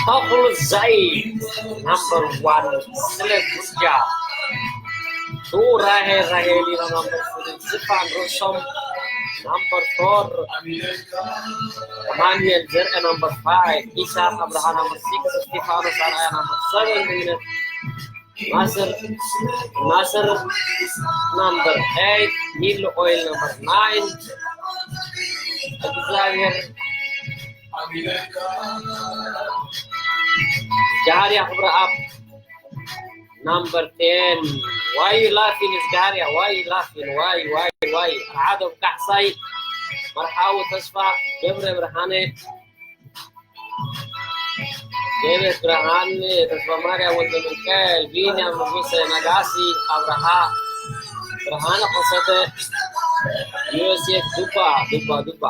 ተኽሉ ዛይ number one ስለ ጉጃ። ቱ ራሄ ራሄሊና number three ዝፋን ርእሶም number four ኣማኑኤል ዘርአ number five ኢሳቅ ኣብርሃ number six እስጢፋኖስ ኣርኣያ number seven ናስር ናስር number eight ኒል ኦይል number nine እግዚኣብሔር ጃሃርያ ክብረኣብ number ten why you laughing እግዚኣብሔር why you laughing why why why ዓዶም ካሕሳይ መርሓዊ ተስፋ ገብረ ብርሃነ ዴቪድ ብርሃን ተስፋማርያም ወልደሚካኤል ቢንያም ንጉሰ ነጋሲ ኣብርሃ ብርሃነ ከሰተ ዮሴፍ ዱባ ዱባ ዱባ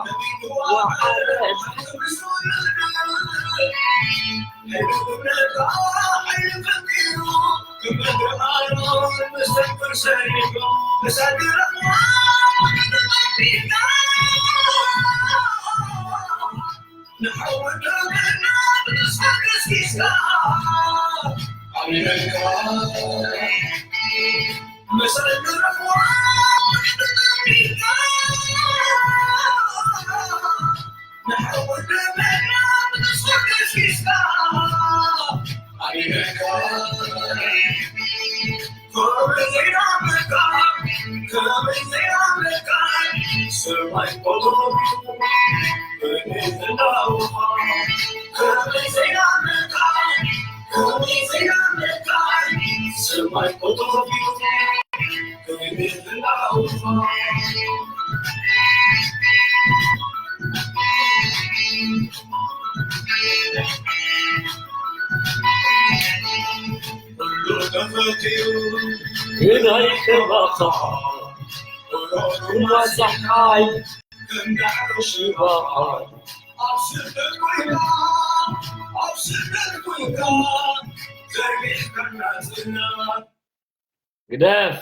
ግደፍ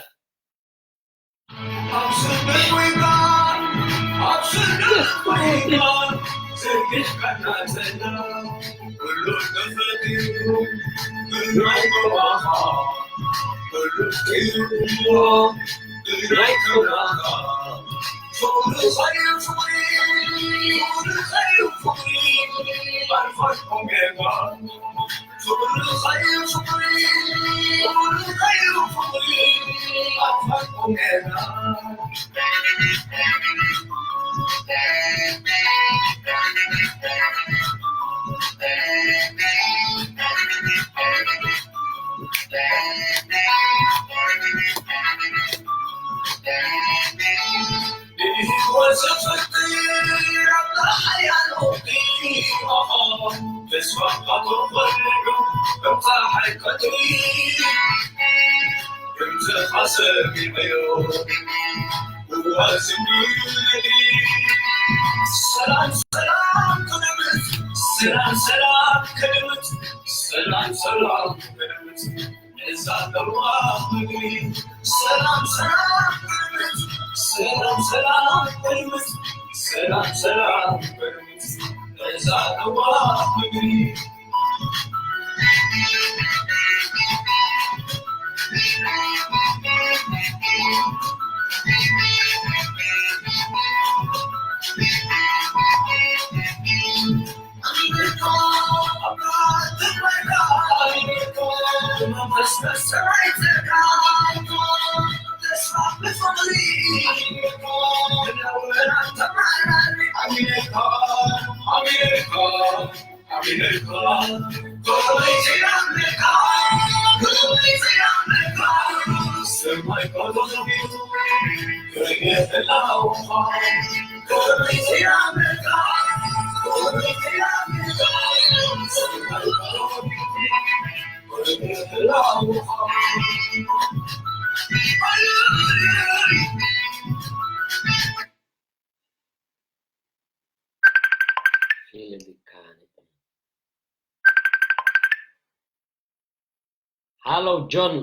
ሃሎ ጆን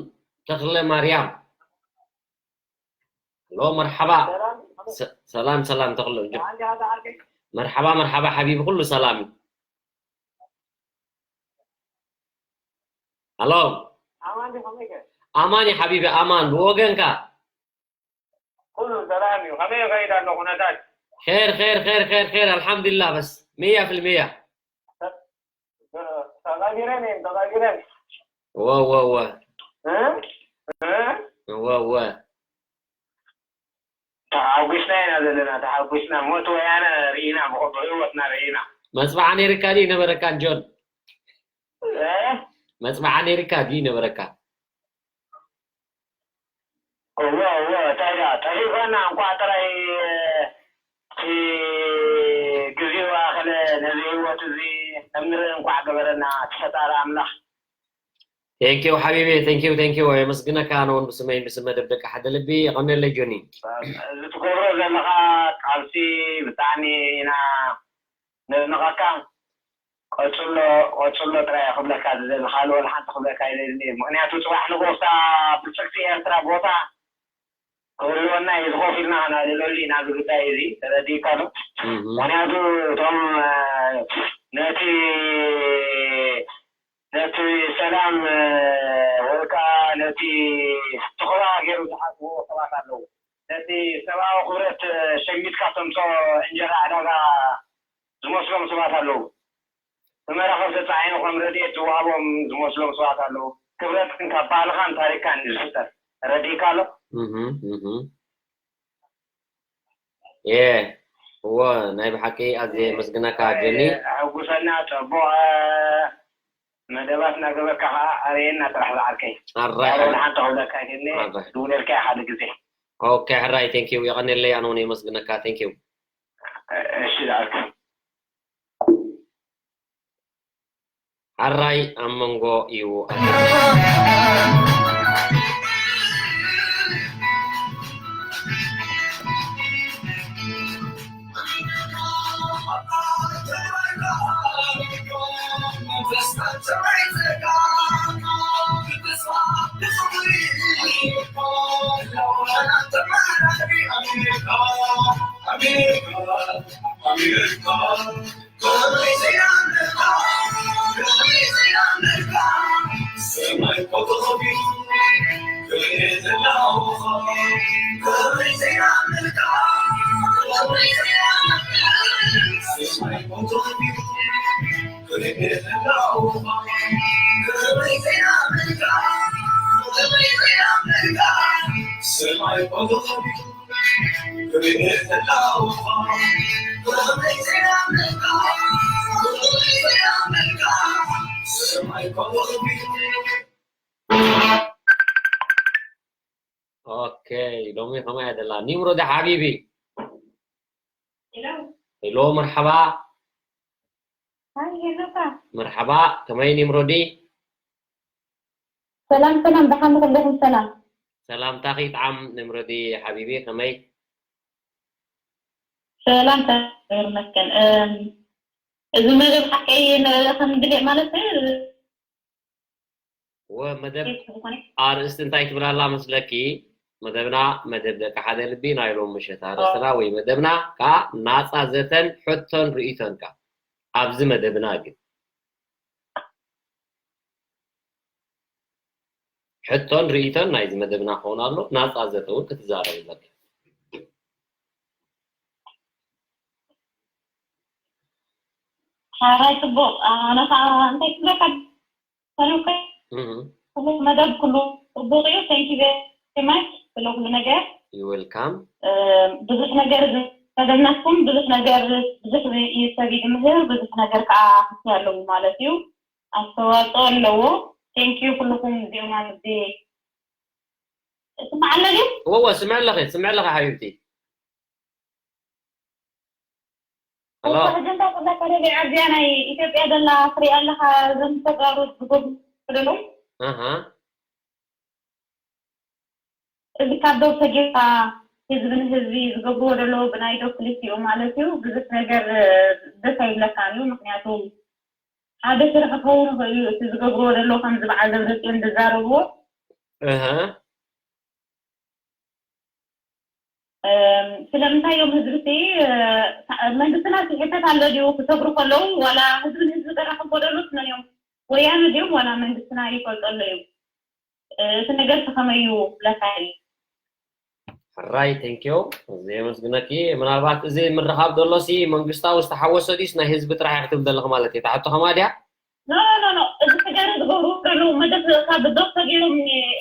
ተኽለ ማርያም። ሃሎ መርሓባ። ሰላም ሰላም ተኽለ ጆን። መርሓባ፣ መርሓባ ሓቢቢ፣ ኩሉ ሰላም እዩ። ሃሎ። ኣማን ዲኻ መይከ? ኣማን እዩ ሓቢቢ፣ ኣማን። ብወገንካ? ኩሉ ሰላም እዩ። ከመይ ይኸይድ ኣሎ ኩነታት? ኸይር፣ ኸይር፣ ኸይር፣ ኸይር፣ ኸይር፣ ኣልሓምዱሊላህ፣ በስ ሚያ ፊልሚያ። ተቐቢረን እየን፣ ተቐቢረን። እወ፣ እወ፣ እወ። እ? እ? እወ፣ እወ። ተሓጒስና ኢና ዘለና፣ ተሓጒስና። ሞት ወያነ ርኢና፣ ብኸ-፣ ብህይወትና ርኢና። መጽብዓ ነይርካ ድዩ ነበረካን ጆን? እ? መጽብዓ ነይርካ ድዩ ነበረካ? እወ፣ እወ፣ እንታይ ደኣ፣ ጠፊእኳና፣ እንቋዕ ጥራይ እቲ ግዜኡ ኣኸለ ነዚ ህይወት እዚ ከም ንርኢ እንቋዕ ገበረና እቲ ፈጣሪ ኣምላኽ። Thank you ሓቢቢ፣ thank you፣ thank you። የመስግነካ፣ ኣነ እውን ብስመይ ብስም መደብ ደቂ ሓደ ልቢ። የቐንየለይ ጆኒ። እዚ ትገብሮ ዘለኻ ቃልሲ ብጣዕሚ ኢና ነድንቐካ። ቀጽሎ፣ ቀጽሎ ጥራይ እየ ክብለካ ዝደሊ፣ ካልእ ወላ ሓንቲ ክብለካ ኣይደልን እየ። ምኽንያቱ ጽባሕ ንግሆ እታ ብልጽግቲ ኤርትራ ቦታ ክህልወና እዩ፣ እዚ ኮፍ ኢልና ክነዕልለሉ ኢና፣ እዚ ጉዳይ እዚ ተረዲእካ ዶ? እህ። ምኽንያቱ እቶም፣ እ፣ ነቲ፣ ነቲ ሰላም፣ እ፣ ወይ ከዓ ነቲ ተኸባቢሩ ዝሓስብዎ ሰባት ኣለዉ። ነቲ ሰብኣዊ ክብረት፣ እ፣ ሸሚትካ ተምጽኦ እንጀራ ዕዳጋ ዝመስሎም ሰባት ኣለዉ። ብመራኽብ ተጻዒኑ ከም ረድኤት ዝወሃቦም ዝመስሎም ሰባት ኣለዉ። ክብረትን ካብ ባህልኻን ታሪኽካን እዩ ዝፍጠር። ተረዲእካ ኣሎ? እህ፣ እህ። የ፣ እወ፣ ናይ ብሓቂ ኣዝየ የመስግነካ ጆኒ። ኣሕጉሰና፣ ጽቡቕ፣ እ፣ መደባት እናገበርካ ኸዓ ኣርእየና ጥራሕ ዝዓርከይ። ኣራይ፣ ኣረ፣ ሓንቲ ክብለካ ጆኒ፣ ኣራይ። ድውለልካ ሓደ ግዜ። ኦኬ፣ ሕራይ፣ thank you። የቐንየለይ፣ ኣነ እውን የመስግነካ፣ thank you። እሺ፣ ዝዓርከይ። ሓራይ ኣብ መንጎ እዩ። ኦኬ፣ ሎሚ ከመይ ደላ? ኒምሮዲ ሓቢቢ። ሄሎ። ሄሎ፣ መርሓባ። ሃይ፣ ሄሎ፣ ካ። መርሓባ፣ ከመይ ኒምሮዲ? ሰላም፣ ሰላም፣ ደሓን፣ ኩልኹም ሰላም። ሰላምታኺ ይጥዓም፣ ኒምሮዲ ሓቢቢ፣ ከመይ? ሰላም፣ ሰላም፣ ይመስገን። እም፣ እዚ መደብ ሓቀይ ን-፣ ክንድሌ ማለት እዩ። ወ መደብ ኣርእስቲ እንታይ ትብል ኣላ መስለኪ? መደብና መደብ ደቂ ሓደ ልቢ ናይ ሎም ምሸት ኣርእስትና ወይ መደብና ከኣ ናጻ ዘተን ሕቶን ርእይቶን ከኣ ኣብዚ መደብና ግን ሕቶን ርእይቶን ናይዚ መደብና ክኸውን ኣሎ። ናጻ ዘተ እውን ክትዛረብ ኣለካ። ሓራይ ጽቡቕ። ኣነ ከኣ እንታይ ክብለካ? ሰላም። እህ። ኩሉ መደብ ኩሉ ጽቡቕ እዩ። Thank you very much ስለ ኩሉ ነገር። You welcome። እ፣ ብዙሕ ነገር መደብናትኩም ብዙሕ ነገር፣ ብዙሕ እዩ ሰብ ይምህር፣ ብዙሕ ነገር ከኣ ክፍትያ ኣለዎ ማለት እዩ። ኣስተዋጽኦ ኣለዎ። Thank you ኩልኹም እዚኦም ኣብዚ። ትስማዕ ኣሎ ድዩ? እወ፣ እወ፣ ስምዕ ኣለኺ፣ ስምዕ ኣለኺ ሓቢብቲ። ሄሎ። እኮ ሕጂ እንታይ ክብለካ ደልየ፣ ኣብዚኣ ናይ ኢትዮጵያ ዘላ ትሪኣ ኣለኻ፣ እዞም ተጋሩ ዝገብሩ ዘለዉ። ኣሃ። እዚ ካብ ዶብ ተጌርካ ህዝቢ ንህዝቢ ዝገብርዎ ዘለዉ ብናይ ዶብ ክልቲኡ ማለት እዩ። ብዙሕ ነገር ደስ ኣይብለካን እዩ። ምኽንያቱ ሓደ ስራሕ ክኸውን ይኽእል እዩ። እቲ ዝገብርዎ ዘለዉ ከምዚ በዓል ደብረጽዮን ዝዛረብዎ። እህ። ስለምንታይ እዮም ህዝቢ መንግስትና ይሕተት ኣሎ ድዩ ክሰግሩ ከለዉ ዋላ ህዝቢ ንህዝቢ ዘራኽብ ጎደሉት መን እዮም? ወያነ ድዮም ዋላ መንግስትና ይፈልጦ ኣሎ እዩ? እቲ ነገር ከመይ እዩ ለካይ? ሕራይ ቴንኪዮ እዚ የመስግነኪ። ምናልባት እዚ ምርኻብ ዘሎ ሲ መንግስታዊ ዝተሓወሰ ድዩስ ናይ ህዝቢ ጥራሕ ክትብል ዘለኺ ማለት እዩ? ታሕቶ ከማ ድያ? ኖ ኖ ኖ እዚ ነገር ዝገብሩ ዘለዉ መደብ ካብ ዶክተር ገይሮም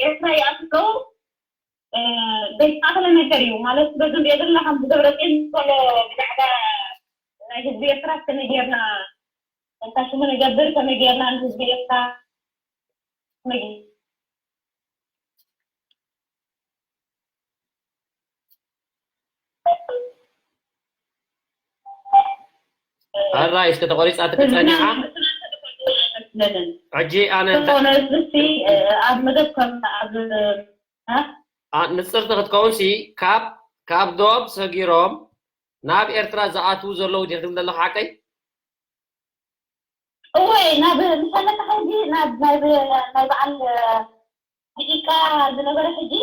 ኤርትራ ይኣትው ዘይተኣኽለ ነገር እዩ ማለት በዚ ንሪኦ ዘለና ከም ደብረፅዮን ዝኮነ ብዛዕባ ናይ ህዝቢ ኤርትራ ከመይ ጌርና ተንታሽሙ ንገብር ከመይ ጌርና ንህዝቢ ኤርትራ ሕራይ እስከ ተቆሪፃ ትክፀኒዓ ሕጂ ኣነ ኣብ መደብ ከም ኣብ ንፅርቲ ክትከውን ሲ ካብ ካብ ዶብ ሰጊሮም ናብ ኤርትራ ዝኣትዉ ዘለዉ ዲኽም ዘለኹ ሓቀይ? እወ ናብ ምሳለካ ሕጂ ናብ ናይ በዓል ደቂቃ ዝነበረ ሕጂ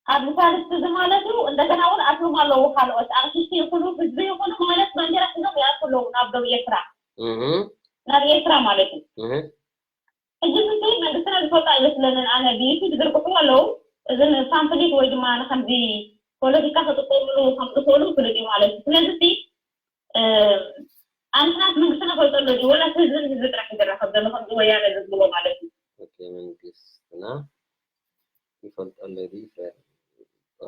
ኣብ ምሳልስቲ እዚ ማለት እዩ። እንደገና እውን ኣትዎም ኣለዉ ካልኦት ኣርቲስቲ ይኹኑ ህዝቢ ይኹኑ ማለት ባንዴራ ሒዞም ይኣቱ ኣለዉ ናብ ደቡብ ኤርትራ ናብ ኤርትራ ማለት እዩ። ሕጂ እዚ መንግስትና ዝፈልጦ ኣይመስለንን። ኣነ ብዩቱብ ዝርግሑ ኣለዉ እዝን ፓምፍሊት ወይ ድማ ንከምዚ ፖለቲካ ክጥቀምሉ ከም ዝኽእሉ ፍሉጥ እዩ ማለት እዩ። ስለዚ ኣንሕናስ መንግስትና ፈልጦ ኣሎ ድዩ ወላ ህዝብን ህዝቢ ጥራሕ ይደራኸብ ዘሎ ከምዚ ወያነ ዝብልዎ ማለት እዩ። መንግስትና ይፈልጦ ኣሎ ድዩ ይፈልጦ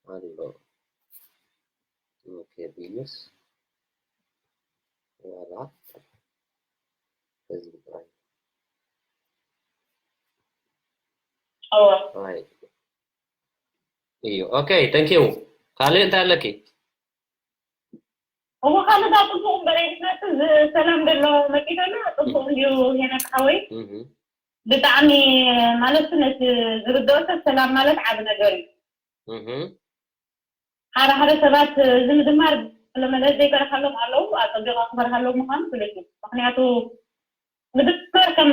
ኣሎ። ኦኬ ቢሉስ ዋላ ህዝቢ ጥራይ እወ እዩ። ኦኬ ቴንክ ዩ። ካልእ እንታይ ኣለኪ? እሞ ካልእ ዳ ጽቡቕ እምበር ኣይትነቱ ሰላም ዘሎ መጺእ ዘሎ ጽቡቕ እንድዩ ሄኖክ ሓወይ። ብጣዕሚ ማለት ነቲ ዝርድኦ ሰብ ሰላም ማለት ዓቢ ነገር እዩ። ሓደ ሓደ ሰባት እዚ ምድማር ለመለስ ዘይበርሃሎም ኣለዉ ኣጸቢቑ ክበርሃሎም ምዃኑ ፍሉጥ እዩ። ምኽንያቱ ምድማር ከም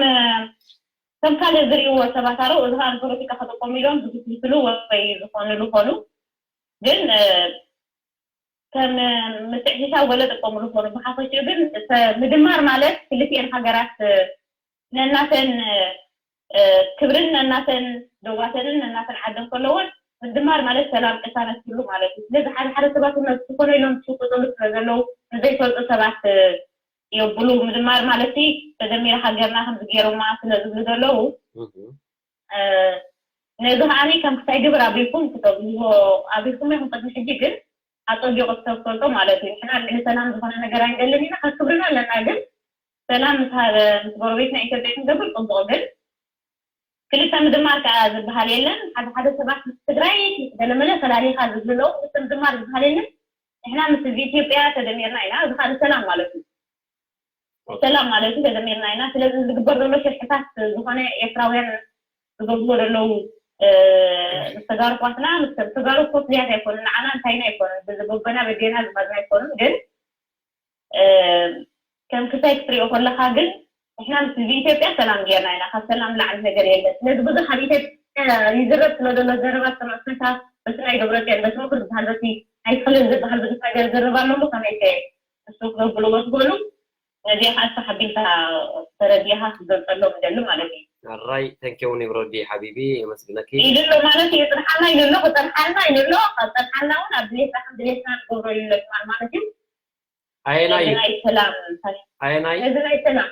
ከም ካልእ ዝርእይዎ ሰባት ኣለዉ። እዚ ከዓ ንፖለቲካ ክጥቀሙ ኢሎም ዝግስግስሉ ወይ ዝኾንሉ ኮኑ ግን ከም ምትዕሽሻ ወለ ጥቀምሉ ኮኑ ብሓፈሽኡ ግን ምድማር ማለት ክልቲኤን ሃገራት ነናተን ክብርን ነናተን ዶባተንን ነናተን ዓደን ከለዎን ምድማር ማለት ሰላም ቅሳነት ኩሉ ማለት እዩ። ስለዚ ሓደ ሓደ ሰባት እውን ዝኾነ ኢሎም ዝሽቁጥሉ ስለ ዘለዉ ንዘይፈልጡ ሰባት የብሉ ምድማር ማለት ተደሚረ ሃገርና ከምዚ ገይሮማ ስለ ዝብሉ ዘለዉ ነዚ ከዓኒ ከም ክሳይ ግብር ኣቢልኩም ክተብልዎ ኣቢልኩም ኢኹም ቅድሚ ሕጂ ግን ኣፀቢቑ ክተብ ፈልጦ ማለት እዩ። ንሕና ልዕሊ ሰላም ዝኾነ ነገር ኣይንደልን ኢና፣ ካብ ክብርና ኣለና ግን ሰላም ምስ ሃበ ምስ ጎረቤትና ኢትዮጵያ ክንገብር ፅቡቕ ግን ክልተ ምድማር ከዓ ዝበሃል የለን። ሓደ ሓደ ሰባት ምስ ትግራይ ገለመለ ፈላሊኻ ዝብሉ ኣለዉ። ክልተ ምድማር ዝበሃል የለን። ንሕና ምስ ህዝቢ ኢትዮጵያ ተደሚርና ኢና። እዚ ከዓ ንሰላም ማለት እዩ። ሰላም ማለት እዩ ተደሚርና ኢና። ስለዚ ዝግበር ዘሎ ሽርሕታት ዝኾነ ኤርትራውያን ዝገብርዎ ዘለዉ ምስ ተጋሩ ኣሕዋትና ምስ ተጋሩ እኮ ፍልያት ኣይኮኑን። ንዓና እንታይና ኣይኮኑን። ብዝጎበና በዴና ዝመዝና ኣይኮኑን። ግን ከም ክሳይ ክትሪኦ ከለካ ግን ንሕና ምስ ህዝቢ ኢትዮጵያ ሰላም ጌርና ኢና። ካብ ሰላም ላዕሊ ነገር የለን። ስለዚ ብዙሕ ኣብ ኢትዮጵያ ይዝረብ ስለ ዘሎ ዘረባ ዝተመፅንካ በቲ ናይ ደብረፅዮን በቲ ምክር ዝበሃል በቲ ኣይክልን ዝበሃል ብዙሕ ነገር ዝርብ ኣሎ እሞ ከመይ ከ እሱ ክነብልዎ ትኽእሉ ነዚኣ ከዓ እሱ ሓቢልካ ተረዲእካ ክትገልፀሎም ይደሊ ማለት እዩ። ኣራይ ተንኪው ኒብሮዲ ሓቢቢ የመስግነኪ። ኢሉ ኣሎ ማለት እዩ ፅንሓልና ኢሉ ኣሎ ክፀንሓልና ኢሉ ኣሎ ካብ ፀንሓልና እውን ኣብ ድሌትና ከም ድሌትና ንገብሮ ኢሉ ኣሎ ትማል ማለት እዩ። ኣየናይ እዩ? ናይ ሰላም ኣየናይ? እዚ ናይ ሰላም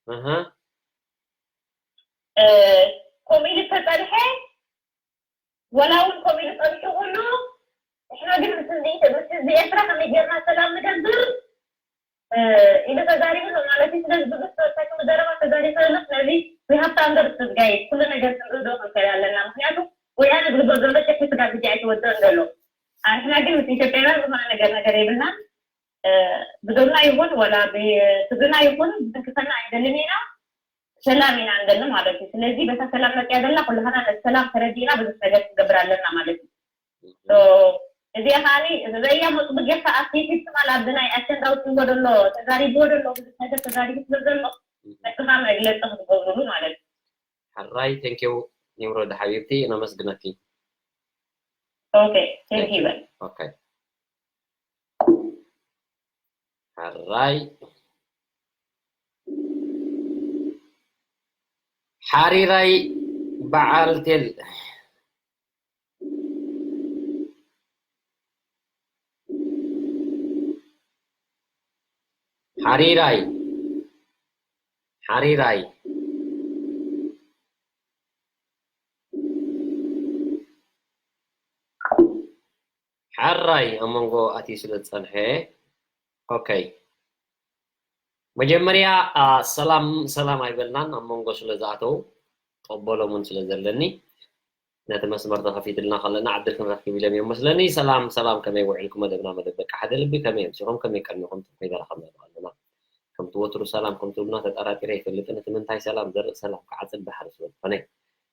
ኣሃ እ፣ ከምኡ ኢሉ ተፀንሐ ወላ እውን ከምኡ ኢሉ ፀኒሑ ኩሉ ንሕና ግን ምስ ህዝቢ ኢትዮ- ምስ ህዝቢ ኤርትራ ከመይ ጌርና ሰላም ንገብር እ፣ ኢሉ ተዛሪቡ ኣሎ ማለት እዩ። ስለዚ ብዙሕ ተወሳኪ ዘረባ ተዛሪቡ ኣሎ። ስለዚ we have to understand guys ኩሉ ነገር ክንርድኦ ክንክእል ኣለና። ምክንያቱ ወያነ ዝግበር ዘሎ ሸርሒ ስጋብ ሕጂ ኣይተወደእን ዘሎ። ንሕና ግን ምስ ኢትዮጵያውያን ዝኾነ ነገር ነገር የብልናን። ብዶብና ይኹን ወላ ብትግርና ይኹን ብትንክፈና ኣይደልን ኢና። ሰላም ኢና እንደሊ ማለት እዩ። ስለዚ በታ ሰላም መፅያ ዘላ ኩላህና ነቲ ሰላም ተረዲእና ብዙሕ ነገር ክንገብር ኣለና ማለት እዩ። እዚኣ ከዓኒ ዘያ መፅቡ ጌርካ ኣብቲ ፊስቲቫል ኣብዚ ናይ ኣሸንዳ ውፅዎ ዘሎ ተዛሪብዎ ዘሎ ብዙሕ ነገር ተዛሪቡ ስለ ዘሎ ነስኻ መግለፂ ክትገብሩሉ ማለት እዩ። ሕራይ ቴንኪው ኒምሮድ ሓቢብቲ ነመስግነኪ። ኦኬ፣ ቴንክ ዩ በል። ኦኬ። ሕራይ። ሓሪራይ በዓል ቴል። ሓሪራይ። ሓሪራይ። ሓራይ ኣብ መንጎ ኣትዩ ስለ ዝጸንሐ። ኦኬ። መጀመርያ፣ ኣ፣ ሰላም፣ ሰላም ኣይበልናን። ኣብ መንጎ ስለ ዝኣተው፣ ቀበሎም እውን ስለ ዘለኒ፣ ነቲ መስመር ተኸፊትልና ከለና ዕድል ክንረክብ ኢሎም እዮም መስለኒ። ሰላም፣ ሰላም፣ ከመይ ውዒልኩም? መደብና መደብ በቃ ሓደ ልቢ፣ ከመይ ኣምሲኹም? ከመይ ቀኒኹም? ከመይ በረኸም ኣለና? ከምቲ ወትሩ ሰላም ከም ትብሉና ተጠራጢረ ኣይፈልጥን። እቲ ምንታይ ሰላም ዘርኢ ሰላም ክዓጽድ ባሕሪ ስለ ዝኾነ።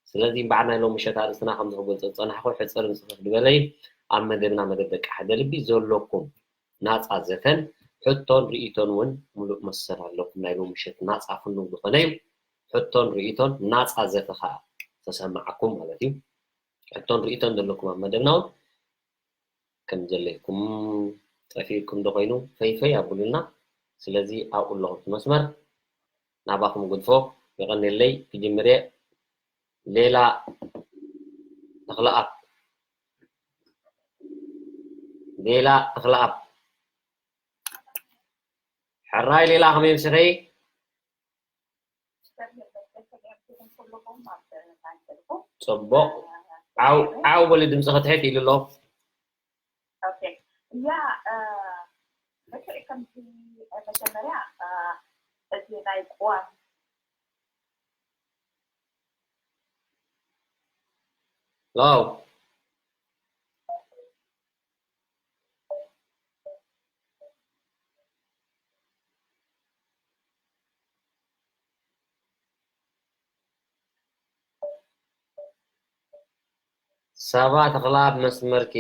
ስለዚ እምበኣር ናይ ሎሚ ምሸት ኣርእስትና ከምዚ ክገልጾ ዝጸናሕኩ ሕጽርን ጽፍፍ ዝበለ እዩ። ኣብ መደብና መደብ በቃ ሓደ ልቢ ዘለኩም ናጻ ዘተን ሕቶን ርእይቶን እውን ምሉእ መሰል ኣለኩም። ናይ ሎሚ ምሸት ናጻ ፍኑው ዝኾነ እዩ። ሕቶን ርእይቶን ናጻ ዘተ ከኣ ተሰማዓኩም ማለት እዩ። ሕቶን ርእይቶን ዘለኩም ኣብ መደብና እውን ከም ዘለኩም ጠፊእኩም ዶ ኮይኑ ፈይፈይ ኣብሉልና። ስለዚ ኣብኡ ኣለኹም እቲ መስመር ናባኹም ግድፎ። የቐንየለይ። ክጅምር እየ። ሌላ ተኽለኣብ፣ ሌላ ተኽለኣብ። ሕራይ ሌላ፣ ከመይ ኣምሲኺ? ጽቡቕ። ዓው፣ ዓው በሊ፣ ድምፅኺ ትሕት ኢሉ ኣሎ። ኦኬ። ያ፣ እ፣ ልክዕ ከምቲ መጀመርያ፣ እ፣ እዚ ናይ ቅዋም ሄሎ። ሳባ ተኽለኣብ መስመርኪ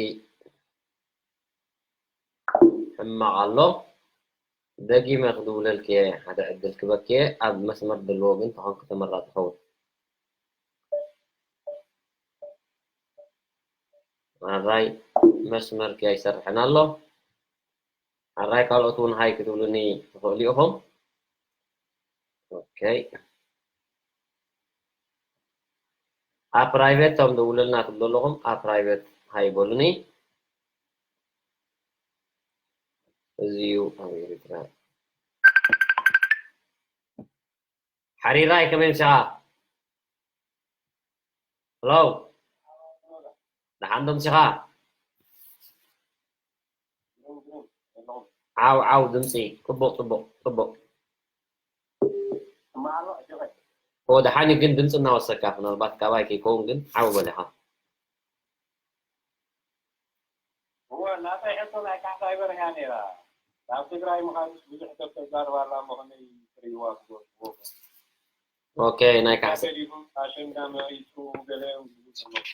ሕማቕ ኣሎ። ደጊመ ክድውለልኪ እየ፣ ሓደ ዕድል ክበኪ እየ። ኣብ መስመር ዘለዎ ግን ተኾንኪ ተመራጺ ይኸውን። ኣራይ መስመርኪ ኣይሰርሕን ኣሎ። ኣራይ ካልኦት እውን ሃይ ክትብሉኒ ትኽእሉ ኢኹም። ኦኬ። ኣብ ፕራይቬት እቶም ደውለልና ትብሉ ኣለኹም፣ ኣብ ፕራይቬት ሃይ በሉኒ። እዚዩ ኣብ ኤርትራ። ሓሪራይ ከመይ ምሲኻ? ሄሎ። ደሓን ዶ ምሲኻ? ዓው፣ ዓው፣ ድምፂ። ጽቡቕ፣ ጽቡቕ፣ ጽቡቕ። ኦ፣ ደሓን እዩ፣ ግን ድምፂ እናወሰካ፣ ምናልባት ካባይ ከይከውን፣ ግን ዓው በል ኢኻ። እወ፣ ናተይ ሕቶ ናይ ካሕሳይ በርሀ እያ ነይራ። ናብ ትግራይ ምኻድስ ብዙሕ ሰብ ተዛርባ ኣላ እሞ ከመይ ትርእይዋ ትገብርዎ? ኦኬ፣ ናይ ካሕሳ-፣ ተሪፉ ኣሸንዳ መሪጹ ገለ እዮም ዝብሉ ዘለዉ።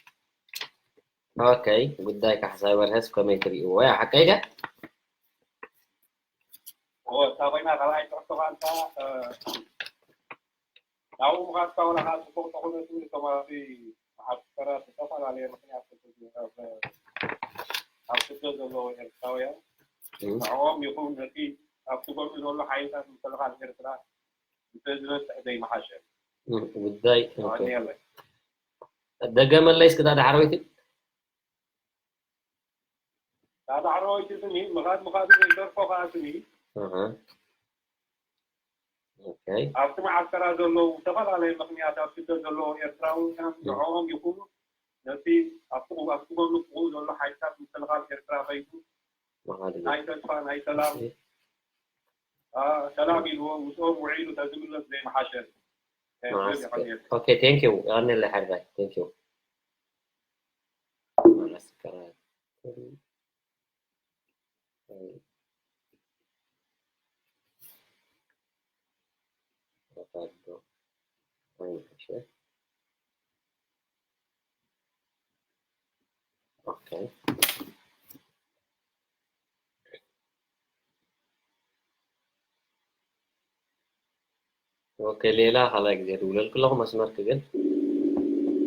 ኦኬ፣ ጉዳይ ካሕሳይ በርሀስ ከመይ ትርእይዎ? ያ፣ ሓቀይ ድያ? እወ፣ እታ ኮይና ካልኣይ ትሕቶ ቃልካ፣ እ፣ ናብኡ ምኻድካ ዋላ ከዓ ጽቡቕ ተኾነ ትብል፣ እቶም ኣብቲ መዓስከራት ዝተፈላለየ ምኽንያት ኣብ ስደት ዘለዉ ኤርትራውያን እም። ንዕኦም ይኹን ነቲ ኣብቲ ጎኑ ዘሎ ሓይልታት ምክልኻል ኤርትራ እንተዝበጽሕ ዘይምሓሸ? እም፣ ጉዳይ፣ ኦኬ። የቐንየለይ። ደገመለይ እስኪ እታ ዳሕረወይቲ። እታ ዳሕረወይቲ ስሚ፣ ምኻድ ምኻዱ ዘይተርፎ ከዓ ስሚ። ኣሃ። ኦኬ። ኣብቲ መዓስከራት ዘለዉ ዝተፈላለዩ ምኽንያት ኣብ ስደት ዘለዉ ኤርትራውያን እም። ንዕኦም ይኹኑ ነቲ ኣብቲ፣ ኣብቲ ጎኑ ፍቑ ዘሎ ሓይልታት ምክልኻል ኤርትራ ከይዱ ምኻድ እዩ። ናይ ተስፋ፣ ናይ ሰላም፣ እሺ። አ፣ ሰላም ኢልዎ ምስኦም ውዒሉ ተዝምለስ ዘይምሓሸ? እ፣ ማስክ። ዝብል ይቐንየለይ። ኦኬ፣ ቴንክ ዩ። የቐንየለይ ሓሪራይ። ቴንክ ዩ። ማስከራት። ኦኬ። ኦኬ፣ ሌላ ካልኣይ ግዜ ድውለልኪ ኣለኹ። መስመርኪ ግን፣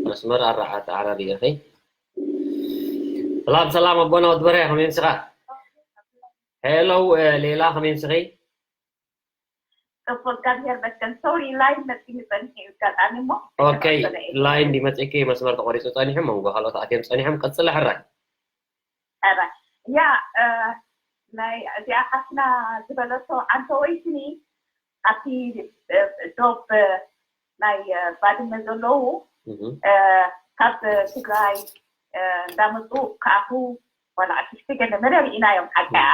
መስመር ኣራ-፣ ኣተዓራርየኺ። ሰላም ሰላም ኣቦና ወድበረ ከመይ ምስኻ? ሄሎ ሌላ ከመይ ምስኺ? ጽቡቅ እግዚኣብሔር ይመስገን። ሶሪ ላይን መጺኒ ጸኒሑ እዩ ኣጋጣሚ እሞ ኦኬ ላይን እንዲ መጺእኪ መስመር ተቆሪጹ ጸኒሑ መንጎ ካልኦት ኣትዮም ጸኒሖም ቀጽለ ሕራይ። ኧረ ያ ናይ እዚኣ ሓፍትና ዝበለቶ ኣንተ ወይትኒ ኣብቲ ዶብ ናይ ባድመ ዘለዉ ካብ ትግራይ እንዳመፁ ክኣትዉ ዋላ ኣሽሽቲ ገለ መለ ርኢናዮም ሓቀያ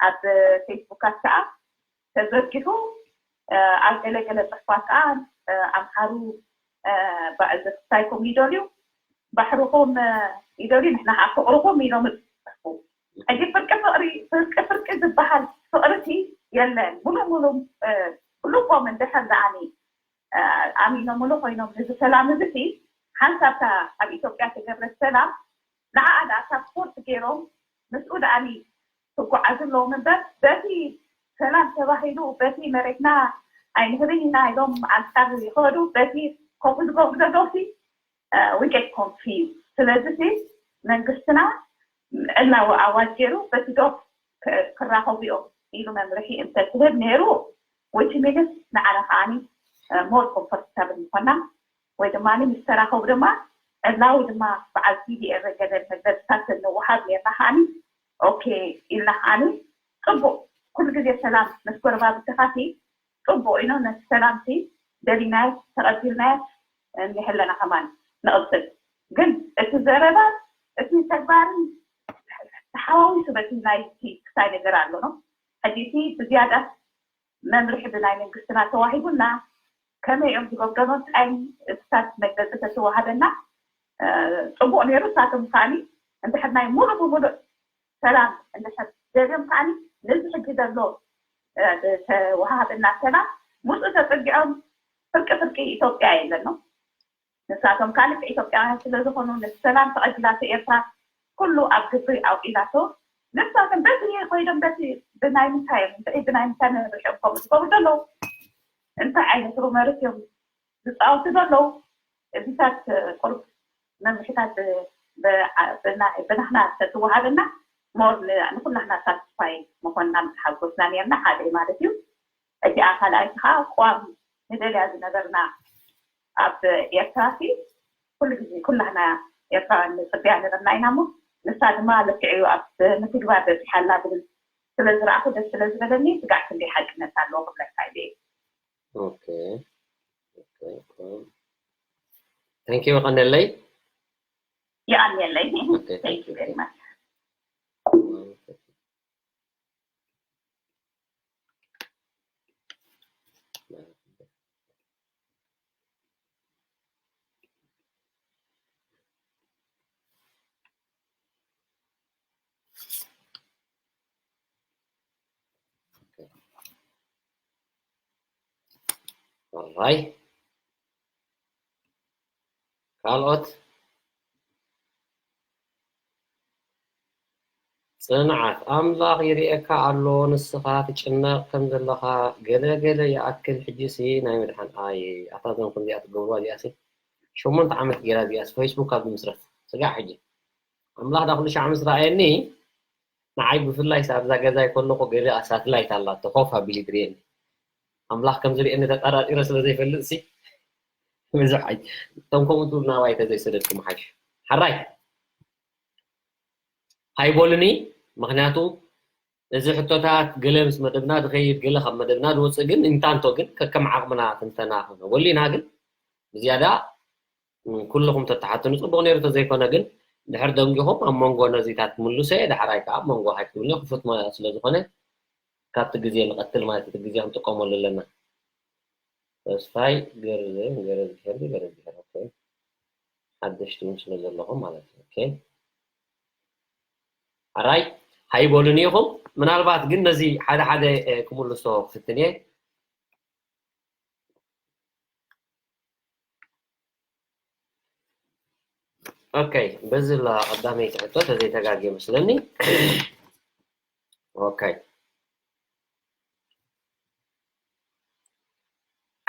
ኣብ ፌስቡካት ከዓ ተዘርጊሑ ኣብ ገለገለ ፅሑፋት ከዓ ኣምሓሩ እንታይ ኮም ይደልዩ ባሕርኹም ይደልዩ ንሕና ከዓ ፍቅርኹም ኢሎም ፅሑፉ ሕጂ ፍርቂ ፍቅሪ ፍርቂ ፍርቂ ዝበሃል ፍቅርሲ የለን ሙሉእ ሙሉእ ብልቦም እንድሕር ደኣኒ ኣሚኖምሉ ኮይኖም እዚ ሰላም እዚ ሓንሳብ እታ ኣብ ኢትዮጵያ ተገብረት ሰላም ንዓኣ ደኣ ሳፖርት ገይሮም ምስኡ ደኣኒ ክጓዓዙ ኣለዎም እምበር በቲ ሰላም ተባሂሉ በቲ መሬትና ኣይንህብን ኢና ኢሎም ኣንጻር ይኸዱ በቲ ከምኡ ዝገብሩ ዘለውሲ we get confused ስለዚ መንግስትና ዕላዊ ኣዋጅ ገይሩ በቲ ዶብ ክራኸቡ እዮም ኢሉ መምርሒ እንተትህብ ነይሩ which means ንዓና ከዓኒ more comfortable ምኾና ወይ ድማ ምስ ተራኸቡ ድማ ዕላዊ ድማ በዓል ቲዲኤፍ ገለ መግለፅታት ንወሃብ ነርና ከዓኒ ኦኬ ኢልና ከዓኒ ፅቡቅ ኩሉ ግዜ ሰላም ምስ ጎረባብትኻሲ ፅቡቅ ኢኖ ነቲ ሰላምሲ ደሊናዮ ተቐቢልናዮ እኒሀለና ከማን ንቕፅል ግን እቲ ዘረባ እቲ ተግባርን ተሓዋዊሱ በቲ ናይቲ ክሳይ ነገር ኣሎ ነው ሕጂ እቲ ብዝያዳ መምርሒ ብናይ መንግስትና ተዋሂቡና ከመይ እዮም ዝገብረኖ እንታይ እሳት መግለፂ ተተዋሃበና ፅቡቅ ነይሩ እሳቶም ከዓኒ እንድሕር ናይ ሙሉእ ብሙሉእ ሰላም እንድሕር ደልዮም ከዓኒ ነዚ ሕጂ ዘሎ ዝተዋሃበና ሰላም ምስኡ ተፀጊዖም ፍርቂ ፍርቂ ኢትዮጵያ የለኖ ንሳቶም ካልእ ኢትዮጵያውያን ስለ ዝኾኑ ነቲ ሰላም ተቐቢላቶ ኤርትራ ኩሉ ኣብ ግብሪ ኣውዒላቶ ንሳቶም በዚ ኮይዶም በቲ ብናይ ምንታይ እዮም እንታይ ብናይ ምንታይ መምርሒ እዮም ከምኡ ዝገብሩ ዘለዉ እንታይ ዓይነት ሩመርስ እዮም ዝፃወቱ ዘለዉ እዚታት ቁርብ መምርሒታት ብናሕና ተትወሃበና ሞር ንኩላህና ሳትስፋይ መኾንና ምተሓጎስና ነርና ሓደ ማለት እዩ እቲኣ ካልኣይቲ ከዓ ቅዋም ንደልያ ዝነበርና ኣብ ኤርትራ ሲ ኩሉ ግዜ ኩላህና ኤርትራውያን ንፅበያ ነበርና ኢና እሞ ንሳ ድማ ልክዕ እዩ ኣብ ምትግባር በፂሓ ኣላ ብብል ስለ ዝረኣኹ ደስ ስለ ዝበለኒ ስጋዕ ክንደይ ሓቅነት ኣለዎ ክብለካ ኢለ Thank you ቀነለይ ይኣልየለይ Alright. ካልኦት ጽንዓት ኣምላኽ ይርእየካ ኣሎ ንስኻ ትጭነቕ ከም ዘለኻ ገለ ገለ ይኣክል ሕጂሲ ናይ ምድሓን ኣየ ኣታ እዞም ከምዚኣ ትገብርዋ እዚኣሲ ሸሞንተ ዓመት ገይራ እዚኣስ ፌስቡክ ካብ ዝምስረት ስጋዕ ሕጂ ኣምላኽ ዳ ኩሉ ሻዕ ምስ ረኣየኒ ንዓይ ብፍላይ ኣብዛ ገዛይ ከለኹ ገለ ሳትላይት ኣላቶ ኮፍ ኣቢሉ ትርእየኒ ኣምላኽ ከም ዝርእየኒ ተጠራጢረ ስለ ዘይፈልጥ ሲ ብዙሕ ኣይ እቶም ከምኡ ትብሉ ናባይ ተዘይሰደድኩም ሓይሽ ሓራይ ኣይበሉኒ ምክንያቱ እዚ ሕቶታት ገለ ምስ መደብና ዝኸይድ ገለ ካብ መደብና ዝወፅእ ግን እንታንቶ ግን ከከም ዓቕምና ትንተና ክንገብረሉ ኢና ግን ብዝያዳ ኩልኹም ተተሓትኑ ፅቡቕ ነይሩ ተዘይኮነ ግን ድሕር ደንጊኹም ኣብ መንጎ ነዚታት ምሉሰ ዳሕራይ ከዓ ኣብ መንጎ ሃይክትብልኒ ክፉት ስለ ዝኾነ ካብቲ ግዜ ንቐትል ማለት እቲ ግዜ ክንጥቀመሉ ኣለና ተስፋይ ገርዝሄር ገረዝሄር ገረዝሄር ሓደሽቲ እውን ስለ ዘለኹም ማለት እዩ ኣራይ ሃይበሉኒ ኢኹም ምናልባት ግን ነዚ ሓደ ሓደ ክምልሶ ክፍትን እየ ኦኬ በዚ ላ ቀዳመይቲ ሕቶ ተዘይተጋግየ መስለኒ ኦኬ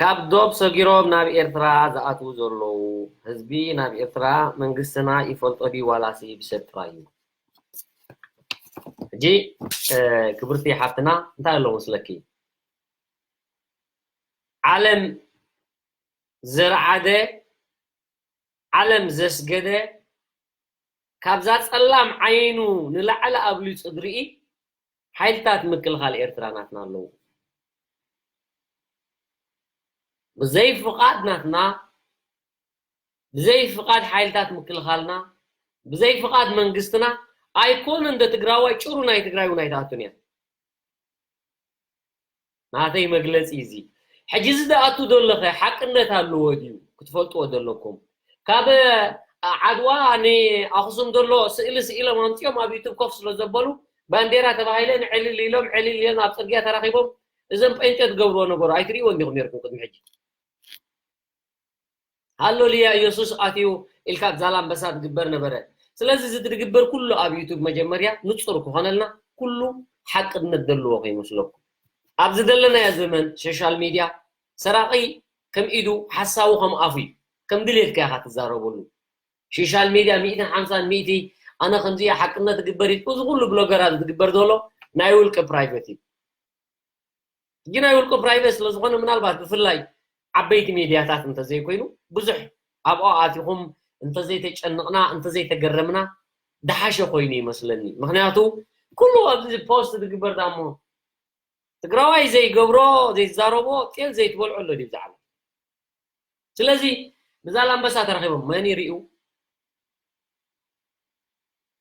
ካብ ዶብ ሰጊሮም ናብ ኤርትራ ዝኣትዉ ዘለዉ ህዝቢ ናብ ኤርትራ መንግስትና ይፈልጦ ድዩ ዋላሲ ብሰብ ጥራይ እዩ ሕጂ ክብርቲ ሓፍትና እንታይ ኣሎ መስለኪ? ዓለም ዘርዓደ፣ ዓለም ዘስገደ፣ ካብዛ ጸላም ዓይኑ ንላዕሊ ኣብሊጹ ዝርኢ ሓይልታት ምክልኻል ኤርትራ ናትና ኣለዉ። ብዘይ ፍቓድ ናትና፣ ብዘይ ፍቓድ ሓይልታት ምክልኻልና፣ ብዘይ ፍቓድ መንግስትና ኣይኮነን ዶ ትግራዋይ ጭሩ ናይ ትግራይ እውን ኣይትኣቱን እያ። ናተይ መግለጺ እዚ። ሕጂ እዚ ዝኣቱ ዘሎ ኸ ሓቅነት ኣለዎ ድዩ? ክትፈልጥዎ ዘለኩም። ካብ ዓድዋ ንኣኽሱም ዘሎ ስእሊ ስኢሎም ኣምጺኦም ኣብ ዩቱብ ኮፍ ስለ ዘበሉ ባንዴራ ተባሂለን ዕልል ኢሎም ዕልል ኢሎም ኣብ ጽርግያ ተራኺቦም እዞም ጴንጤ ትገብርዎ ነበሩ ኣይትርእይዎ እንዲኹም ነርኩም ቅድሚ ሕጂ። ሃሎልያ ኢየሱስ ኣትዩ ኢልካ ዛላምበሳ ትግበር ነበረ። ስለዚ እዚ ትግበር ኩሉ ኣብ ዩቱብ መጀመርያ ንጹር ክኾነልና ኩሉ ሓቅነት ዘለዎ ከይመስለኩም። ኣብዚ ዘለናዮ ዘመን ሶሻል ሚድያ ሰራቒ ከም ኢዱ ሓሳዊ ከም ኣፉ እዩ። ከም ድሌትካ ኢኻ ትዛረበሉ። ሶሻል ሚድያ ሚእትን ሓምሳን ሚእቲ ኣነ ከምዚ እየ ሓቅነት ትግበር እዩ። እዚ ኩሉ ብሎገር ኣብዚ ትግበር ዘሎ ናይ ውልቂ ፕራይቬት እዩ። ሕጂ ናይ ውልቂ ፕራይቬት ስለ ዝኾነ ምናልባት ብፍላይ ዓበይቲ ሚድያታት እንተዘይኮይኑ ብዙሕ ኣብኦ ኣቲኹም እንተዘይተጨንቕና እንተዘይተገረምና ደሓሸ ኮይኑ ይመስለኒ። ምክንያቱ ኩሉ ኣብዚ ፖስት ዝግበር ዳሞ ትግራዋይ ዘይገብሮ ዘይዛረቦ ጤል ዘይትበልዖ ኣሎ ድዩ ብዛዕባ ስለዚ ብዛላምበሳ ተረኺቦም መን ይርእዩ?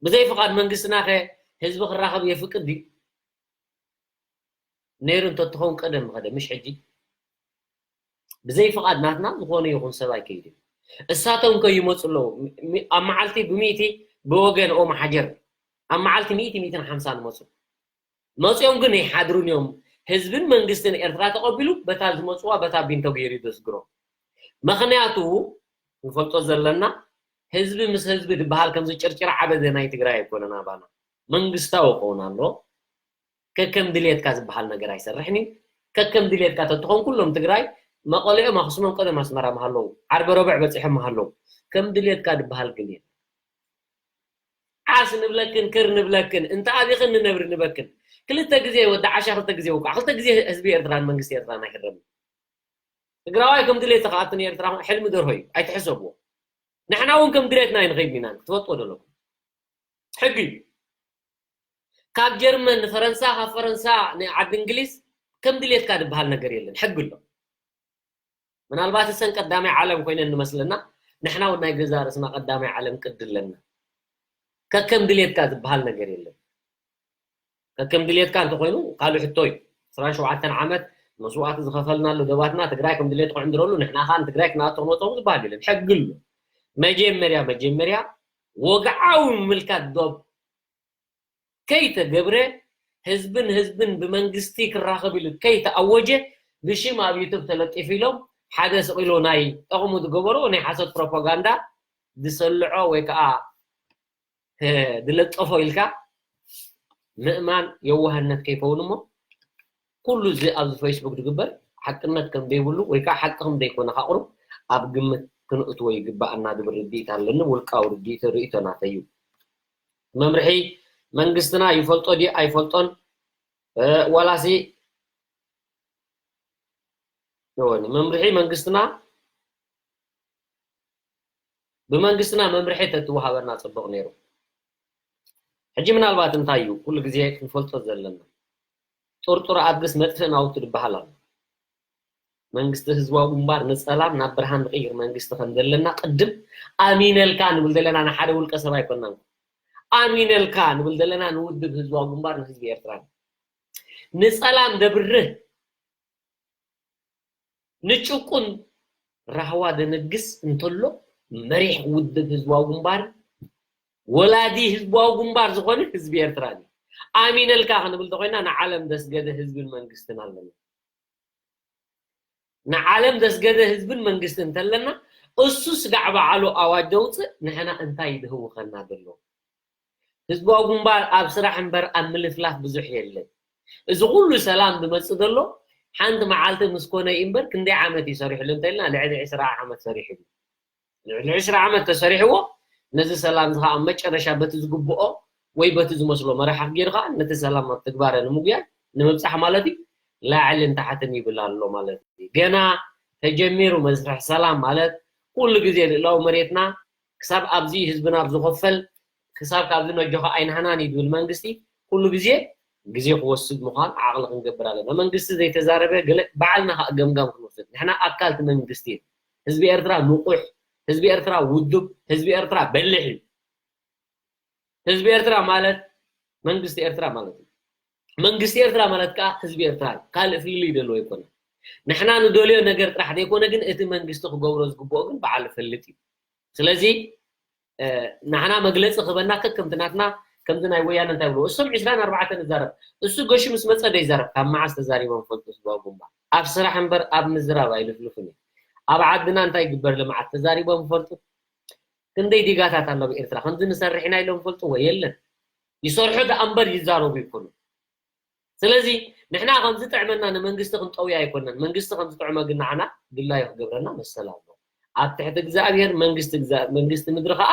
ብዘይ ፍቓድ መንግስትና ከ ህዝቢ ክራኸብ የፍቅድ ድዩ? ነይሩ እንተትኸውን ቀደም ምኸደ ምሽ ሕጂ ብዘይ ፍቓድ ናትና ዝኾነ ይኹን ሰብ ኣይከይድን። እሳቶም ከ ይመፁ ኣለዉ ኣብ መዓልቲ ብሚእቲ ብወገን ኦም ሓጀር ኣብ መዓልቲ ሚእቲ ሚእትን ሓምሳን መፁ። መፂኦም ግን ኣይሓድሩን እዮም። ህዝብን መንግስትን ኤርትራ ተቐቢሉ በታ ዝመፅዋ በታ ቢንቶ ገይሩ እዩ ዘስግሮም። ምኽንያቱ ንፈልጦ ዘለና ህዝቢ ምስ ህዝቢ ዝበሃል ከምዚ ጭርጭር ዓበደ ናይ ትግራይ ኣይኮነን ኣባና መንግስታዊ ክኸውን ኣሎ። ከከም ድሌትካ ዝበሃል ነገር ኣይሰርሕን እዩ። ከከም ድሌትካ ተትኾን ኩሎም ትግራይ መቐለኦም ኣኽሱሞም ቀደም ኣስመራ ምሃለዉ ዓርበ ረብዕ በፂሖም ምሃለዉ ከም ድሌትካ ዝበሃል ግን የለን። ዓስ ንብለክን ክር ንብለክን እንተ ኣቢኽን ንነብሪ ንበክን ክልተ ግዜ ወዲ ዓሻ ክልተ ግዜ ውቃዕ ክልተ ግዜ ህዝቢ ኤርትራን መንግስቲ ኤርትራን ኣይሕረምን። ትግራዋይ ከም ድሌት ተኸኣትን ኤርትራ ሕልሚ ደርሆ እዩ ኣይትሕሰብዎ። ንሕና እውን ከም ድሌትና ኣይንኸይድን ኢና ክትፈልጥዎ ዘለኩም። ሕጊ እዩ። ካብ ጀርመን ንፈረንሳ ካብ ፈረንሳ ንዓዲ እንግሊዝ ከም ድሌትካ ዝበሃል ነገር የለን ሕጊ ኣሎ። ምናልባት እሰን ቀዳማይ ዓለም ኮይነን ንመስለና ንሕና እውን ናይ ገዛ ርእስና ቀዳማይ ዓለም ቅዲ ኣለና። ከከም ድሌትካ ዝበሃል ነገር የለን። ከከም ድሌትካ እንተኮይኑ ካልእ ሕቶ እዩ። ዕስራን ሸውዓተን ዓመት መስዋእቲ ዝኸፈልናሉ ደባትና ትግራይ ከም ድሌት ክዕንድረሉ ንሕና ከዓ ንትግራይ ክነኣቶ ክንወፅኦም ዝበሃል የለን። ሕጊ ኣሎ። መጀመርያ መጀመርያ ወግዓዊ ምምልካት ዶብ ከይተገብረ ህዝብን ህዝብን ብመንግስቲ ክራኸብ ኢሉ ከይተኣወጀ ብሽም ኣብ ዩቱብ ተለጢፉ ኢሎም ሓደ ስቕ ኢሉ ናይ ጠቕሙ ዝገበሮ ናይ ሓሶት ፕሮፓጋንዳ ዝሰልዖ ወይ ከዓ ዝለጠፎ ኢልካ ምእማን የዋህነት ከይከውን እሞ ኩሉ እዚ ኣብዚ ፌስቡክ ዝግበር ሓቅነት ከም ዘይብሉ ወይ ከዓ ሓቂ ከም ዘይኮነ ካቕሩ ኣብ ግምት ክንእትዎ ይግባኣና ዝብል ርድኢት ኣለኒ። ውልቃዊ ርድኢት ርእይቶ ናተይ እዩ። መምርሒ መንግስትና ይፈልጦ ድዩ ኣይፈልጦን ዋላሲ መምርሒ መንግስትና ብመንግስትና መምርሒ ተትወሃበና ፅቡቕ ነይሩ። ሕጂ ምናልባት እንታይ እዩ ኩሉ ግዜ ክንፈልጦ ዘለና ጥርጡር ኣድግስ መጥፍእ ናውቲ ዝበሃል ኣሎ። መንግስቲ ህዝባዊ ግንባር ንፀላም ናብ ብርሃን ዝቕይር መንግስቲ ከም ዘለና ቅድም ኣሚነልካ ንብል ዘለና ንሓደ ውልቀ ሰብ ኣይኮናን። ኣሚነልካ ንብል ዘለና ንውድብ ህዝባዊ ግንባር ንህዝቢ ኤርትራ ንፀላም ደብርህ ንጭቁን ራህዋ ደነግስ እንተሎ መሪሕ ውድብ ህዝባዊ ግንባር ወላዲ ህዝባዊ ግንባር ዝኾነ ህዝቢ ኤርትራ እዩ። ኣሚነልካ ክንብል ተኮይና ንዓለም ዘስገደ ህዝብን መንግስትን ኣለና። ንዓለም ዘስገደ ህዝብን መንግስትን እንተለና እሱ ስጋዕ በዓሉ ኣዋጅ ዘውፅእ ንሕና እንታይ ድህውኸና ዘሎ? ህዝባዊ ግንባር ኣብ ስራሕ እምበር ኣብ ምልፍላፍ ብዙሕ የለን። እዚ ኩሉ ሰላም ዝመፅእ ዘሎ ሓንቲ መዓልቲ ምስ ኮነ እዩ እምበር ክንደይ ዓመት እዩ ሰሪሕሉ እንተኢልና ልዕሊ ዕስራ ዓመት ሰሪሕሉ። ልዕሊ ዕስራ ዓመት ተሰሪሕዎ ነዚ ሰላም እዚ ከዓ መጨረሻ በቲ ዝግብኦ ወይ በቲ ዝመስሎ መራሕቲ ጌርካ ነቲ ሰላም ኣብ ትግባረ ንምጉያይ ንምብጻሕ ማለት እዩ። ላዕልን ታሕትን ይብል ኣሎ ማለት እዩ። ገና ተጀሚሩ መስርሕ ሰላም ማለት ኩሉ ግዜ ልእላዊ መሬትና ክሳብ ኣብዚ ህዝብና ኣብ ዝኸፈል ክሳብ ካብዚ ነጆኻ ኣይንሃናን እዩ ዝብል መንግስቲ ኩሉ ግዜ ግዜ ክወስድ ምዃን ዓቕሊ ክንገብር ኣለና። መንግስቲ ዘይተዛረበ ገለ ባዕልና ከዓ ገምጋም ክንወስድ ንሕና ኣካል እቲ መንግስቲ እዩ። ህዝቢ ኤርትራ ንቑሕ፣ ህዝቢ ኤርትራ ውዱብ፣ ህዝቢ ኤርትራ በሊሕ እዩ። ህዝቢ ኤርትራ ማለት መንግስቲ ኤርትራ ማለት እዩ። መንግስቲ ኤርትራ ማለት ከዓ ህዝቢ ኤርትራ እዩ። ካልእ ፍልልይ ዘለዎ ኣይኮነን። ንሕና ንደልዮ ነገር ጥራሕ ዘይኮነ ግን እቲ መንግስቲ ክገብሮ ዝግብኦ ግን ባዕሉ ፈልጥ እዩ። ስለዚ ንሕና መግለፂ ክበና ከከምቲ ናትና ከምቲ ናይ ወያነ እንታይ ብሎ እሶም ዕስራን ኣርባዕተን ንዛረብ እሱ ገሹ ምስ መፀ ዶ ይዛረብ ካብ መዓስ ተዛሪቦም ፈልጡ ዝባቡምባ ኣብ ስራሕ እምበር ኣብ ምዝራብ ኣይልፍልፉን እዩ። ኣብ ዓድና እንታይ ይግበር ልምዓት ተዛሪቦም ፈልጡ ክንደይ ዲጋታት ኣሎ ኣብ ኤርትራ ከምዚ ንሰርሕ ኢና ኢሎም ፈልጥዎ የለን። ይሰርሑ ደኣ እምበር ይዛረቡ ይኮኑ። ስለዚ ንሕና ከም ዝጥዕመና ንመንግስቲ ክንጠውያ ኣይኮነን። መንግስቲ ከም ዝጥዕሞ ግን ንዓና ድላዩ ክገብረና መሰል ኣለዎ። ኣብ ትሕቲ እግዚኣብሔር መንግስቲ ምድሪ ከዓ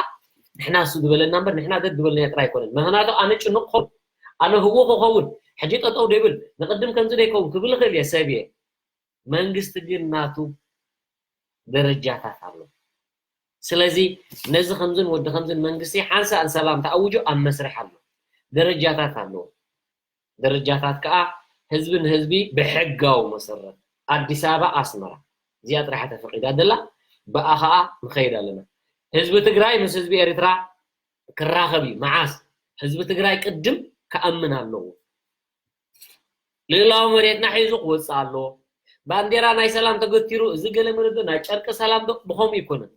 ንሕና እሱ ዝበለና እምበር ንሕና ደድበለና ጥራይ ኣይኮነን። ምክንያቱ ኣነ ጭኑቕ ክኸውን ኣነ ህዎ ክኸውን ሕጂ ጠጠው ደብል ንቅድም ከምዚ ደይከውን ክብል ይኽእል እየ ሰብ እየ። መንግስቲ ግን ናቱ ደረጃታት ኣሎ። ስለዚ ነዚ ከምዝን ወዲ ከምዝን መንግስቲ ሓንሳእን ሰላም ተኣውጆ ኣብ መስርሕ ኣሎ። ደረጃታት ኣለዎ። ደረጃታት ከዓ ህዝቢ ንህዝቢ ብሕጋዊ መሰረት ኣዲስ ኣበባ ኣስመራ እዚኣ ጥራሓ ተፈቂዳ ደላ ብኣ ከዓ ንኸይድ ኣለና። ህዝቢ ትግራይ ምስ ህዝቢ ኤርትራ ክራኸብ እዩ። መዓስ ህዝቢ ትግራይ ቅድም ክኣምን ኣለዎ። ልእላዊ መሬትና ሒዙ ክወፅእ ኣለዎ። ባንዴራ ናይ ሰላም ተገቲሩ እዚ ገለ መለዶ ናይ ጨርቂ ሰላም ዶ ብኸምኡ ይኮነን።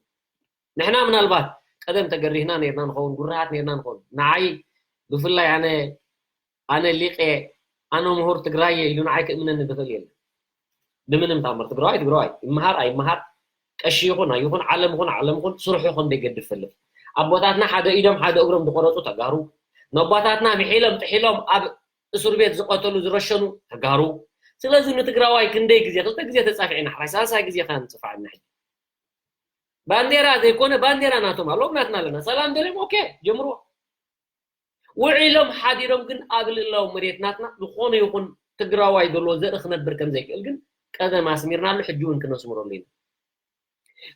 ንሕና ምናልባት ቀደም ተገሪህና ነርና ንኸውን ጉርሃት ነርና ንኸውን ንዓይ ብፍላይ ኣነ ኣነ ሊቄ ኣነ ምሁር ትግራየ ኢሉ ንዓይ ክእምነኒ ዝኽእል የለን። ብምንም ታምር ትግራዋይ ትግራዋይ ይመሃር ኣይመሃር ቀሺ ይኹን ኣይኹን ዓለም ይኹን ዓለም ይኹን ስርሑ ከም ዘይገድፍ ፈልጥ። ኣቦታትና ሓደ ኢዶም ሓደ እግሮም ዝቆረፁ ተጋሩ ነቦታትና ምሒሎም ጥሒሎም ኣብ እስር ቤት ዝቀተሉ ዝረሸኑ ተጋሩ። ስለዚ ንትግራዋይ ክንደይ ግዜ ክልተ ግዜ ተፃፊዕና ሕራይ ሳልሳይ ግዜ ከ ንፅፋዕና ሕጂ ባንዴራ ዘይኮነ ባንዴራ ናቶም ኣለዎም ናትና ኣለና ሰላም ደልዮም ኦኬ ጀምርዎ። ውዒሎም ሓዲሮም ግን ኣብ ልእላዊ መሬት ናትና ዝኾነ ይኹን ትግራዋይ ዘሎ ዘርኢ ክነብር ከም ዘይክእል ግን ቀደም ኣስሚርናሉ ሕጂ እውን ክነስምረሉ ኢና።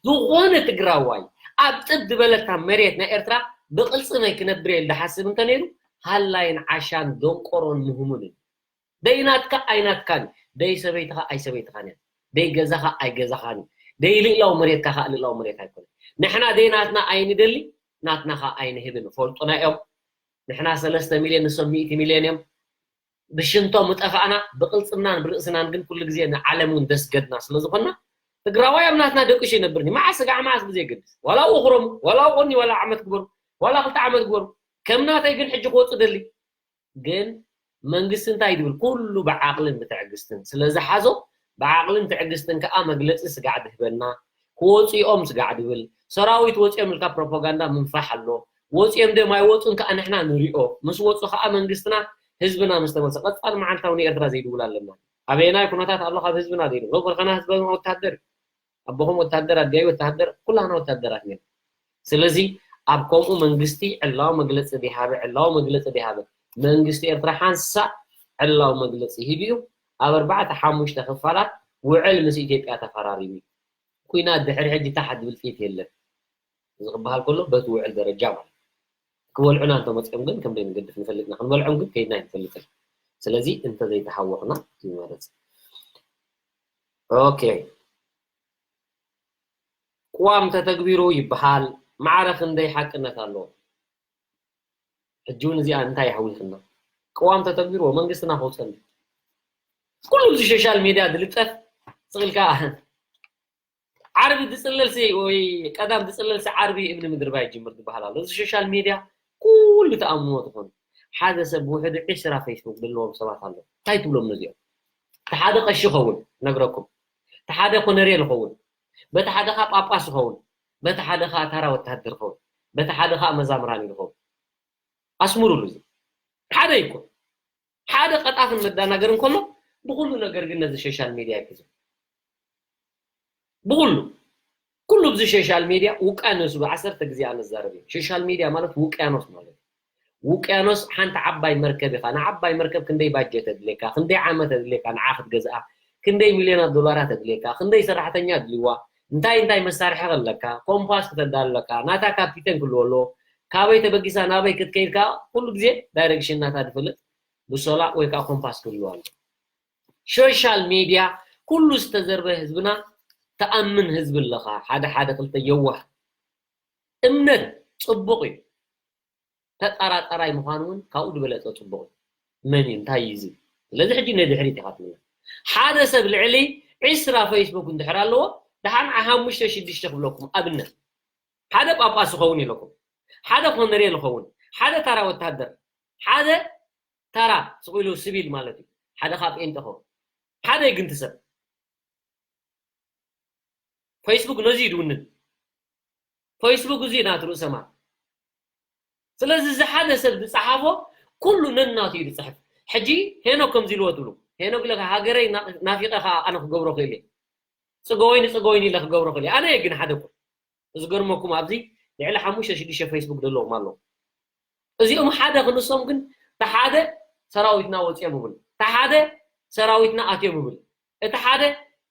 ዝኾነ ትግራዋይ ኣብ ጥብ ዝበለታ መሬት ናይ ኤርትራ ብቕልፅመይ ክነብር እየ ዝሓስብ እንተነይሩ ሃላይን ዓሻን ደንቆሮን ምህሙንን እዩ። ደይ ናትካ ኣይናትካን እዩ። ደይ ሰበይትኻ ኣይሰበይትኻን እያ። ደይ ገዛኻ ኣይገዛኻን እዩ። ደይ ልእላዊ መሬትካ ከዓ ልእላዊ መሬት ኣይኮነን። ንሕና ደይ ናትና ኣይንደሊ ናትና ከዓ ኣይንህብን። ፈልጡና እዮም። ንሕና ሰለስተ ሚልዮን ንሶም ሚእቲ ሚልዮን እዮም። ብሽንቶም ምጠፋእና ብቅልፅምናን ብርእስናን ግን ኩሉ ግዜ ንዓለም እውን ደስገድና ስለዝኮና ትግራዋይ ኣብ ናትና ደቂሱ ይነብር እዩ። መዓስ ስጋዕ መዓስ ብዘየገድስ ዋላ ውክሮም ዋላ ቆኒ ዋላ ዓመት ግበሩ ዋላ ክልተ ዓመት ግበሩ ከም ናተይ ግን ሕጂ ክወፁ ደሊ ግን መንግስቲ እንታይ ድብል ኩሉ ብዓቕልን ብትዕግስትን ስለዝሓዞ ብዓቕልን ትዕግስትን ከዓ መግለፂ ስጋዕ ድህበና ክወፅኦም ስጋዕ ድብል ሰራዊት ወፂኦም ኢልካ ፕሮፓጋንዳ ምንፋሕ ኣሎ ወፂኦም ደም ኣይወፁን ከዓ ንሕና ንሪኦ ምስ ወፁ ከዓ መንግስትና ህዝብና ምስ ተመልሰ ቀፃሊ መዓልታዊ ንኤርትራ ዘይድውል ኣለና ኣበየናይ ኩነታት ኣሎ ካብ ህዝብና ዘይድውል በርኸና ህዝባዊ ወታደር ኣቦኹም ወታደር ኣዲያይ ወታደር ኩላና ወታደራት ኢና ስለዚ ኣብ ከምኡ መንግስቲ ዕላዊ መግለፂ ዲሃበ ዕላዊ መግለፂ ዲሃበ መንግስቲ ኤርትራ ሓንሳእ ዕላዊ መግለፂ ሂቡ እዩ ኣብ ኣርባዕተ ሓሙሽተ ክፋላት ውዕል ምስ ኢትዮጵያ ተፈራሪሙ ኩናት ድሕሪ ሕጂ ታሓት ዝብል ጥይት የለን እዚ ክበሃል ከሎ በቲ ውዕል ደረጃ ማለት ክበልዑና እንተመፅኦም ግን ከም ዘይንገድፍ ንፈልጥና ክንበልዖም ግን ከይድና ኣይንፈልጥን ስለዚ እንተዘይተሓወኽና ይመረፅ ኦኬ ቅዋም ተተግቢሩ ይበሃል ማዕረ ክንደይ ሓቅነት ኣለዎ ሕጂ እውን እዚኣ እንታይ ይሓዊኽና ቅዋም ተተግቢርዎ መንግስትና ከውፀን ኩሉ እዚ ሶሻል ሚድያ ዝልጠፍ ስቕ ኢልካ ዓርቢ ዝፅለልሲ ወይ ቀዳም ዝፅለልሲ ዓርቢ እምኒ ምድርባይ ይጅምር ዝበሃል ኣሎ እዚ ሶሻል ሚድያ ኩሉ ተኣምኖ ትኾኑ ሓደ ሰብ ውሕዱ ዕስራ ፌስቡክ ዘለዎም ሰባት ኣለዉ እንታይ ትብሎም ነዚኦም እቲ ሓደ ቀሺ ይኸውን ነግረኩም እቲ ሓደ ኮነሬል ይኸውን በቲ ሓደ ኻ ጳጳስ ይኸውን በቲ ሓደ ኻ ታራ ወታደር ይኸውን በቲ ሓደ ኻ መዛምራን ይኸውን ኣስምሩሉ እዚ ሓደ ይኮን ሓደ ቀጣፍን መዳናገር እንከሎ ብኩሉ ነገር ግን ነዚ ሶሻል ሚድያ ይሕዞ ብኩሉ ኩሉ ብዚ ሶሻል ሚድያ ውቃኖስ ብዓሰርተ ግዜ ኣነ ዛረብ ሶሻል ሚድያ ማለት ውቅያኖስ ማለት ውቅያኖስ ሓንቲ ዓባይ መርከብ ኢኻ። ንዓባይ መርከብ ክንደይ ባጀት ኣድልየካ፣ ክንደይ ዓመት ኣድልየካ ንዓ ክትገዝኣ፣ ክንደይ ሚልዮናት ዶላራት ኣድልየካ፣ ክንደይ ሰራሕተኛ ኣድልይዋ፣ እንታይ እንታይ መሳርሒ ከለካ፣ ኮምፓስ ክተዳለካ፣ ናታ ካፒተን ክልዎ ኣለዎ፣ ካበይ ተበጊሳ ናበይ ክትከይድ ከኣ ኩሉ ግዜ ዳይሬክሽን ናታ ዝፈልጥ ብሶላ ወይ ከኣ ኮምፓስ ክህልዎ ኣለዎ። ሶሻል ሜድያ ኩሉ ዝተዘርበ ህዝብና ተኣምን ህዝቢ ኣለኻ። ሓደ ሓደ ክልተ የዋህ እምነት ጽቡቕ እዩ። ተጠራጣራይ ምዃኑ እውን ካብኡ ዝበለጸ ጽቡቕ እዩ። መን እዩ እንታይ እዩ እዚ? ስለዚ ሕጂ ንድሕሪት ኢኻ ትምለስ። ሓደ ሰብ ልዕሊ ዕስራ ፌስቡክ እንድሕር ኣለዎ ደሓን ሓሙሽተ ሽዱሽተ ክብለኩም ኣብነት ሓደ ጳጳስ ይኸውን ኢለኩም ሓደ ኮነሬል ይኸውን ሓደ ታራ ወታደር ሓደ ታራ ስቕ ኢሉ ስቢል ማለት እዩ ሓደ ካብ ጴንጤ ኸውን ሓደ ግንቲ ሰብ ፌስቡክ ነዚ እዩ ድውንን ፌስቡክ እዚ ናቱ ርእሰ ማል ስለዚ እዚ ሓደ ሰብ ዝፀሓፎ ኩሉ ነናቱ እዩ ዝፅሕፍ ሕጂ ሄኖክ ከምዚ ኢልዎ ትብሉ ሄኖክ ኢለ ሃገረይ ናፊቀ ከዓ ኣነ ክገብሮ ክእል እየ ፅገወይኒ ፅገወይኒ ኢለ ክገብሮ ክእል እየ ኣነ ግን ሓደ እኮ ዝገርመኩም ኣብዚ ልዕሊ ሓሙሽተ ሽዱሽተ ፌስቡክ ዘለዎም ኣለዉ እዚኦም ሓደ ክንሶም ግን ተሓደ ሰራዊትና ወፅኦም ይብል ተሓደ ሰራዊትና ኣትዮም ይብል እቲ ሓደ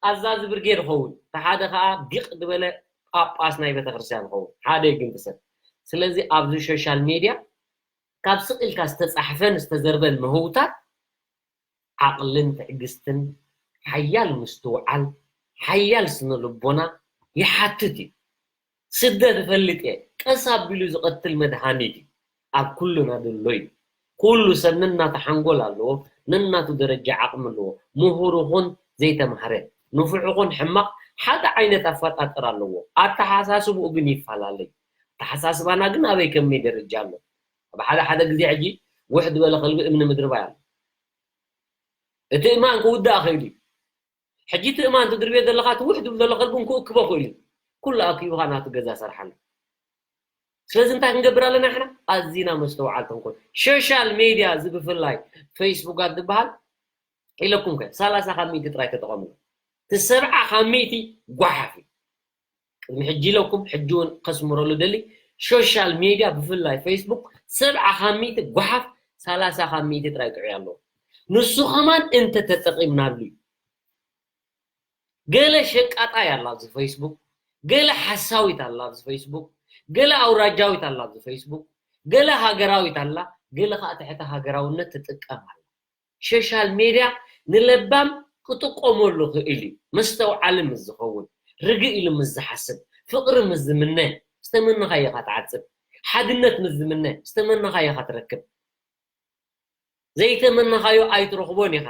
ኣዛዚ ብርጌድ ይኸውን እቲ ሓደ ከዓ ዲቕ ዝበለ ጳጳስ ናይ ቤተክርስትያን ይኸውን ሓደ ግን ትሰብ ስለዚ ኣብዚ ሶሻል ሜድያ ካብ ስቕ ኢልካ ዝተፃሕፈን ዝተዘርበን ምህውታት ዓቕልን ትዕግስትን ሓያል ምስትውዓል ሓያል ስነ ልቦና ይሓትት እዩ። ስደት እፈልጥ እየ፣ ቀስ ኣቢሉ ዝቐትል መድሃኒት እዩ። ኣብ ኩልና ዘሎ እዩ። ኩሉ ሰብ ነናቱ ሓንጎል ኣለዎ፣ ነናቱ ደረጃ ዓቕሚ ኣለዎ። ምሁር ይኹን ዘይተማህረ፣ ንፉዕ ይኹን ሕማቕ ሓደ ዓይነት ኣፈጣጥር ኣለዎ። ኣተሓሳስብኡ ግን ይፈላለ እዩ። ኣተሓሳስባና ግን ኣበይ ከመይ ደረጃ ኣሎ? ኣብ ሓደ ሓደ ግዜ ሕጂ ውሕ ዝበለ ከልቢ እምኒ ምድርባይ ኣሎ። እቲ እማን ክውዳእ ክእል እዩ። ሕጂ እቲ እማን ትድርብዮ ዘለኻ እቲ ውሕ ዝብል ዘሎ ከልቢ እውን ክእክቦ ክእል እዩ። ኩሉ ኣኪቡኻ ናቱ ገዛ ሰርሓሉ። ስለዚ እንታይ ክንገብር ኣለና ንሕና? ኣዚና መስተውዓልቲ ክንኮን። ሶሻል ሜድያ እዚ ብፍላይ ፌስቡካት ዝበሃል ኢለኩም ከ ሰላሳ ካብ ሚእቲ ጥራይ ተጠቐምሉ። እቲ ሰብዓ ካብ ሚእቲ ጓሓፍ እዩ። ቅድሚ ሕጂ ኢለኩም ሕጂ እውን ከስምረሉ ደሊ ሶሻል ሜድያ ብፍላይ ፌስቡክ ሰብዓ ካብ ሚእቲ ጓሓፍ ሰላሳ ካብ ሚእቲ ጥራይ ጥዑይ ኣለዎ። ንሱ ከማን እንተተጠቒምናሉ እዩ። ገለ ሸቃጣይ ኣላ ኣብዚ ፌስቡክ፣ ገለ ሓሳዊት ኣላ ኣብዚ ፌስቡክ፣ ገለ ኣውራጃዊት ኣላ ኣብዚ ፌስቡክ፣ ገለ ሃገራዊት ኣላ፣ ገለ ከዓ ትሕቲ ሃገራውነት ትጥቀም ኣላ። ሶሻል ሜድያ ንለባም ክጥቀመሉ ክእል እዩ። መስተውዓሊ ምስ ዝኸውን፣ ርግእ ኢሉ ምስ ዝሓስብ፣ ፍቕሪ ምስ ዝምነ፣ ዝተመነኻዮ ኢኻ ትዓጽድ። ሓድነት ምስ ዝምነ፣ ዝተመነኻዮ ኢኻ ትረክብ። ዘይተመነኻዮ ኣይትረኽቦን ኢኻ።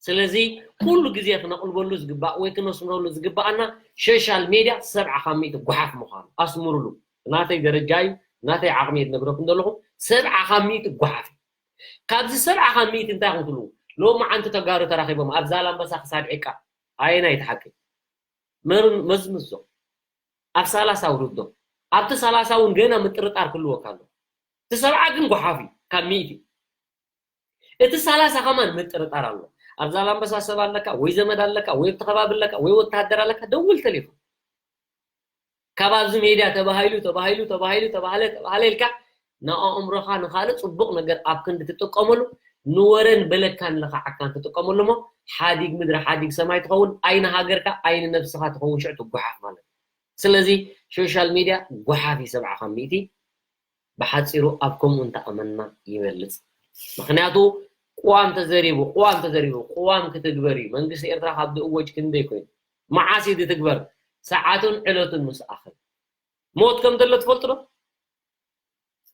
ስለዚ ኩሉ ግዜ ክነቕልበሉ ዝግባእ ወይ ክነስምረሉ ዝግባኣና ሶሻል ሜድያ ሰብዓ ካብ ሚእቲ ጓሓፍ ምዃኑ ኣስምሩሉ። ናተይ ደረጃ እዩ፣ ናተይ ዓቕሚ እየ ዝነግረኩም ዘለኹ። ሰብዓ ካብ ሚእቲ ጓሓፍ እዩ። ካብዚ ሰብዓ ካብ ሚእቲ እንታይ ኢኹም ትብሉ? ሎሚ ዓንቲ ተጋሩ ተራኺቦም ኣብ ዛላምበሳ ክሳድ ዒቃ ኣየናይ እቲ ሓቂ? መዝምዞ ኣብ ሰላሳ ውርዶ ኣብቲ ሰላሳ እውን ገና ምጥርጣር ክህልወካ ኣሎ። እቲ ሰብዓ ግን ጓሓፍ እዩ ካብ ሚእቲ። እቲ ሰላሳ ከማን ምጥርጣር ኣሎ። ኣብ ዛላምበሳ ሰብ ኣለካ ወይ ዘመድ ኣለካ ወይ ኣብቲ ከባቢ ኣለካ ወይ ወተሃደር ኣለካ ደውል ተሌፎን። ካብ ኣብዚ ሜድያ ተባሂሉ ተባሂሉ ተባሂሉ ተባሃለ ተባሃለ ኢልካ ንኣእምሮኻ ንኻልእ ፅቡቕ ነገር ኣብ ክንዲ ትጥቀመሉ ንወረን በለካን ለኻዓካን ትጥቀመሉ እሞ ሓዲግ ምድሪ ሓዲግ ሰማይ ትኸውን ኣይኒ ሃገርካ ኣይኒ ነብስኻ ትኸውን ሽዑ ትጓሓፍ ማለት እዩ። ስለዚ ሶሻል ሜድያ ጓሓፍ እዩ ሰብዓ ካብ ሚእቲ ብሓፂሩ ኣብ ከምኡ እንተኣመንና ይበልፅ። ምክንያቱ ቅዋም ተዘሪቡ ቅዋም ተዘሪቡ ቅዋም ክትግበር እዩ። መንግስቲ ኤርትራ ካብ ዝእወጅ ክንደይ ኮይኑ መዓስ እዩ ዝትግበር? ሰዓቱን ዕለቱን ምስ ኣኸል ሞት ከም ዘሎ ትፈልጡ ዶ?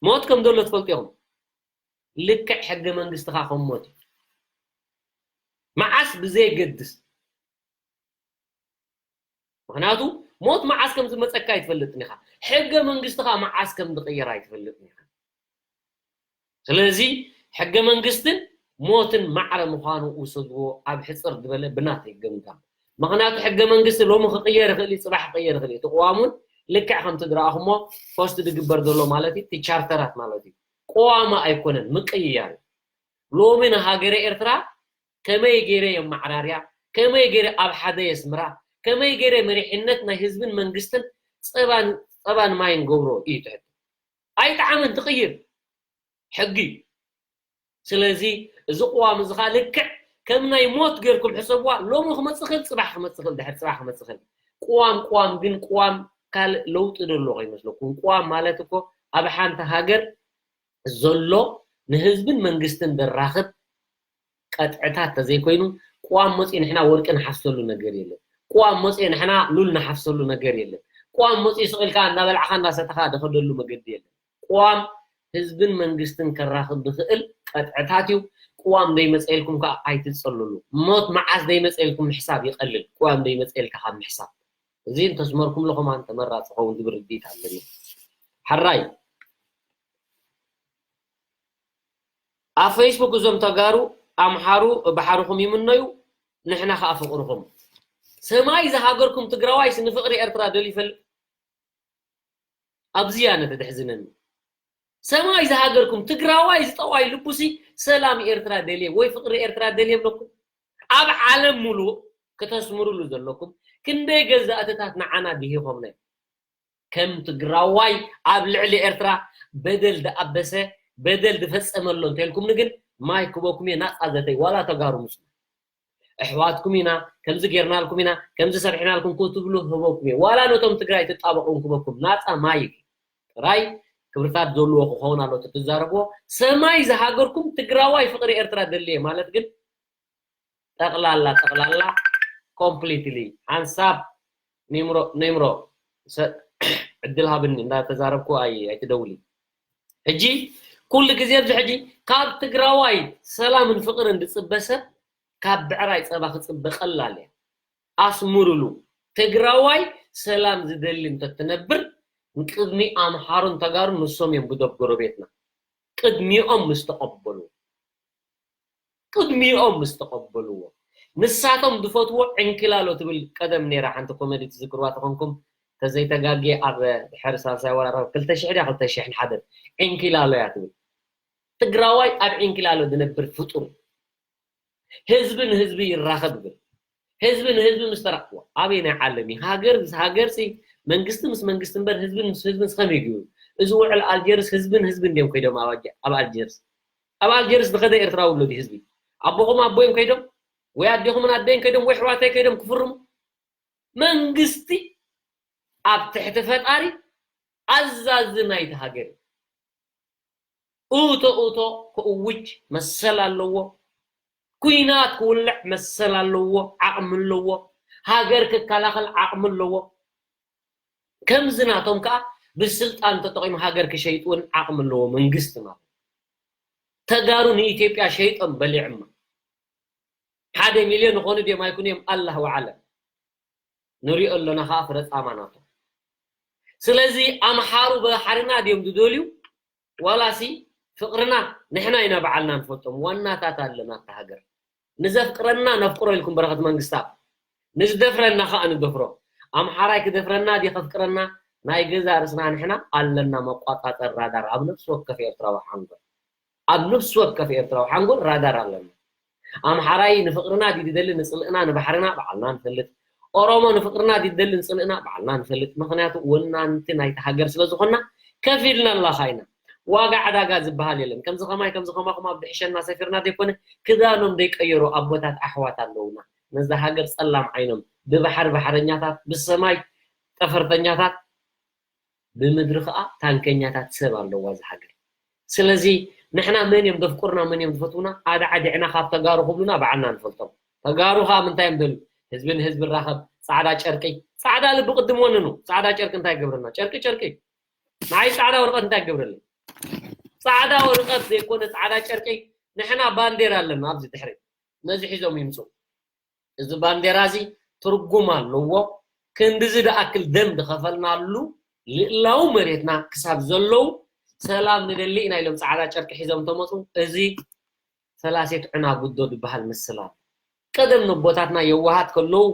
ሞት ከም ዘሎ ትፈልጡ ኢኹም። ልክዕ ሕገ መንግስትኻ ከም ሞት እዩ። መዓስ ብዘየገድስ ምክንያቱ ሞት መዓስ ከም ዝመፀካ ኣይትፈልጥን ኢኻ። ሕገ መንግስትኻ መዓስ ከም ዝቕየር ኣይትፈልጥን ኢኻ። ስለዚ ሕገ መንግስትን ሞትን ማዕረ ምዃኑ ውሰድዎ ኣብ ሕፅር ዝበለ ብናተይ ገምጋም። ምክንያቱ ሕገ መንግስቲ ሎሚ ክቕየር ይኽእል እዩ፣ ፅባሕ ክቕየር ይኽእል እዩ። እቲ ቅዋም እውን ልክዕ ከምቲ ዝረኣኹሞ ፖስት ዝግበር ዘሎ ማለት እዩ፣ እቲ ቻርተራት ማለት እዩ። ቅዋማ ኣይኮነን፣ ምቅይያር እዩ። ሎሚ ንሃገረ ኤርትራ ከመይ ገይረ የመዓራርያ፣ ከመይ ገይረ ኣብ ሓደ የስምራ፣ ከመይ ገይረ መሪሕነት ናይ ህዝብን መንግስትን ጸባን ጸባን ማይን ገብሮ እዩ ትሕት። ኣይጠዓመን ትቕይር። ሕጊ እዩ። ስለዚ እዚ ቅዋም እዚ ከዓ ልክዕ ከም ናይ ሞት ጌርኩም ሕሰብዋ። ሎሚ ክመፅእ ክእል፣ ፅባሕ ክመፅእ ክእል፣ ድሕሪ ፅባሕ ክመፅእ ክእል። ቅዋም ቅዋም ግን ቅዋም ካልእ ለውጢ ዶ ኣለዎ ይመስለኩም? ቅዋም ማለት እኮ ኣብ ሓንቲ ሃገር ዘሎ ንህዝብን መንግስትን ዘራኽብ ቀጥዕታት ተዘይኮይኑ ቅዋም መፂኡ ንሕና ወርቂ ንሓፍሰሉ ነገር የለን። ቅዋም መፂኡ ንሕና ሉል ንሓፍሰሉ ነገር የለን። ቅዋም መፂኡ ስቕ ኢልካ እንዳበላዕካ እንዳሰተኻ ደኸደሉ መገዲ የለን። ቅዋም ህዝብን መንግስትን ከራኽብ ዝኽእል ቀጥዕታት እዩ። ቅዋም ዘይመፀልኩም ከዓ ኣይትፀልሉ። ሞት መዓስ ዘይመፀልኩም ምሕሳብ ይቐልል፣ ቅዋም ዘይመፀልካ ካብ ምሕሳብ። እዚ እንተስመርኩም ለኹም ኣን ተመራፂ ኸውን ዝብል ርድኢት ኣለኒ። ሓራይ ኣብ ፌስቡክ እዞም ተጋሩ ኣምሓሩ ባሕርኹም ይምነዩ፣ ንሕና ከዓ ፍቕርኹም። ሰማይ ዝሃገርኩም ትግራዋይስ ንፍቕሪ ኤርትራ ደልዩ ይፈልጥ? ኣብዚ እያ ነቲ ድሕዝነኒ። ሰማይ ዝሃገርኩም ትግራዋይ ዝጠዋይ ልቡሲ ሰላም ኤርትራ ደልየ ወይ ፍቕሪ ኤርትራ ደልየ ብለኩም። ኣብ ዓለም ሙሉእ ክተስምሩሉ ዘለኩም ክንደይ ገዛእትታት ንዓና ድሂኾምና እዮም። ከም ትግራዋይ ኣብ ልዕሊ ኤርትራ በደል ዝኣበሰ በደል ዝፈጸመ ኣሎ እንተልኩምኒ ግን ማይ ክበኩም እየ ናጻ ዘተይ ዋላ ተጋሩ ምስ ኣሕዋትኩም ኢና ከምዚ ጌርናልኩም ኢና ከምዚ ሰሪሕናልኩም ክትብሉ ህበኩም እየ ዋላ ነቶም ትግራይ ትጣበቑ ክበኩም ናጻ ማይ ጥራይ ክብርታት ዘለዎ ክኸውን ኣሎ ትትዛረብዎ ሰማይ ዝሃገርኩም ትግራዋይ ፍቕሪ ኤርትራ ደልየ ማለት ግን ጠቕላላ ጠቕላላ ኮምፕሊትሊ ሓንሳብ ኒምሮ ኒምሮ ዕድል ሃብኒ እንዳተዛረብኩ ኣይ ኣይትደውሊ ሕጂ ኩሉ ግዜ ኣብዚ ሕጂ ካብ ትግራዋይ ሰላምን ፍቕርን ዝፅበ ሰብ ካብ ብዕራይ ፀባ ክፅበ ቀላል እያ ኣስምሩሉ ትግራዋይ ሰላም ዝደሊ እንተትነብር ንቅድሚ ኣምሓሩን ተጋሩን ንሶም እዮም ብደብ ጎረቤትና ቅድሚኦም ምስ ተቐበሉ ቅድሚኦም ምስ ተቐበልዎ ንሳቶም ዝፈትዎ ዕንኪላሎ ትብል ቀደም ነይራ ሓንቲ ኮመዲ ትዝክርዋ ተኾንኩም ተዘይተጋጌ ኣብ ድሕሪ ሳልሳይ ወራር ክልተ ሽሕ ድያ ክልተ ሽሕን ሓደን ዕንኪላሎ እያ ትብል ትግራዋይ ኣብ ዕንኪላሎ ዝነብር ፍጡር ህዝቢ ንህዝቢ ይራኸብ ይብል ህዝቢ ንህዝቢ ምስ ተራኽቦ ኣበይ ናይ ዓለም እዩ ሃገር ምስ ሃገር ሲ መንግስቲ ምስ መንግስቲ እምበር ህዝቢ ምስ ህዝቢ ምስ ከመይ ይግብሩ እዚ ውዕል ኣልጀርስ ህዝብን ህዝቢ እንዲዮም ከይዶም ኣብ ኣልጀርስ ኣብ ኣልጀርስ ዝኸደ ኤርትራዊ ኣሎ ህዝቢ ኣቦኹም ኣቦይም ከይዶም ወይ ኣዴኹምን ኣደይን ከይዶም ወይ ሕዋተይ ከይዶም ክፍርሙ መንግስቲ ኣብ ትሕቲ ፈጣሪ ኣዛዚ ናይቲ ሃገር እዩ። ኡቶ ኡቶ ክእውጅ መሰል ኣለዎ። ኩናት ክውልዕ መሰል ኣለዎ፣ ዓቕሚ ኣለዎ። ሃገር ክከላኸል ዓቕሚ ኣለዎ። ከምዚ ናቶም ከዓ ብስልጣን ተጠቒሙ ሃገር ክሸይጥ እውን ዓቕሚ ኣለዎ መንግስቲ ማለት ተጋሩ ንኢትዮጵያ ሸይጦም በሊዕማ ሓደ ሚልዮን ይኾኑ ድዮም ኣይኩን እዮም ኣላህ ወዓለም ንሪኦ ኣለና ከዓ ፍረ ፃማ ናቶም ስለዚ ኣምሓሩ ባሕርና ድዮም ዝደልዩ ዋላሲ ፍቕርና ንሕና ኢና ባዕልና ንፈልጦም ዋናታት ኣለና እታ ሃገር ንዘፍቅረና ነፍቅሮ ኢልኩም በረኸት መንግስታብ ንዝደፍረና ከዓ ንደፍሮ ኣምሓራይ ክደፍረና ድዩ ከፍቅረና ናይ ገዛ ርስና ንሕና ኣለና መቋፃፀር ራዳር ኣብ ነፍሲ ወከፍ ኤርትራዊ ሓንጎል ኣብ ነፍሲ ወከፍ ኤርትራዊ ሓንጎል ራዳር ኣለና ኣምሓራይ ንፍቅርና ድዩ ዝደሊ ንፅልእና ንባሕርና ባዕልና ንፈልጥ ኦሮሞ ንፍቅርና ድዩ ዝደሊ ንፅልእና ባዕልና ንፈልጥ ምክንያቱ ወናንቲ ናይቲ ሃገር ስለዝኮና ከፊልና ኣላካ ኢና ዋጋ ዕዳጋ ዝበሃል የለን ከምዚ ከማይ ከምዚ ከማኩም ኣብ ድሕሸና ሰፊርና ዘይኮነ ክዳኖም ዘይቀየሩ ኣቦታት ኣሕዋት ኣለውና ነዛ ሃገር ፀላም ዓይኖም ብባሕሪ ባሕረኛታት ብሰማይ ጠፈርተኛታት ብምድሪ ከዓ ታንከኛታት ሰብ ኣለዋ እዛ ሃገር ስለዚ ንሕና መን እዮም ዘፍቅሩና መን እዮም ዝፈትውና ኣድዓዲዕና ካብ ተጋሩ ክብሉና ባዕልና ንፈልጦም ተጋሩ ከዓ ምንታይ እዮም ደልዩ ህዝቢ ንህዝቢ ራኸብ ፃዕዳ ጨርቂ ፃዕዳ ልቢ ቅድም ወንኑ ፃዕዳ ጨርቂ እንታይ ገብረና ጨርቂ ጨርቂ ንዓይ ፃዕዳ ወረቀት እንታይ ገብረለይ ፃዕዳ ወረቀት ዘይኮነ ፃዕዳ ጨርቂ ንሕና ባንዴራ ኣለና ኣብዚ ድሕሪ ነዚ ሒዞም ይምፁ እዚ ባንዴራ እዚ ትርጉም ኣለዎ። ክንድዚ ዝኣክል ደም ዝኸፈልናሉ ልእላዊ መሬትና ክሳብ ዘለዉ ሰላም ንደሊ ኢና ኢሎም ፃዕዳ ጨርቂ ሒዞም ተመፁ። እዚ ፈላሲት ዕናጉዶ ዝበሃል ምስል ኣሎ። ቀደም ነቦታትና የዋሃት ከለዉ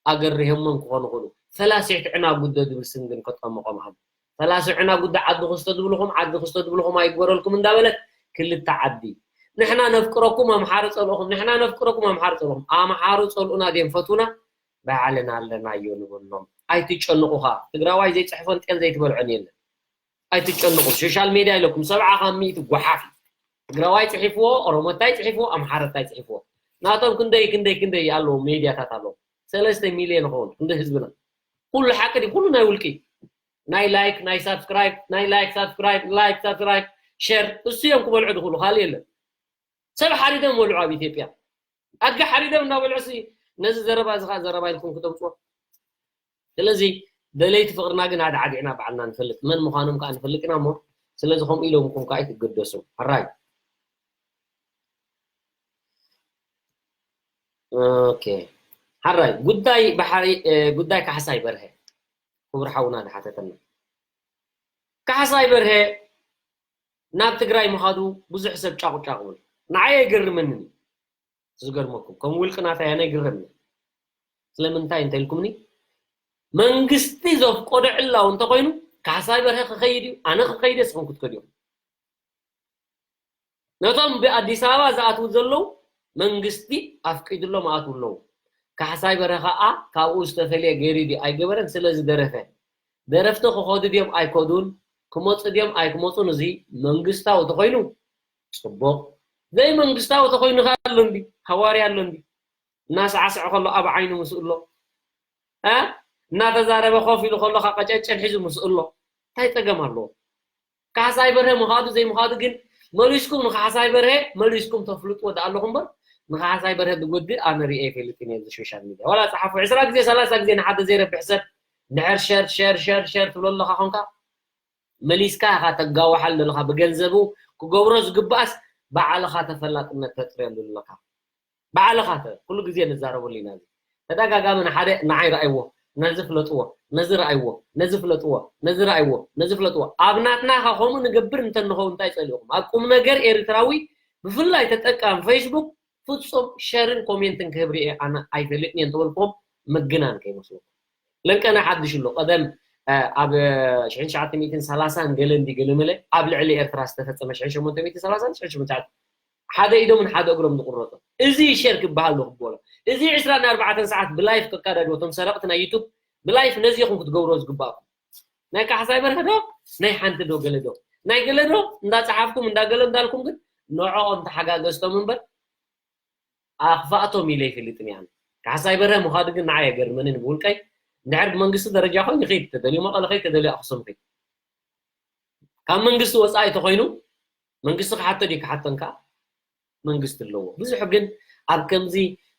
ኣገሪሆሞም ክኾኑ ይኽእሉ። ፈላሲት ዕናጉዶ ዝብል ስም ግን ከጠምቖም ኣሎ። ፈላሲ ዕናጉዶ ዓዲ ክስቶ ዝብልኹም ዓዲ ክስቶ ዝብልኹም ኣይግበረልኩም እንዳበለት ክልተ ዓዲ ንሕና ነፍቅረኩም ኣምሓሩ ጸልእኹም ንሕና ነፍቅረኩም ኣምሓሩ ጸልእኹም ኣምሓሩ ጸልኡና ድዮም ፈትውና ባዕልና ኣለናዮ ንብሎም ኣይትጨንቑኻ ትግራዋይ ዘይፅሕፎን ጤል ዘይትበልዖን የለን ኣይትጨንቑ ሶሻል ሜድያ ኢለኩም ሰብዓ ካብ ሚእቲ ጓሓፍ ትግራዋይ ፅሒፍዎ፣ ኦሮሞታይ ፅሒፍዎ፣ ኣምሓረታይ ፅሒፍዎ። ናቶም ክንደይ ክንደይ ክንደይ ኣለዉ፣ ሜድያታት ኣለዉ። ሰለስተ ሚልዮን ይኸውን ክንደይ ህዝብና። ኩሉ ሓቂ ድዩ? ኩሉ ናይ ውልቂ። ናይ ላይክ፣ ናይ ሳብስክራይብ፣ ናይ ላይክ፣ ሳብስክራይብ፣ ላይክ፣ ሳብስክራይብ፣ ሸር፣ እሱ እዮም ክበልዑ ድኽእሉ፣ ካልእ የለን። ሰብ ሓሪዶም በልዑ ኣብ ኢትዮጵያ። ኣድጊ ሓሪዶም እናበልዑ ሲ ነዚ ዘረባ እዚ ከዓ ዘረባ ኢልኩም ክተምፅዎ። ስለዚ ደለይቲ ፍቕርና ግን ኣድዓዲዕና ባዕልና ንፈልጥ፣ መን ምዃኖም ከዓ ንፈልጥ ኢና እሞ፣ ስለዚ ከምኡ ኢሎም ኩም ከዓ ኣይትገደሱ። ሕራይ። ኦኬ። ሕራይ፣ ጉዳይ ባሕሪ፣ እ፣ ጉዳይ ካሕሳይ በርሀ፣ ክቡር ሓውና ዝሓተተና። ካሕሳይ በርሀ ናብ ትግራይ ምኻዱ ብዙሕ ሰብ ጫቑጫቕ ይብል። ንዓይ ኣይገርመንን እዩ። ዝገርመኩም፣ ከም ውልቂ ናተይ ኣነ ይግረምኒ። ስለምንታይ እንተኢልኩምኒ፣ መንግስቲ ዘፍቀዶ ዕላዊ እንተኾይኑ፣ ካሕሳይ በርሀ ክኸይድ እዩ፣ ኣነ ክኸይድ እየ፣ ንስኹም ክትከዱ ኢኹም። ነቶም ብኣዲስ ኣበባ ዝኣትዉ ዘለዉ መንግስቲ ኣፍቂድሎም ኣትዉ ኣለዉ። ካሕሳይ በርሀ ኸኣ ካብኡ ዝተፈልየ ገይሩ ድዩ ኣይገበረን፣ ስለ ዝደረፈ። ደረፍቲ ክኸዱ ድዮም ኣይከዱን፣ ክመፁ ድዮም ኣይክመፁን፣ እዚ መንግስታዊ ተኾይኑ ፅቡቕ። ዘይመንግስታዊ ተኾይኑ ኸ ኣሎ እንዲ፣ ሃዋርያ ኣሎ እንዲ። እናሳዕስዐ ከሎ ኣብ ዓይኑ ምስኡ ኣሎ። እ? እናተዛረበ ኮፍ ኢሉ ከሎ ኸዓ ቀጨጨን ሒዙ ምስኡ ኣሎ። እንታይ ፀገም ኣለዎ? ካሕሳይ በርሀ ምኻዱ ዘይምኻዱ ግን መሊስኩም ንካሕሳይ በርሀ መሊስኩም ተፍልጥዎ ደኣ ኣለኹም እምበር፣ ንካሕሳይ በርሀ ዝጎድእ ኣነ ርእየ ኣይፈልጥን እየ ኣብዚ ሶሻል ሚድያ። ዋላ ጸሓፉ ዕስራ ግዜ ሰላሳ ግዜ ንሓደ ዘይረብሕ ሰብ ድሕር ሸር ሸር ሸር ሸር ትብሎ ኣለኻ ኾንካ፣ መሊስካ ኢኻ ተጋውሓሉ ዘለኻ። ብገንዘቡ ክገብሮ ዝግባእስ ባዕልኻ ተፈላጥነት ተጥርየሉ ዘለኻ። ባዕልኻ ተ-፣ ኩሉ ግዜ ንዛረበሉ ኢና። እዚ ተደጋጋሚ ንሓደ ንዓይ ረኣይዎ፣ ነዚ ፍለጥዎ፣ ነዚ ረኣይዎ፣ ነዚ ፍለጥዎ፣ ነዚ ረኣይዎ፣ ነዚ ፍለጥዎ። ኣብ ናትና ኸ ከምኡ ንገብር እንተ ንኸውን እንታይ ጸሊእኹም? ኣብ ቁም ነገር ኤርትራዊ ብፍላይ ተጠቃሚ ፌስቡክ ፍጹም ሸርን ኮሜንትን ክህብ ርኤ ኣነ ኣይፈልጥን እየ እንተበልኩም ምግናን ከይመስለኩም። ለንቀና ሓድሽ ኣሎ። ቀደም፣ እ፣ ኣብ ሽሕን ትሽዓተ ሚእትን ሰላሳን ገለ እንዲ ገለ መለ ኣብ ልዕሊ ኤርትራ ዝተፈጸመ ሽሕን ሸሞንተ ሚእትን ሰላሳን ሽሕን ሸሞንተ ሓደ ኢዶምን ሓደ እግሮም ዝቁረጡ። እዚ ሸር ክበሃል ዶ ክበሎ? እዚ ዕስራን ኣርባዕተን ሰዓት ብላይፍ ከካዳድዎ፣ እቶም ሰረቕቲ ናይ ዩቱብ ብላይፍ ነዚ ኢኹም ክትገብርዎ ዝግባእኩም። ናይ ካሕሳይ በርሀ ዶ? ናይ ሓንቲ ዶ ገለ ዶ? ናይ ገለ ዶ? እንዳጸሓፍኩም፣ እንዳገለ እንዳልኩም ግን ንዕኦም ተሓጋገዝቶም እምበር ኣኽፋእቶም ኢለ ኣይፈልጥን እየ ኣነ። ካሕሳይ በርሀ ምኻዱ ግን ንዓይ ኣይገርመንን ብውልቀይ። እንድሕር ብመንግስቲ ደረጃ ኮይኑ ይኸይድ፣ ተደልዩ መቐለ ይኸይድ፣ ተደልዩ ኣኽሱም ይኸይድ። ካብ መንግስቲ ወጻኢ ተኾይኑ መንግስቲ ክሓቶ ድዩ ክሓቶን ከኣ መንግስቲ ኣለዎ። ብዙሕ ግን ኣብ ከምዚ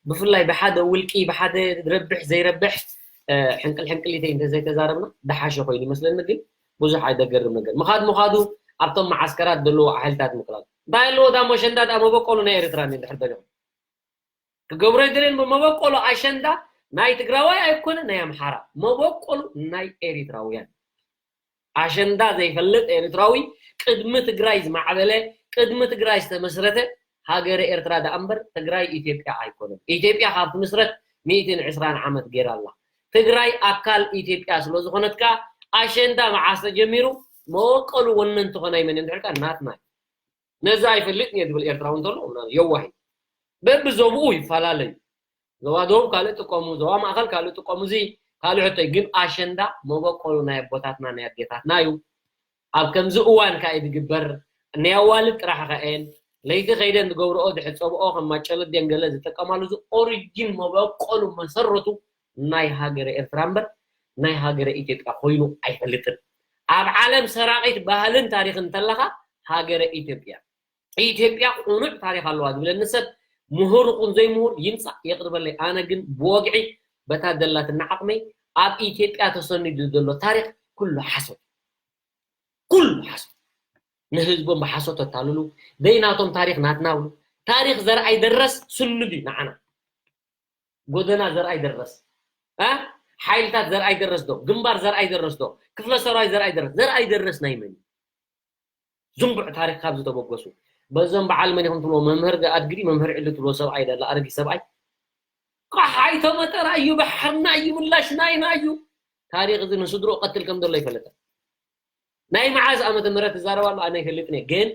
ብፍላይ ብሓደ ውልቂ፣ ብሓደ ረብሕ ዘይረብሕ፣ እ፣ ሕንቅል ሕንቅሊተይ እንተዘይተዛረብና ደሓሸ ኮይኑ ይመስለኒ። ግን ብዙሕ ኣይደገርም ነገር። ምኻድ ምኻዱ ኣብቶም መዓስከራት ዘለዎ ሓይልታት ምክላል። እንታይ ኣለዎ ዳሞ ሸንዳ ዳሞ በቆሉ ናይ ኤርትራ እንድሕር ደሊኹም። ክገብሮ ይደልየን መበቆሉ ኣሸንዳ ናይ ትግራዋይ ኣይኮነ ናይ ኣምሓራ። መበቆሉ ናይ ኤርትራውያን። ኣሸንዳ ዘይፈልጥ ኤርትራዊ ቅድሚ ትግራይ ዝማዕበለ፣ ቅድሚ ትግራይ ዝተመስረተ ሃገረ ኤርትራ ደኣ እምበር ትግራይ ኢትዮጵያ ኣይኮነን። ኢትዮጵያ ካብ ትምስረት ሚእትን ዕስራን ዓመት ገይራ ኣላ። ትግራይ ኣካል ኢትዮጵያ ስለ ዝኾነት ከኣ ኣሸንዳ መዓስ ተጀሚሩ መበቆሉ ወነንቲ ኮና ይመን እንድሕር ከኣ ናትና እዩ። ነዚ ኣይፈልጥን እየ ዝብል ኤርትራዊ እንተሎ የዋህ እዩ። በብዞብኡ ይፈላለዩ። ዞባ ደቡብ ካልእ ጥቀሙ፣ ዞባ ማእኸል ካልእ ጥቀሙ፣ እዚ ካልእ ሕቶ እዩ። ግን ኣሸንዳ መበቆሉ ናይ ኣቦታትና ናይ ኣዴታትና እዩ። ኣብ ከምዚ እዋን ከኣ እዩ ዝግበር። ናይ ኣዋልድ ጥራሕ ከ እየን ለይቲ ከይደን ዝገብርኦ ዝሕጸብኦ ከም ማጨሎት ድየን ገለ ዝጥቀማሉ፣ እዚ ኦሪጂን መበቆሉ መሰረቱ ናይ ሃገረ ኤርትራ እምበር ናይ ሃገረ ኢትዮጵያ ኮይኑ ኣይፈልጥን። ኣብ ዓለም ሰራቒት ባህልን ታሪኽን እንተለኻ ሃገረ ኢትዮጵያ። ኢትዮጵያ ቁኑዕ ታሪኽ ኣለዋ ዝብለኒ ሰብ ምሁር ኹን ዘይምሁር ይምጻእ የቕርበለይ። ኣነ ግን ብወግዒ በታ ደላትና ዓቕመይ ኣብ ኢትዮጵያ ተሰኒዱ ዘሎ ታሪኽ ኩሉ ሓሶት፣ ኩሉ ሓሶት። ንህዝቦም ብሓሶት ተታልሉ፣ ዘይናቶም ታሪኽ ናትና ብሉ። ታሪኽ ዘርኣይ ደረስ ስኑድ እዩ ንዓና። ጎደና ዘርኣይ ደረስ፣ እ? ሓይልታት ዘርኣይ ደረስ ዶ? ግንባር ዘርኣይ ደረስ ዶ? ክፍለ ሰራዊት ዘርኣይ ደረስ፣ ዘርኣይ ደረስ ናይ መን እዩ? ዝንቡዕ ታሪኽ ካብ ዝተበገሱ። በዞም በዓል መን ኢኹም ትብልዎ? መምህር ኣድግዲ፣ መምህር ዕሊ ትብልዎ ሰብኣይ ደላ፣ ኣረጊት ሰብኣይ። ቃሓይ ተመጠራ እዩ፣ ባሕርና እዩ፣ ምላሽና ኢና እዩ። ታሪኽ እዚ ንስድሮ ቀትል ከም ዘሎ ይፈለጠ። ናይ መዓዝ ዓመተ ምህረት ትዛረብ ኣሎ ኣነ ኣይፈልጥን እየ፣ ግን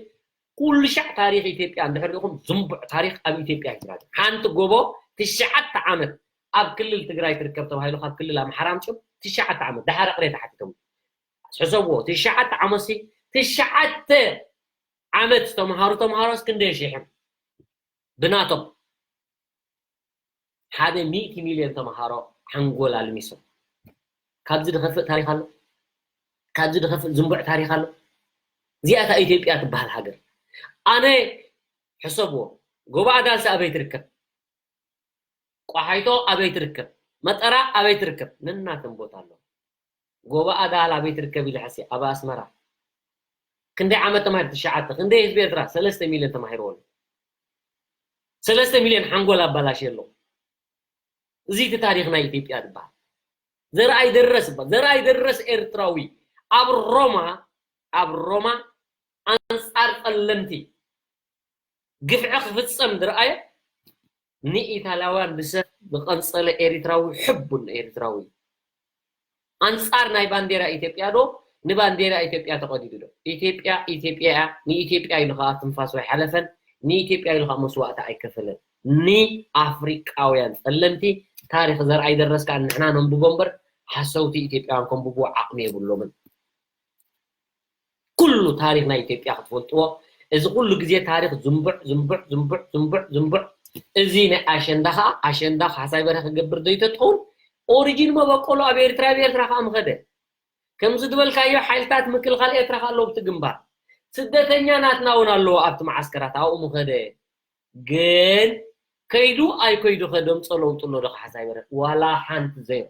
ኩሉ ሻዕ ታሪኽ ኢትዮጵያ እንድሕር ርኢኹም ዝንቡዕ ታሪኽ ኣብ ኢትዮጵያ ኣይትዛረብ። ሓንቲ ጎቦ ትሽዓተ ዓመት ኣብ ክልል ትግራይ ትርከብ ተባሂሉ ካብ ክልል ኣምሓራ ኣምፅኦም ትሽዓተ ዓመት ደሓር ኣቕሬ ተሓቲቶም። ሕሰብዎ፣ ትሽዓተ ዓመት ሲ ትሽዓተ ዓመት ዝተምሃሩ ተምሃሮስ ክንደይ ሽሕም ብናቶም ሓደ ሚእቲ ሚልዮን ተምሃሮ ሓንጎል ኣልሚሶም። ካብዚ ዝኸፍእ ታሪኽ ኣሎ? ካብዚ ዝኸፍእ ዝንቡዕ ታሪኽ ኣሎ? እዚኣታ ኢትዮጵያ ትበሃል ሃገር። ኣነ ሕሰብዎ፣ ጎባኣ ዳልሲ ኣበይ ትርከብ? ቋሓይቶ ኣበይ ትርከብ? መጠራ ኣበይ ትርከብ? ነናተን ቦታ ኣሎ። ጎባኣ ዳል ኣበይ ትርከብ ኢለ ሕሲ ኣብ ኣስመራ ክንደይ ዓመት ተማሂሩ? ትሽዓተ። ክንደይ ህዝቢ ኤርትራ? ሰለስተ ሚልዮን ተማሂርዎ ኣሎ። ሰለስተ ሚልዮን ሓንጎል ኣባላሽ ኣሎ። እዚ እቲ ታሪኽ ናይ ኢትዮጵያ ዝበሃል። ዘርኣይ ደረስ ይበሃል። ዘርኣይ ደረስ ኤርትራዊ ኣብ ሮማ ኣብ ሮማ ኣንጻር ጸለምቲ ግፍዒ ክፍጸም ዝረኣየ ንኢታልያውያን ብሰፍ ዝቐንጸለ ኤሪትራዊ ሕቡን ኤሪትራዊ። ኣንጻር ናይ ባንዴራ ኢትዮጵያ ዶ ንባንዴራ ኢትዮጵያ ተቐዲዱ ዶ? ኢትዮጵያ ኢትዮጵያ እያ። ንኢትዮጵያ ኢሉ ከዓ ትንፋሱ ኣይሓለፈን። ንኢትዮጵያ ኢሉ ከዓ መስዋእቲ ኣይከፈለን። ንኣፍሪቃውያን ጸለምቲ ታሪኽ ዘርኣይ ደረስ ከዓ ንሕና ነንብቦ እምበር ሓሰውቲ ኢትዮጵያውያን ከንብብዎ ዓቕሚ የብሎምን። ኩሉ ታሪኽ ናይ ኢትዮጵያ ክትፈልጥዎ። እዚ ኩሉ ግዜ ታሪኽ ዝንቡዕ ዝንቡዕ ዝንቡዕ ዝንቡዕ ዝንቡዕ። እዚ ናይ ኣሸንዳ ከዓ ኣሸንዳ ካሕሳይ በርሀ ክገብር ዘይተትኸውን ኦሪጂን መበቆሉ ኣብ ኤርትራ ኣብ ኤርትራ ከዓ ምኸደ። ከምዚ ዝበልካዮ ሓይልታት ምክልኻል ኤርትራ ከዓ ኣለዉ ኣብቲ ግንባር። ስደተኛ ናትና እውን ኣለዎ ኣብቲ መዓስከራት ኣብኡ ምኸደ። ግን ከይዱ ኣይከይዱ ከ ደምፆ ለውጡ ኣሎ ዶ ካሕሳይ በርሀ? ዋላ ሓንቲ ዜሮ።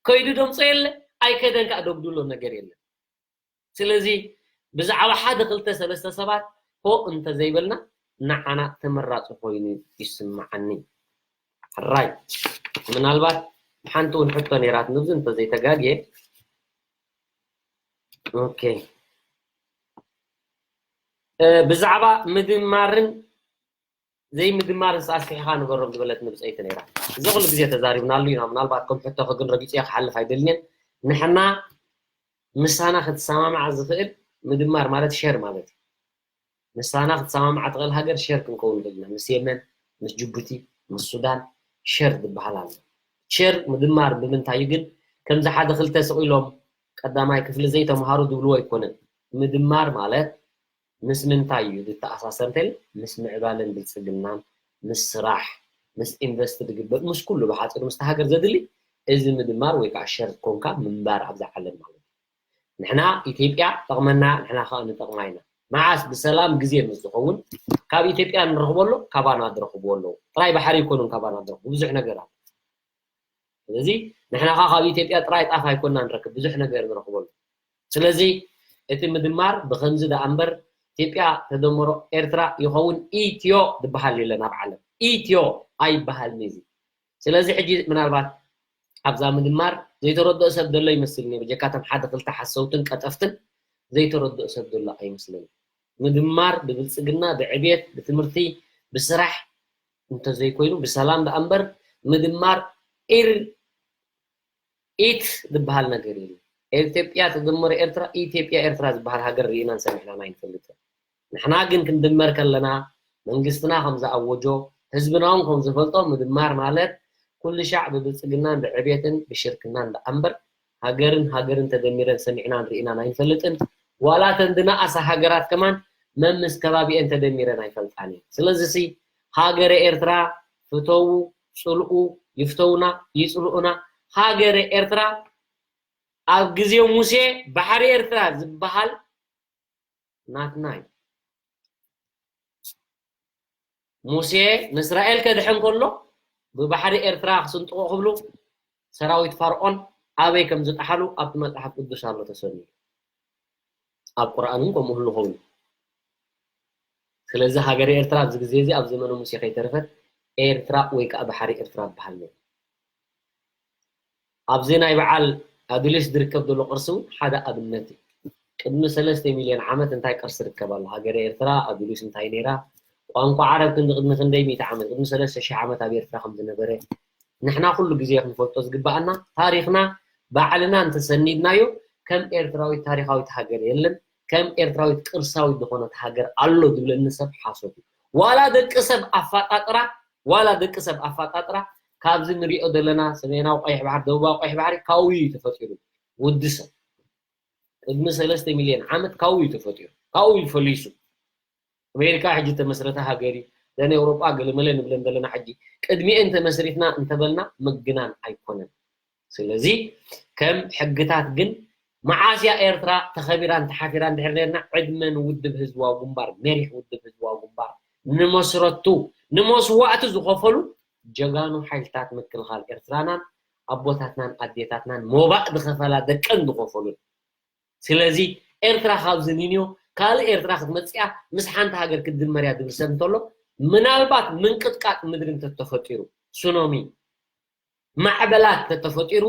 ከይዱ ደምፆ የለ ኣይከደን ከዓ ደጉድሎ ነገር የለን። ስለዚ ብዛዕባ ሓደ ክልተ ሰለስተ ሰባት ሆ እንተዘይበልና ንዓና ተመራፂ ኮይኑ ይስምዓኒ። ሕራይ ምናልባት ሓንቲ እውን ሕቶ ነይራት ንብዚ እንተዘይተጋግየ። ኦኬ ብዛዕባ ምድማርን ዘይምድማርን ኣስፊሕኻ ንገሮም ዝበለት ንብፀይቲ ነይራ። እዚ ኩሉ ግዜ ተዛሪብናሉ ኢና። ምናልባት ከም ሕቶኺ ግን ረጊፀዮ ክሓልፍ ኣይደልንየን። ንሕና ምሳና ክትሰማማዕ ዝኽእል ምድማር ማለት ሸር ማለት እዩ። ምሳና ክትሰማማዕ ትኽእል ሃገር ሸር ክንከውን ንኽእል ኢና። ምስ የመን፣ ምስ ጅቡቲ፣ ምስ ሱዳን ሸር ዝበሃል ኣሎ። ሸር ምድማር ብምንታይ እዩ ግን ከምዚ ሓደ ክልተ ስቕ ኢሎም ቀዳማይ ክፍሊ ዘይተምሃሩ ዝብልዎ ኣይኮነን። ምድማር ማለት ምስ ምንታይ እዩ ዝተኣሳሰር እንተል ምስ ምዕባለን ብልፅግናን ምስ ስራሕ ምስ ኢንቨስት ዝግበር ምስ ኩሉ ብሓፂሩ ምስቲ ሃገር ዘድሊ እዚ ምድማር ወይ ከዓ ሸር ኮንካ ምንባር ኣብዛ ዓለም ማለት እዩ። ንሕና ኢትዮጵያ ጠቕመና ንሕና ከዓ ንጠቕማ ኢና። መዓስ ብሰላም ግዜ ምስ ዝኸውን ካብ ኢትዮጵያ ንረኽቦ ኣሎ ካባና ዝረኽብዎ ኣለዉ ጥራይ ባሕሪ ይኮኑን ካባና ዝረኽቡ ብዙሕ ነገር ኣሎ። ስለዚ ንሕና ከዓ ካብ ኢትዮጵያ ጥራይ ጣፍ ኣይኮና ንረክብ ብዙሕ ነገር ንረኽበሉ። ስለዚ እቲ ምድማር ብከምዚ ደኣ እምበር ኢትዮጵያ ተደምሮ ኤርትራ ይኸውን ኢትዮ ዝበሃል የለን ኣብ ዓለም ኢትዮ ኣይበሃልን እዚ። ስለዚ ሕጂ ምናልባት ኣብዛ ምድማር ዘይተረድኦ ሰብ ዘሎ ይመስልኒ ብጀካቶም ሓደ ክልተ ሓሰውትን ቀጠፍትን ዘይተረድኦ ሰብ ዘሎ ኣይመስለኒ። ምድማር ብብልፅግና ብዕቤት ብትምህርቲ ብስራሕ እንተዘይኮይኑ ብሰላም ደኣ እምበር ምድማር ኢር ኢት ዝበሃል ነገር የለን። ኢትዮጵያ ትድምር ኤርትራ ኢትዮጵያ ኤርትራ ዝበሃል ሃገር ርኢናን ሰሚዕናን ኣይንፈልጥን። ንሕና ግን ክንድመር ከለና መንግስትና ከም ዝኣወጆ ህዝብና እውን ከም ዝፈልጦ ምድማር ማለት ኩሉ ሻዕ ብብልፅግናን ብዕቤትን ብሽርክናን ደኣ እምበር ሃገርን ሃገርን ተደሚረን ሰሚዕናን ርኢናን ኣይንፈልጥን። ዋላ ተን ዝነኣሳ ሃገራት ከማን መምስ ከባቢኤን ተደሚረን ኣይፈልጣን እየን። ስለዚ ሲ ሃገረ ኤርትራ ፍተዉ፣ ፅልኡ፣ ይፍተውና፣ ይፅልኡና። ሃገረ ኤርትራ ኣብ ግዜ ሙሴ ባሕሪ ኤርትራ ዝበሃል ናትና እዩ። ሙሴ ንእስራኤል ከድሕን ከሎ ብባሕሪ ኤርትራ ክስንጥቑ ክብሉ ሰራዊት ፋርኦን ኣበይ ከም ዝጠሓሉ ኣብቲ መጽሓፍ ቅዱስ ኣሎ ተሰኒዱ። ኣብ ቁርኣን እውን ከምኡ ህሉ ኸውን። ስለዚ ሃገረ ኤርትራ ኣብዚ ግዜ እዚ ኣብ ዘመነ ሙሴ ከይተረፈት ኤርትራ ወይ ከዓ ባሕሪ ኤርትራ ዝበሃል ነይሩ። ኣብዚ ናይ በዓል ኣዱሊስ ዝርከብ ዘሎ ቅርሲ እውን ሓደ ኣብነት እዩ። ቅድሚ ሰለስተ ሚልዮን ዓመት እንታይ ቅርሲ ርከብ ኣሎ? ሃገረ ኤርትራ ኣዱሊስ እንታይ ነይራ? ቋንቋ ዓረብ ክንዲ ቅድሚ ክንደይ ሚእቲ ዓመት ቅድሚ ሰለስተ ሽሕ ዓመት ኣብ ኤርትራ ከም ዝነበረ ንሕና ኩሉ ግዜ ክንፈልጦ ዝግባኣና ታሪኽና ባዕልና እንተሰኒድናዮ ከም ኤርትራዊት ታሪኻዊት ሃገር የለን፣ ከም ኤርትራዊት ቅርሳዊት ዝኾነት ሃገር ኣሎ ዝብለኒ ሰብ ሓሶት እዩ። ዋላ ደቂ ሰብ ኣፋጣጥራ ዋላ ደቂ ሰብ ኣፋጣጥራ ካብዚ ንሪኦ ዘለና ሰሜናዊ ቀይሕ ባሕሪ ደቡባዊ ቀይሕ ባሕሪ ካብኡ እዩ ተፈጢሩ። ውዲ ሰብ ቅድሚ ሰለስተ ሚልዮን ዓመት ካብኡ እዩ ተፈጢሩ፣ ካብኡ እዩ ፈሊሱ። ኣሜሪካ ሕጂ ተመስረተ ሃገር እዩ። ዘን ኤውሮጳ ገለመለ ንብለን ዘለና ሕጂ ቅድሚኤን ተመስሪትና እንተበልና ምግናን ኣይኮነን። ስለዚ ከም ሕግታት ግን መዓስ እያ ኤርትራ ተኸቢራን ተሓፊራን ድሕር ነርና ዕድመ ንውድብ ህዝባዊ ግንባር መሪሕ ውድብ ህዝባዊ ግንባር ንመስረቱ ንመስዋእቲ ዝኸፈሉ ጀጋኑ ሓይልታት ምክልኻል ኤርትራናን ኣቦታትናን ኣዴታትናን ሞባእ ዝኸፈላ ደቀን ዝኸፈሉ። ስለዚ ኤርትራ ካብዚ ንንዮ ካልእ ኤርትራ ክትመፅያ ምስ ሓንቲ ሃገር ክትድመር እያ ዝብል ሰብ እንተሎ ምናልባት ምንቅጥቃጥ ምድሪ እንተተፈጢሩ ሱኖሚ ማዕበላት ተተፈጢሩ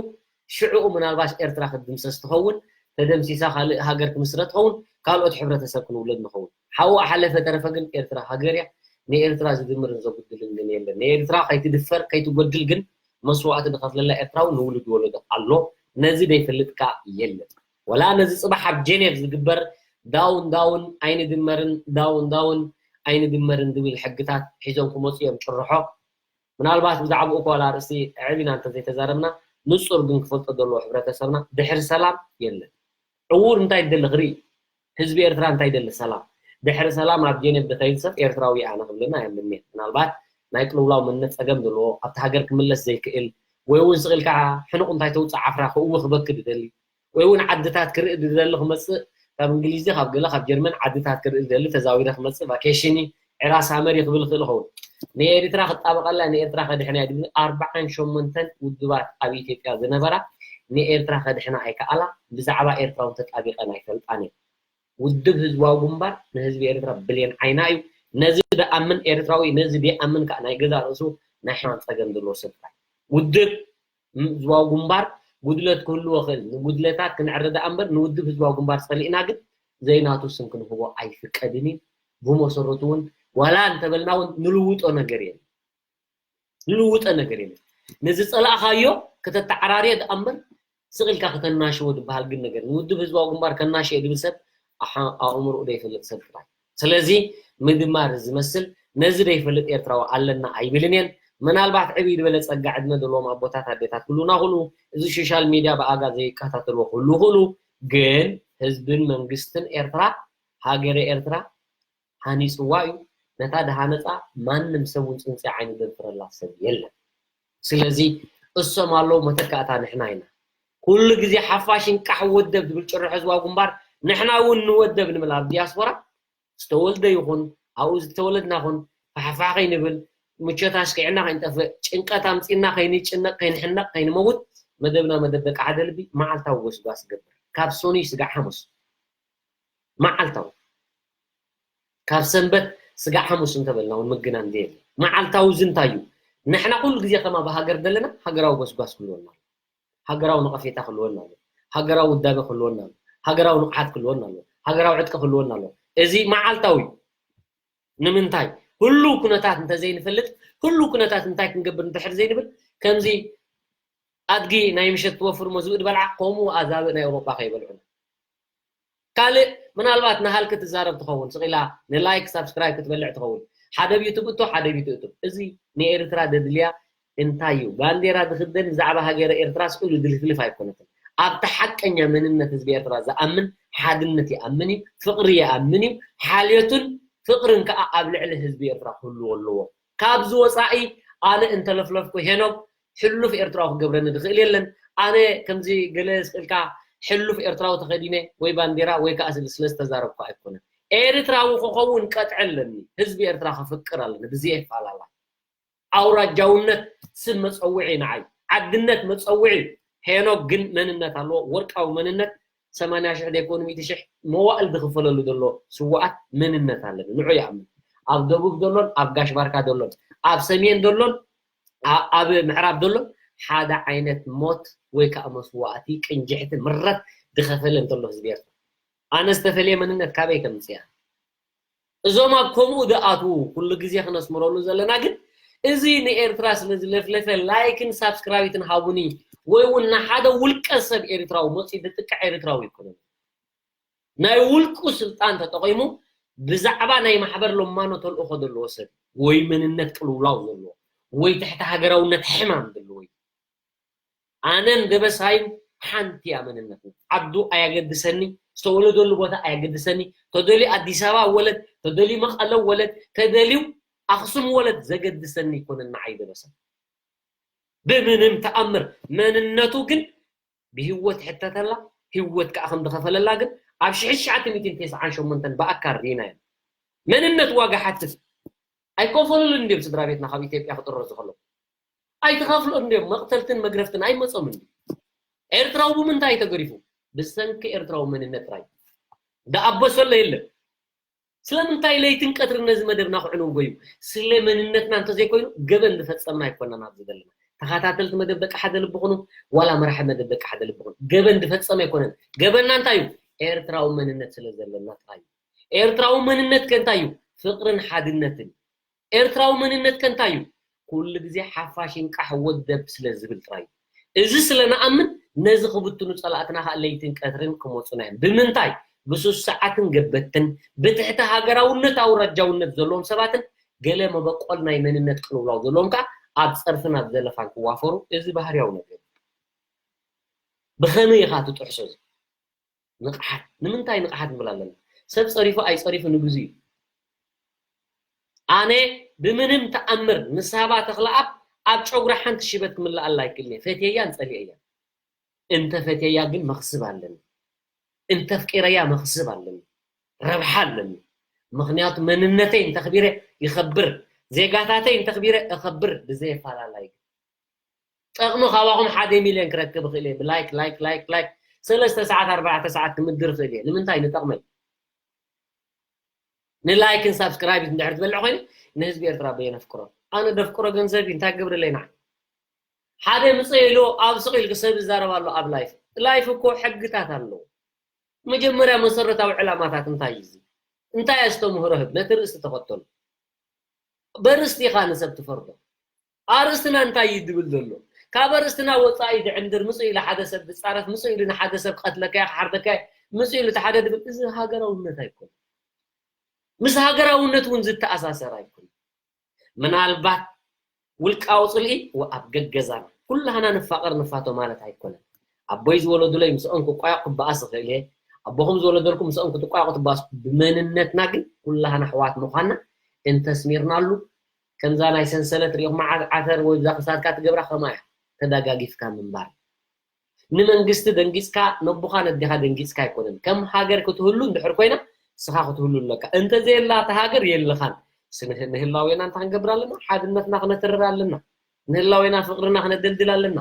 ሽዕኡ ምናልባሽ ኤርትራ ክትድምሰስ ትኸውን። ተደምሲሳ ካልእ ሃገር ክምስረት ትኸውን። ካልኦት ሕብረተሰብ ክንውለድ ንኸውን። ሓው ኣሓለፈ ተረፈ ግን ኤርትራ ሃገር እያ። ንኤርትራ ዝድምርን ዘጉድልን ግን የለን። ንኤርትራ ከይትድፈር ከይትጎድል ግን መስዋእቲ ዝኸፍለላ ኤርትራዊ ንውሉድ ወለዶ ኣሎ። ነዚ ዘይፈልጥ ከኣ የለን። ወላ ነዚ ጽባሕ ኣብ ጀኔቭ ዝግበር ዳውን ዳውን ኣይንድመርን ዳውን ዳውን ኣይንድመርን ዝብል ሕግታት ሒዞም ክመፁ እዮም ጭርሖ። ምናልባት ብዛዕባኡ እኳ ዋላ ኣርእስቲ ኣዕቢና እንተዘይተዛረብና ንፁር ግን ክፈልጦ ዘለዎ ሕብረተሰብና ድሕሪ ሰላም የለን። ዕዉር እንታይ ይደሊ ክርኢ ህዝቢ ኤርትራ እንታይ ይደሊ ሰላም ድሕሪ ሰላም ኣብ ጀኔቭ ዝኸይድ ሰብ ኤርትራዊ ኣነ ክብለና የምንየ ምናልባት ናይ ቅልውላው መንነት ፀገም ዘለዎ ኣብቲ ሃገር ክምለስ ዘይክእል ወይ እውን ስቕ ኢልካ ሕኑቕ እንታይ ተውፅእ ዓፍራ ክእዊ ክበክድ ይደሊ ወይ እውን ዓድታት ክርኢ ዝደሊ ክመፅእ ካብ እንግሊዝ ካብ ገለ ካብ ጀርመን ዓድታት ክርኢ ዝደሊ ተዛዊረ ክመፅእ ቫኬሽኒ ዕራ ሳመሪ ክብል ይኽእል ይኸውን። ንኤርትራ ክጣበቐላ ንኤርትራ ከድሕና እያ ዝብል ኣርባዓን ሸሞንተን ውድባት ኣብ ኢትዮጵያ ዝነበራ ንኤርትራ ከድሕና ኣይከኣላ ብዛዕባ ኤርትራ እውን ተጣቢቐን ኣይፈልጣን እየን። ውድብ ህዝባዊ ግንባር ንህዝቢ ኤርትራ ብሌን ዓይና እዩ። ነዚ ደኣምን ኤርትራዊ ነዚ ደኣምን ከዓ ናይ ገዛ ርእሱ ናይ ሕማም ፀገም ዘለዎ ሰብ ጥራይ ውድብ ህዝባዊ ግንባር ጉድለት ክህልዎ ክእል ንጉድለታት ክንዕረ ደኣ እምበር ንውድብ ህዝባዊ ግንባር ፀሊእና ግን ዘይናቱ ስም ክንህቦ ኣይፍቀድን እዩ። ብመሰረቱ እውን ዋላ እንተበልና እውን ንልውጦ ነገር የለን። ንልውጦ ነገር የለን። ነዚ ፀላእኻዮ ከተተዓራርዮ ደኣ እምበር ስቕ ኢልካ ከተናሽዎ ዝበሃል ግን ነገር ንውድብ ህዝባዊ ግንባር ከናሽዮ ዝብል ሰብ ኣሓ- ኣእምሮኡ ዘይፈልጥ ሰብ ጥራይ። ስለዚ ምድማር ዝመስል ነዚ ዘይፈልጥ ኤርትራዊ ኣለና ኣይብልን እየን። ምናልባት ዕብይ ዝበለ ጸጋ ዕድመ ዘለዎም ኣቦታት ኣዴታት ክህልውና ክእሉ፣ እዚ ሶሻል ሚድያ ብኣጋ ዘይከታተልዎ ክህልው ይኽእሉ፣ ግን ህዝብን መንግስትን ኤርትራ ሃገረ ኤርትራ ሃኒፅዋ እዩ። ነታ ድሃነፃ ማንም ሰብ እውን ፅንፂ ዓይኑ ዘንፍረላ ሰብ የለን። ስለዚ እሶም ኣለዉ መተካእታ ንሕና ኢና። ኩሉ ግዜ ሓፋሽ እንቃሕ ወደብ ዝብል ጭርሖ ህዝባዊ ግንባር ንሕና እውን ንወደብ ንብል ኣብ ዲያስፖራ ዝተወልደ ይኹን ኣብኡ ዝተወለድና ኹን ፋሕፋሕ ከይንብል ምቾት ኣስኪዕና ከይንጠፍእ ጭንቀት ኣምፂና ከይንጭነቅ ከይንሕነቅ ከይንመውት መደብና መደብ ደቂ ሓደ ልቢ መዓልታዊ ጎስጓስ ይገብር ካብ ሶኑይ ስጋዕ ሓሙስ መዓልታዊ ካብ ሰንበት ስጋዕ ሓሙስ እንተበልና እውን ምግናን ዘየለ መዓልታዊ እዚ እንታይ እዩ ንሕና ኩሉ ግዜ ከማ ብሃገር ዘለና ሃገራዊ ጎስጓስ ክህልወና ኣሎ ሃገራዊ ነቐፌታ ክህልወና ኣሎ ሃገራዊ ውዳበ ክህልወና ኣሎ ሃገራዊ ንቕሓት ክህልወና ኣሎ ሃገራዊ ዕጥቂ ክህልወና ኣሎ እዚ መዓልታዊ እዩ ንምንታይ ህሉው ኩነታት እንተዘይንፈልጥ ህሉው ኩነታት እንታይ ክንገብር እንድሕር ዘይንብል ከምዚ ኣድጊ ናይ ምሸት ትወፍር እሞ ዝብኢ ዝበልዓ ከምኡ ኣዛብእ ናይ ኣውሮጳ ከይበልዑና ካልእ ምናልባት ንሃልኪ ትዛረብ ትኸውን ስቕ ኢላ ንላይክ ሳብስክራይብ ክትበልዕ ትኸውን ሓደ ብ ዩቱብ እቶ ሓደ ብ ዩቱብ እዚ ንኤርትራ ደድልያ እንታይ እዩ ባንዴራ ዝኽደን ብዛዕባ ሃገረ ኤርትራ ስቕ ኢሉ ድልፍልፍ ኣይኮነትን ኣብቲ ሓቀኛ መንነት ህዝቢ ኤርትራ ዝኣምን ሓድነት ይኣምን እዩ ፍቕሪ ይኣምን እዩ ሓልዮትን ፍቕርን ከዓ ኣብ ልዕሊ ህዝቢ ኤርትራ ክህልዎ ኣለዎ ካብዚ ወፃኢ ኣነ እንተለፍለፍኩ ሄኖክ ሕሉፍ ኤርትራዊ ክገብረኒ ዝኽእል የለን ኣነ ከምዚ ገለ ስልካ ሕሉፍ ኤርትራዊ ተኸዲነ ወይ ባንዴራ ወይ ከዓ ስለ ዝተዛረብኩ ኣይኮነን ኤርትራዊ ክኸውን ቀጥዐ ኣለኒ ህዝቢ ኤርትራ ከፍቅር ኣለኒ ብዘየፈላለ ኣውራጃውነት ስም መፀውዒ ንዓይ ዓድነት መፀውዒ ሄኖክ ግን መንነት ኣለዎ ወርቃዊ መንነት ሰማንያ ሽሕ ዘይኮኑ ሚእቲ ሽሕ መዋእል ዝኽፈለሉ ዘሎ ስዋኣት መንነት ኣለኒ ንዑ ይኣምን ኣብ ደቡብ ዘሎን ኣብ ጋሽ ባርካ ዘሎን ኣብ ሰሜን ዘሎን ኣብ ምዕራብ ዘሎ ሓደ ዓይነት ሞት ወይ ከዓ መስዋእቲ ቅንጅሕቲ ምረት ዝኸፈለ እንተሎ ህዝቢ ኤርትራ ኣነ ዝተፈለየ መንነት ካበይ ከምፅያ እዞም ኣብ ከምኡ ዝኣትዉ ኩሉ ግዜ ክነስምረሉ ዘለና ግን እዚ ንኤርትራ ስለ ዝለፍለፈ ላይክን ሳብስክራይብትን ሃቡኒ ወይ እውን ንሓደ ውልቀ ሰብ ኤርትራዊ መፂኡ ዝጥቅዕ ኤርትራዊ ይኮነ ናይ ውልቁ ስልጣን ተጠቒሙ ብዛዕባ ናይ ማሕበር ሎማኖ ተልእኾ ዘለዎ ሰብ ወይ መንነት ቅልውላው ዘለዎ ወይ ትሕቲ ሃገራውነት ሕማም ዘለዎ እዩ ኣነን ደበሳይን ሓንቲ እያ መንነትና ዓዱ ኣያገድሰኒ ዝተወለደሉ ቦታ ኣየገድሰኒ። ተደልዩ ኣዲስ ኣበባ ወለድ፣ ተደልዩ መቐለ ወለድ፣ ተደልዩ ኣኽሱም ወለድ ዘገድሰኒ ኣይኮነን ንዓይ ደበሳ። ብምንም ተኣምር። መንነቱ ግን ብህይወት ይሕተተላ፣ ህይወት ከዓ ከም ዝኸፈለላ ግን ኣብ ሽሕን ትሽዓተ ሚእትን ተስዓን ሸሞንተን ብኣካል ርኢናዮ። መንነት ዋጋ ሓትት ኣይከፈሉሉ እንድዮም። ስድራ ቤትና ካብ ኢትዮጵያ ክጥረዙ ከለዉ ኣይትኸፍሎ እንድዮም። መቕተልትን መግረፍትን ኣይመጾም እንዲ። ኤርትራዊ ብምንታይ ተገሪፉ? ብሰንኪ ኤርትራዊ መንነት ጥራይ። ደኣበሰሎ የለን። ስለምንታይ ለይትን ቀትርን ነዚ መደብና ክዕንውጎ እዩ? ስለ መንነትና እንተዘይኮይኑ ገበን ዝፈጸምና ኣይኮናን ኣብዚ ዘለና። ተኸታተልቲ መደብ ደቂ ሓደ ልቢ ኩኑ፣ ዋላ መራሒ መደብ ደቂ ሓደ ልቢ ኩኑ። ገበን ዝፈጸመ ኣይኮነን። ገበንና እንታይ እዩ? ኤርትራዊ መንነት ስለ ዘለና ጥራይ እዩ። ኤርትራዊ መንነት ከ እንታይ እዩ? ፍቕርን ሓድነትን። ኤርትራዊ መንነት ከ እንታይ እዩ? ኩሉ ግዜ ሓፋሽ ይንቃሕ ወደብ ስለ ዝብል ጥራይ እዩ። እዚ ስለ ንኣምን ነዚ ክብትኑ ጸላእትና ከኣ ለይትን ቀትርን ክመጹና እዮም። ብምንታይ? ብሱስ ሰዓትን ገበትን ብትሕቲ ሃገራውነት ኣውራጃውነት ዘለዎም ሰባትን ገለ መበቆል ናይ መንነት ቅልውላው ዘለዎም ከኣ ኣብ ጸርፍን ኣብ ዘለፋን ክዋፈሩ እዚ ባህርያዊ ነገር እዩ። ብኸመይ ኢኻ ትጥሕሶ እዚ? ንቕሓት። ንምንታይ ንቕሓት ንብል ኣለና? ሰብ ጸሪፉ ኣይጸሪፉ ንግዙ እዩ። ኣነ ብምንም ተኣምር ንሳባ ተኽለኣብ ኣብ ጨጉራ ሓንቲ ሽበት ክምልኣላ ኣይክእልን እየ። ፈትየያን ጸሊኤያን። እንተ ፈትየያ ግን መኽስብ ኣለኒ። እንተ ኣፍቂረያ መኽስብ ኣለኒ። ረብሓ ኣለኒ። ምኽንያቱ መንነተይ እንተኽቢረ ይኸብር። ዜጋታተይ እንተኽቢረ እኸብር። ብዘየፋላላይ ግን ጠቕሚ ካባኹም ሓደ ሚልዮን ክረክብ እኽእል እየ። ብላይክ፣ ላይክ፣ ላይክ፣ ላይክ። ሰለስተ ሰዓት፣ ኣርባዕተ ሰዓት ክምድር እኽእል እየ። ንምንታይ? ንጠቕመይ። ንላይክን ሳብስክራይብ እንድሕር ትበልዕ ኮይነ፣ ንህዝቢ ኤርትራ በየነፍቅሮ? ኣነ ደፍቅሮ ገንዘብ እዩ። እንታይ ክገብረለይ ንዓይ? ሓደ ምጽእ ኢሉ ኣብ ስቕ ኢልክ ሰብ ይዛረብ ኣሎ ኣብ ላይፍ። ላይፍ እኮ ሕግታት ኣለዎ። መጀመርያ መሰረታዊ ዕላማታት እንታይ እዩ እዚ? እንታይ ኣስተምህሮ ህብ? ነቲ ርእስቲ ተኸተሉ። በርእስቲ ኢኻ ንሰብ ትፈርዶ። ኣርእስትና እንታይ እዩ ድብል ዘሎ? ካብ ኣርእስትና ወጻኢ ድዕንድር፣ ምጽእ ኢሉ ሓደ ሰብ ድጻረፍ፣ ምጽእ ኢሉ ንሓደ ሰብ ክቐትለካ እየ፣ ክሓርደካ እየ፣ ምጽእ ኢሉ እቲ ሓደ ድብል፣ እዚ ሃገራውነት ኣይኮነን። ምስ ሃገራውነት እውን ዝተኣሳሰር ኣይኮነን። ምናልባት ውልቃዊ ጽልኢ ወኣብ ገገዛና ኩላህና ንፋቐር ንፋቶ ማለት ኣይኮነን። ኣቦይ ዝወለዱለይ ምስኦም ክቋየቕ ክበኣስ እኽእል እየ። ኣቦኹም ዝወለደልኩም ምስኦም ክትቋየቑ ትበኣሱ። ብመንነትና ግን ኩላህና ኣሕዋት ምዃንና እንተስሚርናሉ፣ ከምዛ ናይ ሰንሰለት ሪኢኹማ፣ ዓ-፣ ዓተር ወይ ብዛ ክሳድካ ትገብራ ከምኣ እያ፣ ተደጋጊፍካ ምንባር። ንመንግስቲ ደንጊጽካ፣ ነቦኻ ነዴኻ ደንጊጽካ ኣይኮነን። ከም ሃገር ክትህሉ እንድሕር ኮይና፣ ንስኻ ክትህሉ ኣለካ። እንተዘየላ እታ ሃገር የለኻን። ስንህ-፣ ንህላዌና እንታይ ክንገብር ኣለና? ሓድነትና ክነትርር ኣለና። ንህላዌና ፍቕርና ክነደልድል ኣለና።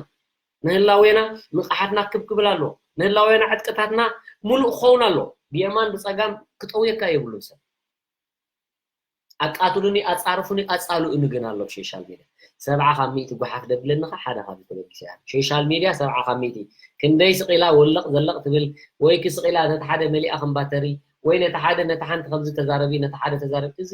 ንህላዌና ንቕሓትና ክብ ክብል ኣለዎ። ንህላዌና ዕጥቅታትና ሙሉእ ክኸውን ኣለዎ። ብየማን ብጸጋም ክጠውየካ የብሉን ሰብ። ኣቃትሉኒ፣ ኣጻርፉኒ፣ ኣጻልኡኒ ግን ኣሎ ኣብ ሶሻል ሜድያ። ሰብዓ ካብ ሚእቲ ጓሓፍ ደብለኒ ኸ ሓደ ካብዚ ተበጊሰ እያ። ሶሻል ሜድያ ሰብዓ ካብ ሚእቲ ክንደይ ስቕ ኢላ ወለቕ ዘለቕ ትብል፣ ወይ ክስቕ ኢላ ነቲ ሓደ መሊኣ ከም ባተሪ፣ ወይ ነቲ ሓደ፣ ነቲ ሓንቲ ከምዚ ተዛረቢ፣ ነቲ ሓደ ተዛረቢ። እዚ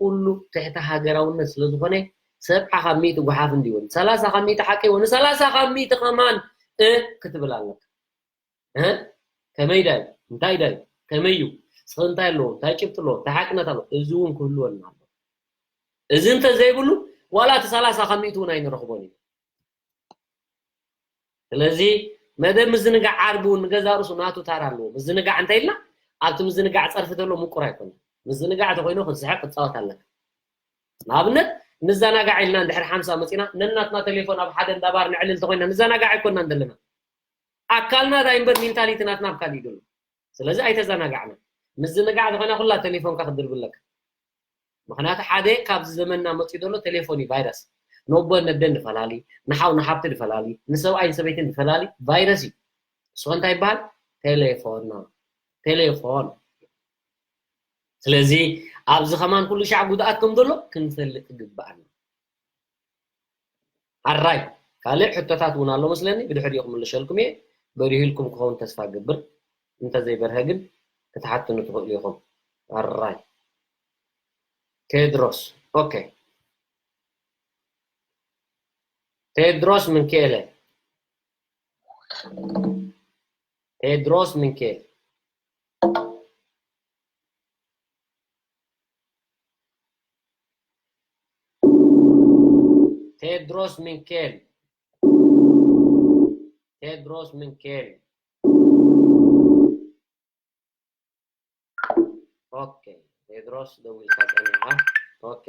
ኩሉ ትሕቲ ሃገራውነት ስለ ዝኾነ ሰብዓ ካብ ሚእቲ ጓሓፍ እንድዩ። ሰላሳ ካብ ሚእቲ ሓቂ ይኹን፣ ሰላሳ ካብ ሚእቲ ከማን እ ክትብል ኣለካ። እ? ከመይ ዳዩ? እንታይ ዳዩ? ከመይ እዩ? ስኽ እንታይ ኣለዎ? እንታይ ጭብጢ ኣለዎ? እንታይ ሓቅነት ኣለዎ? እዚ እውን ክህልወና ኣለዎ። እዚ እንተዘይብሉ፣ ዋላ እቲ ሰላሳ ካብ ሚእቲ እውን ኣይንረኽቦን ኢና። ስለዚ፣ መደብ ምዝንጋዕ ዓርቢ እውን ንገዛ ርእሱ ናቱ ታራ ኣለዎ። ምዝንጋዕ እንተ ኢልና፣ ኣብቲ ምዝንጋዕ ጸርፊ ተሎ ምቁር ኣይኮነን። ምዝንጋዕ እንተኾይኑ፣ ክትስሕቕ ክትጻወት ኣለካ። ንኣብነት፣ ንዘናጋዕ ኢልና እንድሕር ሓምሳ መጺና፣ ነናትና ቴሌፎን ኣብ ሓደ እንዳ ባር ነዕልል እንተኾይና፣ ንዘናጋዕ ኣይኮንናን ዘለና። ኣካልና ዳይ እምበር ሜንታሊቲ ናትና ኣብ ካልእ እዩ ዘሎ። ስለዚ ኣይተዘናጋዕና። ምዝንጋዕ ዝኾነ ኩላ ቴሌፎንካ ክትድርቢ ኣለካ። ምኽንያቱ ሓደ ካብዚ ዘመንና መፂኡ ዘሎ ቴሌፎን እዩ፣ ቫይረስ። ነቦን ነደን ድፈላሊ፣ ንሓው ንሓብቲ ድፈላሊ፣ ንሰብኣይን ሰበይትን ድፈላሊ ቫይረስ እዩ። እሱ እንታይ ይበሃል? ቴሌፎን ነው። ቴሌፎን። ስለዚ ኣብዚ ከማን ኩሉ ሻዕ ጉድኣት ከም ዘሎ ክንፈልጥ ይግበኣና። ኣራይ ካልእ ሕቶታት እውን ኣሎ መስለኒ፣ ብድሕሪኡ ክምልሸልኩም እየ። በሪህልኩም ክኸውን ተስፋ እገብር። እንተዘይበርሀ ግን ክትሓትኑ ትኽእሉ ኢኹም። ኣራይ ቴድሮስ፣ ኦኬ። ቴድሮስ ምንኬለ፣ ቴድሮስ ምንኬል፣ ቴድሮስ ምንኬል፣ ቴድሮስ ምንኬል። ኦኬ፣ ቴድሮስ ደዊልካ ጸኒኻ። ኦኬ።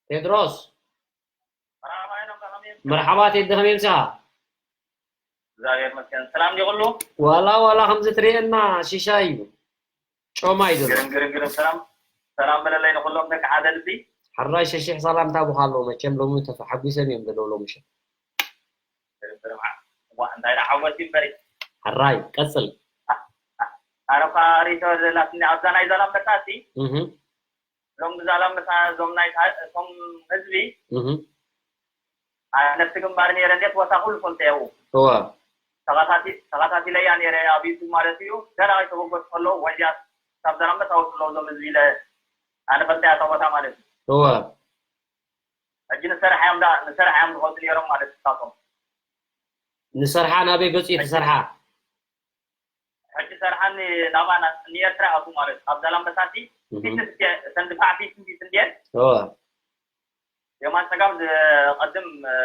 ቴድሮስ፣ መርሓባ ቴዲ፣ ከመይ ምሳኻ? እግዚኣብሔር ይመስገን። ሰላም ዲኹሉ? ዋላ፣ ዋላ ከምዚ ትርእየና ሽሻይ እዩ። ጮማ እዩ ዘሎ። ግርም፣ ግርም፣ ግርም። ሰላም፣ ሰላም በለለይ ንኹሎም ደቂ ሓደ ልቢ። ሕራይ ሸሺሕ ሰላምታ ብኻ ኣለዎ። መቸም ሎሚ ተፈሓጒሶም እዮም ዘለዉ ሎሚ ሸ-፣ ግርም፣ ግርም። ዋ፣ እንታይ ደኣ ሓጎስ እዩ እምበሪ። ሕራይ፣ ቀጽል። ኣረፋ ሪቶ ዘላትኒ ኣብዛ ናይ ዛላምበሳ እሲ። እህ። እዞም ብዛላምበሳ፣ እዞም ናይ ታ-፣ እቶም ህዝቢ እህ። ኣብ ነፍሲ ግንባር ነይረ፣ እንዴት ቦታ ኩሉ ፈልጠ ያው። እወ። ተኸታቲ-፣ ተኸታቲለያ ነይረ ኣብ ዩቱብ ማለት እዩ። ገና ኣይተበገሱ ከለዉ፣ ወዲያ ካብ ዛላምበሳ ወፅሎ እዞም ህዝቢ ኢለ ኣነ ፈልጠያ እታ ቦታ ማለት እዩ። እወ። ሕጂ ንሰርሓ እዮም ዳ-፣ ንሰርሓ እዮም ዝኸዱ ነይሮም ማለት እዩ፣ ንሳቶም። ንሰርሓ ናበይ ገፁ እዩ ትሰርሓ? ሕጂ ሰርሓኒ ናባና ንኤርትራ ኣቱ ማለት እዩ። ኣብ ዛላምበሳሲ እህ። ፊት ንፊት እየ፣ እተን ድፋዕ ፊት ንፊት እንድየን። እወ። የማን ጸጋም ዝቐድም፣ እ፣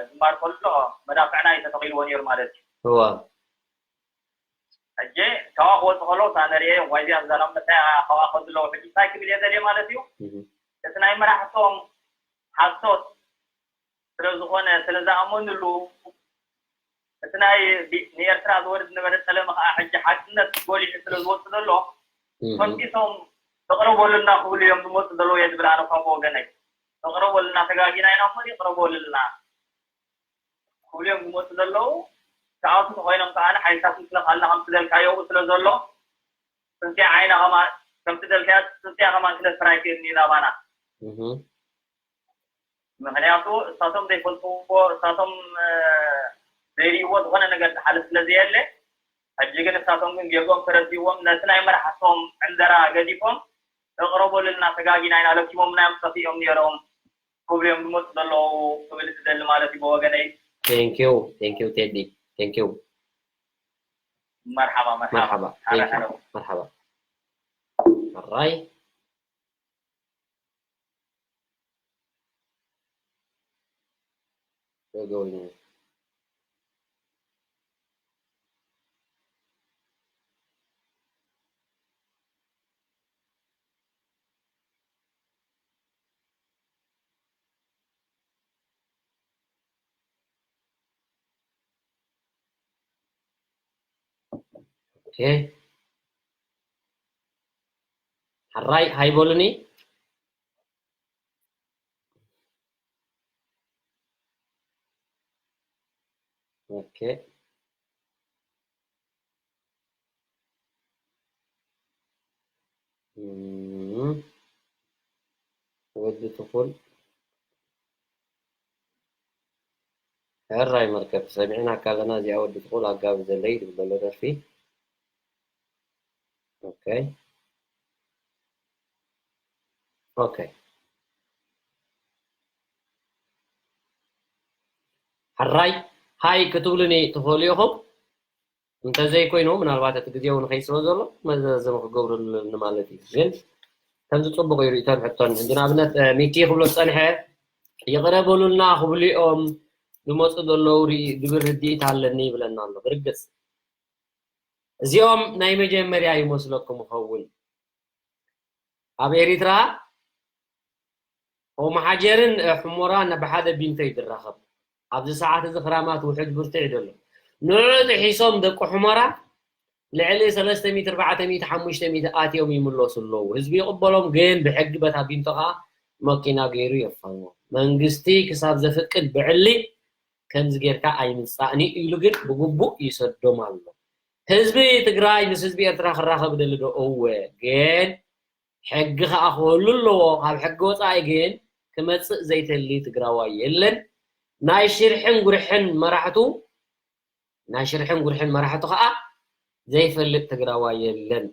ግንባር ከሎ መዳፍዕና እዩ ተተኺልዎ ነይሩ ማለት እዩ። እወ። ሕጂ ካብኣ ክወጽእ ከሎ እታ ንርእየ ዋይዝያ ዛላምበሳ እያ ካብኣ ከድለዉ ሕጂ እንታይ ክብል እየ ዘልየ ማለት እዩ። እህ። እቲ ናይ መራሕቶም ሓሶት ስለ ዝኾነ፣ ስለ ዝኣመኑሉ፣ እቲ ናይ ቢ-፣ ንኤርትራ ዝወርድ ዝነበረ ጸለመ ከኣ ሕጂ ሓቅነት ጎሊሑ ስለ ዝወጽእ ዘሎ፣ እህ። ፈኪሶም "ተቕረበሉልና" ክብሉ እዮም ዝመጹ ዘለዉ እየ ዝብል ኣነ እኳ ብወገነይ። "ተቕረበሉልና፣ ተጋጊና ኢና እሞ ተቕረበሉልና" ክብሉ እዮም ዝመጹ ዘለዉ። ካብኣቱ ተኾይኖም ከኣ ሓይልታት ምክልኻልና ከምቲ ዘልካዮ ኣብኡ ስለ ዘሎ፣ ጽንጽያ ዓይና ከማን፣ ከምቲ ዘልካዮ ጽንጽያ ከማን ክነስር ኣይክእልን እዩ ናባና። እህ። ምኽንያቱ እሳቶም ዘይፈልጥዎ፣ እሳቶም፣ እ፣ ዘይርእይዎ ዝኾነ ነገር ዝሓልፍ ስለ ዘየለ፣ ሕጂ ግን እሳቶም ግን ጌግኦም ተረዲእዎም ነቲ ናይ መራሕቶም ዕንደራ ገዲፎም፣ "እቕረበሉልና፣ ተጋጊና ኢና፣ ለኪሞምና እዮም ጠፊኦም ነይሮም" ክብሉ እዮም ዝመፁ ዘለዉ ክብል ዝደሊ ማለት እዩ ብወገነይ። Thank you፣ thank you ቴዲ፣ thank you። መርሓባ፣ መርሓባ። መርሓባ፣ ሓረ thank you፣ ሓረ። መርሓባ። ሕራይ። ገገወኛ። ኦኬ። ሕራይ ሃይ በሉኒ። ኦኬ። እም፣ ወዲ ትኹል። ሕራይ መርከብ፣ ሰሚዕናካ ኣለና። እዚኣ ወዲ ትኹል ኣጋቢ ዘለይ ዝብል ዘሎ ደርፊ። ኦኬ። ኦኬ። ሕራይ፣ ሃይ ክትብሉኒ ትኽእሉ ኢኹም። እንተዘይኮይኑ፣ ምናልባት እቲ ግዜ እውን ከይስበ ዘሎ መዘዘም ክገብሩ ኣለኒ ማለት እዩ። ግን ከምዚ ጽቡቕ እዩ ርእይቶን ሕቶን። ሕጂ ንኣብነት፣ እ፣ ሚኪ ክብሎ ዝጸንሐ፣ "ይቕረ በሉልና ክብሉ እዮም ዝመጹ ዘለዉ ርኢ-፣ ዝብል ርድኢት ኣለኒ" ይብለና ኣሎ። ብርግጽ፣ እዚኦም ናይ መጀመርያ ይመስለኩም ይኸውን። ኣብ ኤሪትራ ኦምሓጀርን፣ እ፣ ሑሞራን ብሓደ ቢንቶ እዩ ዝራኸብ። ኣብዚ ሰዓት እዚ ክራማት ውሑድ ብርቱዕ እዩ ዘሎ። ንዕኡ ጥሒሶም ደቂ ሑሞራ ልዕሊ ሰለስተ ሚእቲ፣ ኣርባዕተ ሚእቲ፣ ሓሙሽተ ሚእቲ ኣትዮም ይምለሱ ኣለዉ። ህዝቢ ይቕበሎም፣ ግን ብሕጊ በታ ቢንቶ ኸኣ መኪና ገይሩ የፋንዎም። መንግስቲ ክሳብ ዘፍቅድ ብዕሊ ከምዚ ጌርካ ኣይምጻእኒ ኢሉ ግን ብግቡእ ይሰዶም ኣሎ። ህዝቢ ትግራይ ምስ ህዝቢ ኤርትራ ክራኸብ ይደሊ ዶ? እወ፣ ግን ሕጊ ኸኣ ክህሉ ኣለዎ። ካብ ሕጊ ወጻኢ ግን ክመጽእ ዘይተሊ ትግራዋይ የለን። ናይ ሽርሕን ጉርሕን መራሕቱ፣ ናይ ሽርሕን ጉርሕን መራሕቱ ኸኣ ዘይፈልጥ ትግራዋይ የለን።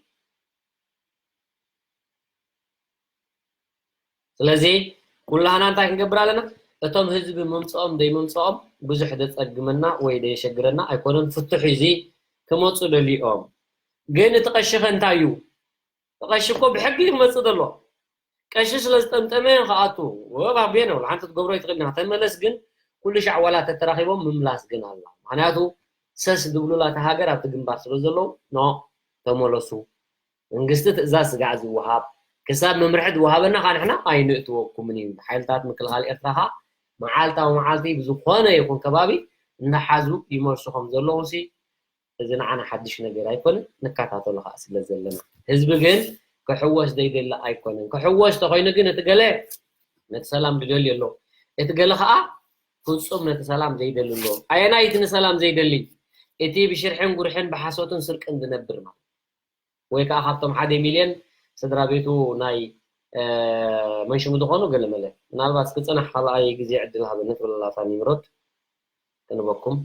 ስለዚ ኩላህና እንታይ ክንገብር ኣለና? እቶም ህዝቢ ምምጽኦም ዘይምምጽኦም ብዙሕ ዘጸግመና ወይ ዘየሸግረና ኣይኮነን። ፍትሑ እዚ ክመጹ ደልዮም። ግን እቲ ቀሺ ኸ እንታይ እዩ? እቲ ቀሺ እኮ ብሕጊ እዩ ክመጽእ ዘሎ። ቀሺ ስለ ዝጠምጠመ ክኣቱ፣ ወ-፣ ባቤ ነው፣ ሓንቲ ክትገብሮ ኣይትኽእልን ኢኻ። ተመለስ ግን ኩሉ ሻዕ ዋላ ተተራኺቦም ምምላስ ግን ኣላ። ምኽንያቱ ሰስ ዝብሉላ እታ ሃገር ኣብቲ ግንባር ስለ ዘለዉ፣ ኖ፣ ተመለሱ። መንግስቲ ትእዛዝ ስጋዕ ዝወሃብ፣ ክሳብ መምርሒ ዝወሃበና ከዓ ንሕና ኣይንእትወኩምን እዩ። ሓይልታት ምክልኻል ኤርትራ ከዓ መዓልታዊ መዓልቲ ብዝኾነ ይኹን ከባቢ እናሓዙ ይመልሱ ከም ዘለዉ ሲ፣ እዚ ንዓና ሓድሽ ነገር ኣይኮነን፣ ንከታተሎ ከዓ ስለ ዘለና። ህዝቢ ግን ክሕወስ ዘይደሊ ኣይኮነን። ክሕወስ ተኾይኑ ግን እቲ ገለ ነቲ ሰላም ዝደሊ ኣሎ፣ እቲ ገለ ከዓ ፍጹም ነቲ ሰላም ዘይደሊ ኣሎ። ኣየናይ እቲ ንሰላም ዘይደሊ? እቲ ብሽርሕን ጉርሕን ብሓሶትን ስርቅን ዝነብር ማለት፣ ወይ ከዓ ካብቶም ሓደ ሚልዮን ስድራ ቤቱ ናይ፣ እ፣ መንሽሙ ዝኾኑ ገለመለ። ምናልባት ክጽናሕ ካልኣይ ግዜ ዕድል ሃበኒ ትብል ኣላ እታ ኒምሮድ። ክንበኩም።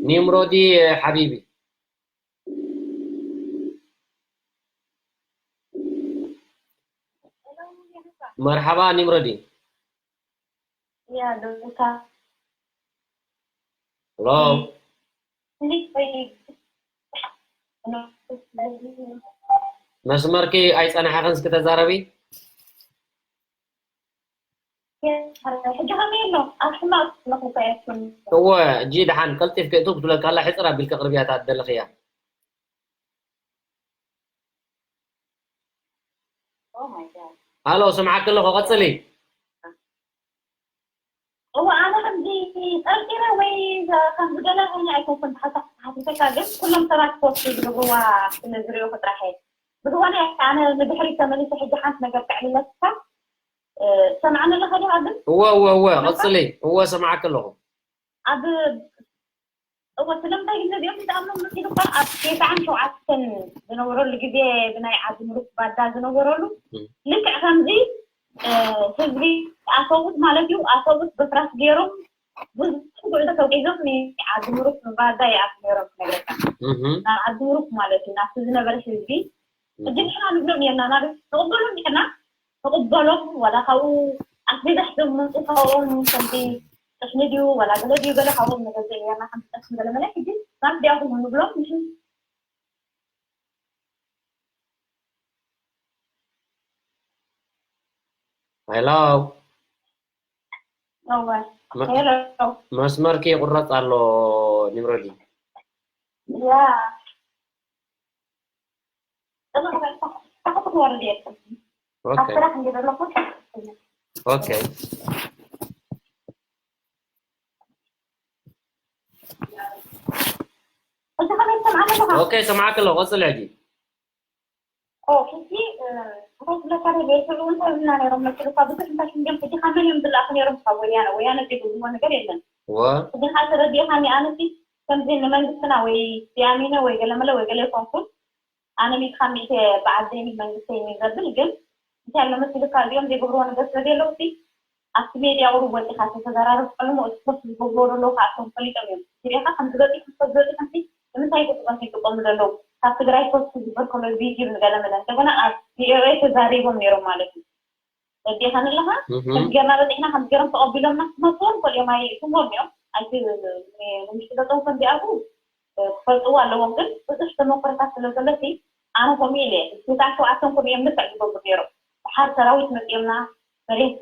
ኒምሮዲ ሓቢቢ። መርሓባ ኒምሮዲ። ያ ዶታ። ሄሎ። መስመርኪ ኣይጸናሕኽን፣ እስኪ ተዛረቢ። ሕጂ ከመይ ኣሎ? ኣብ ሕማቕ ኣለኹ እኮ እየ። እወ፣ ሕጂ ደሓን ቀልጢፍኪ እትው ክትብለካ ኣላ፣ ሕጽር ኣቢልኪ ኣቕርብያ እታ እትደለኽያ። Oh my God። ሃሎ፣ ስምዓኪ ኣለኹ፣ ቀጽሊ። እወ፣ ኣነ ከምዚ ጠርጢረ ወይ ከምዚ ገለ ኮይነ ኣይኮንኩን፣ ብሓሳብ ሓቲተካ፣ ግን ኩሎም ሰባት ፖስት ዝገብርዋ ስለ ዝርእዩ ጥራሕ እየ። ብዝኾነ ኣነ ንድሕሪት ተመሊሰ ሕጂ ሓንቲ ነገር ከዕልለካ። እ፣ ትሰምዓኒ ኣለኻ ዲኻ ግን? እወ፣ እወ፣ እወ፣ ኣለኻ? ቀጽሊ። እወ፣ ሰምዓኪ ኣለኹ። ኣብ፣ እወ፣ ስለምንታይ ግን ነዚኦም ዝኣምኖም መሲሉ እኳ ኣብ ቴስዓን ሸውዓተን ዝነበረሉ ግዜ ብናይ ዓዲ ምሩክ ባዳ ዝነበረሉ እም። ልክዕ ከምዚ፣ እ፣ ህዝቢ ኣሰቡት ማለት እዩ፣ ኣሰቡት በፍራስ ገይሮም ብዙሕ ጉዕዞ ተጓዒዞም ንዓዲ ምሩክ ባዳ ይኣትዉ ነይሮም ክነግረካ። እህ። ናብ ዓዲ ምሩክ ማለት እዩ፣ ናብቲ ዝነበረ ህዝቢ እም። ሕጂ ንሕና ንብሎም ኔርና፣ ናብ ንቕበሎም ኔርና፣ ንቕበሎም፣ ዋላ ካብኡ ኣስቤዛ ሒዞም መጹ፣ ካብኦም ከምዚ ጥሕኒ ድዩ ዋላ ገለ ድዩ ገለ ካብኦም ንገዝእ ኔርና፣ ከምዚ ጠስሚ ገለ መለ። ሕጂ ናብ ዲያኹም ንብሎም፣ ንሕና ሄሎ። እወ። መ-፣ ሄሎ። መስመርኪ ይቁረጽ ኣሎ ኒምሮዲ። ያ። እወ፣ እወ፣ እወ፣ እወ፣ እወ። ኦኬ። ኣብ ስራሕ እንደ ዘለኹ። ኦኬ። እዚ ከመይ ትሰምዓኒ ኣለኻ? ኦኬ፣ ሰማዕኪ ኣለኹ። ቀጽሊ ሕጂ። ኦ፣ ሕጂ፣ እ፣ እንታይ ክብለካ ደልየ፣ ሽዑ እንታይ ኢልና ነይሮም መሲሉካ፣ ብዙሕ እንታይ ሽም ድዮም፣ ሕጂ ካብ መን እዮም ዝለኣኹ ነይሮም? ካብ ወያነ፣ ወያነ ዘይብልዎ ነገር የለን። እወ። ሕጂ ንኻ ተረዲእኻኒ፣ ኣነሲ ከምዚ ንመንግስትና ወይ ኣሚነ ወይ ገለመለ ወይ ገለ ኣይኮንኩን። ኣነ ሚእቲ ካብ ሚእቲ ብዓደይን መንግስተይን እዩ ዘብል፣ ግን እንታይ ኣሎ መሲሉካ፣ እዚኦም ዘይገብርዎ ነገር ስለ ዘየለውሲ፣ ኣብቲ ሜድያ ቁሩብ ወጺኻ ተዘራረብ፣ ከለሞ እቲ ፖስት ዝገብርዎ ዘለዉ ከዓ እቶም ፈሊጦም እዮም። ሚድያኻ ከምዚ በጺሑ፣ ሰብ በጺሑ፣ ከምዚ ንምንታይ ገጽ ይጥቀሙ ዘለዉ? ካብ ትግራይ ፖስት ዝግበር ከሎ ቪድዮ ንገለ መለ። እንደገና ኣብ ቪኦኤ ተዛሪቦም ነይሮም ማለት እዩ። ረዲእኻኒ ኣለኻ? እህ። ከምዚ ጌርና በጺሕና፣ ከምዚ ጌሮም ተቐቢሎምና ክመጽዎም ከልዮም ኣይእትዎም እዮም። ኣይቲ ንምሽጥለጦም ከምዚኣቱ ክፈልጥዎ ኣለዎም። ግን ብዙሕ ተመክሮታት ስለ ዘሎ ሲ፣ ኣነ ከምኡ ኢለ፣ ስልሳ ሸውዓተ ከምኡ እዮም ልክዕ ዝገብሩ ነይሮም። ድሓር ሰራዊት መጺኦምና፣ መሬት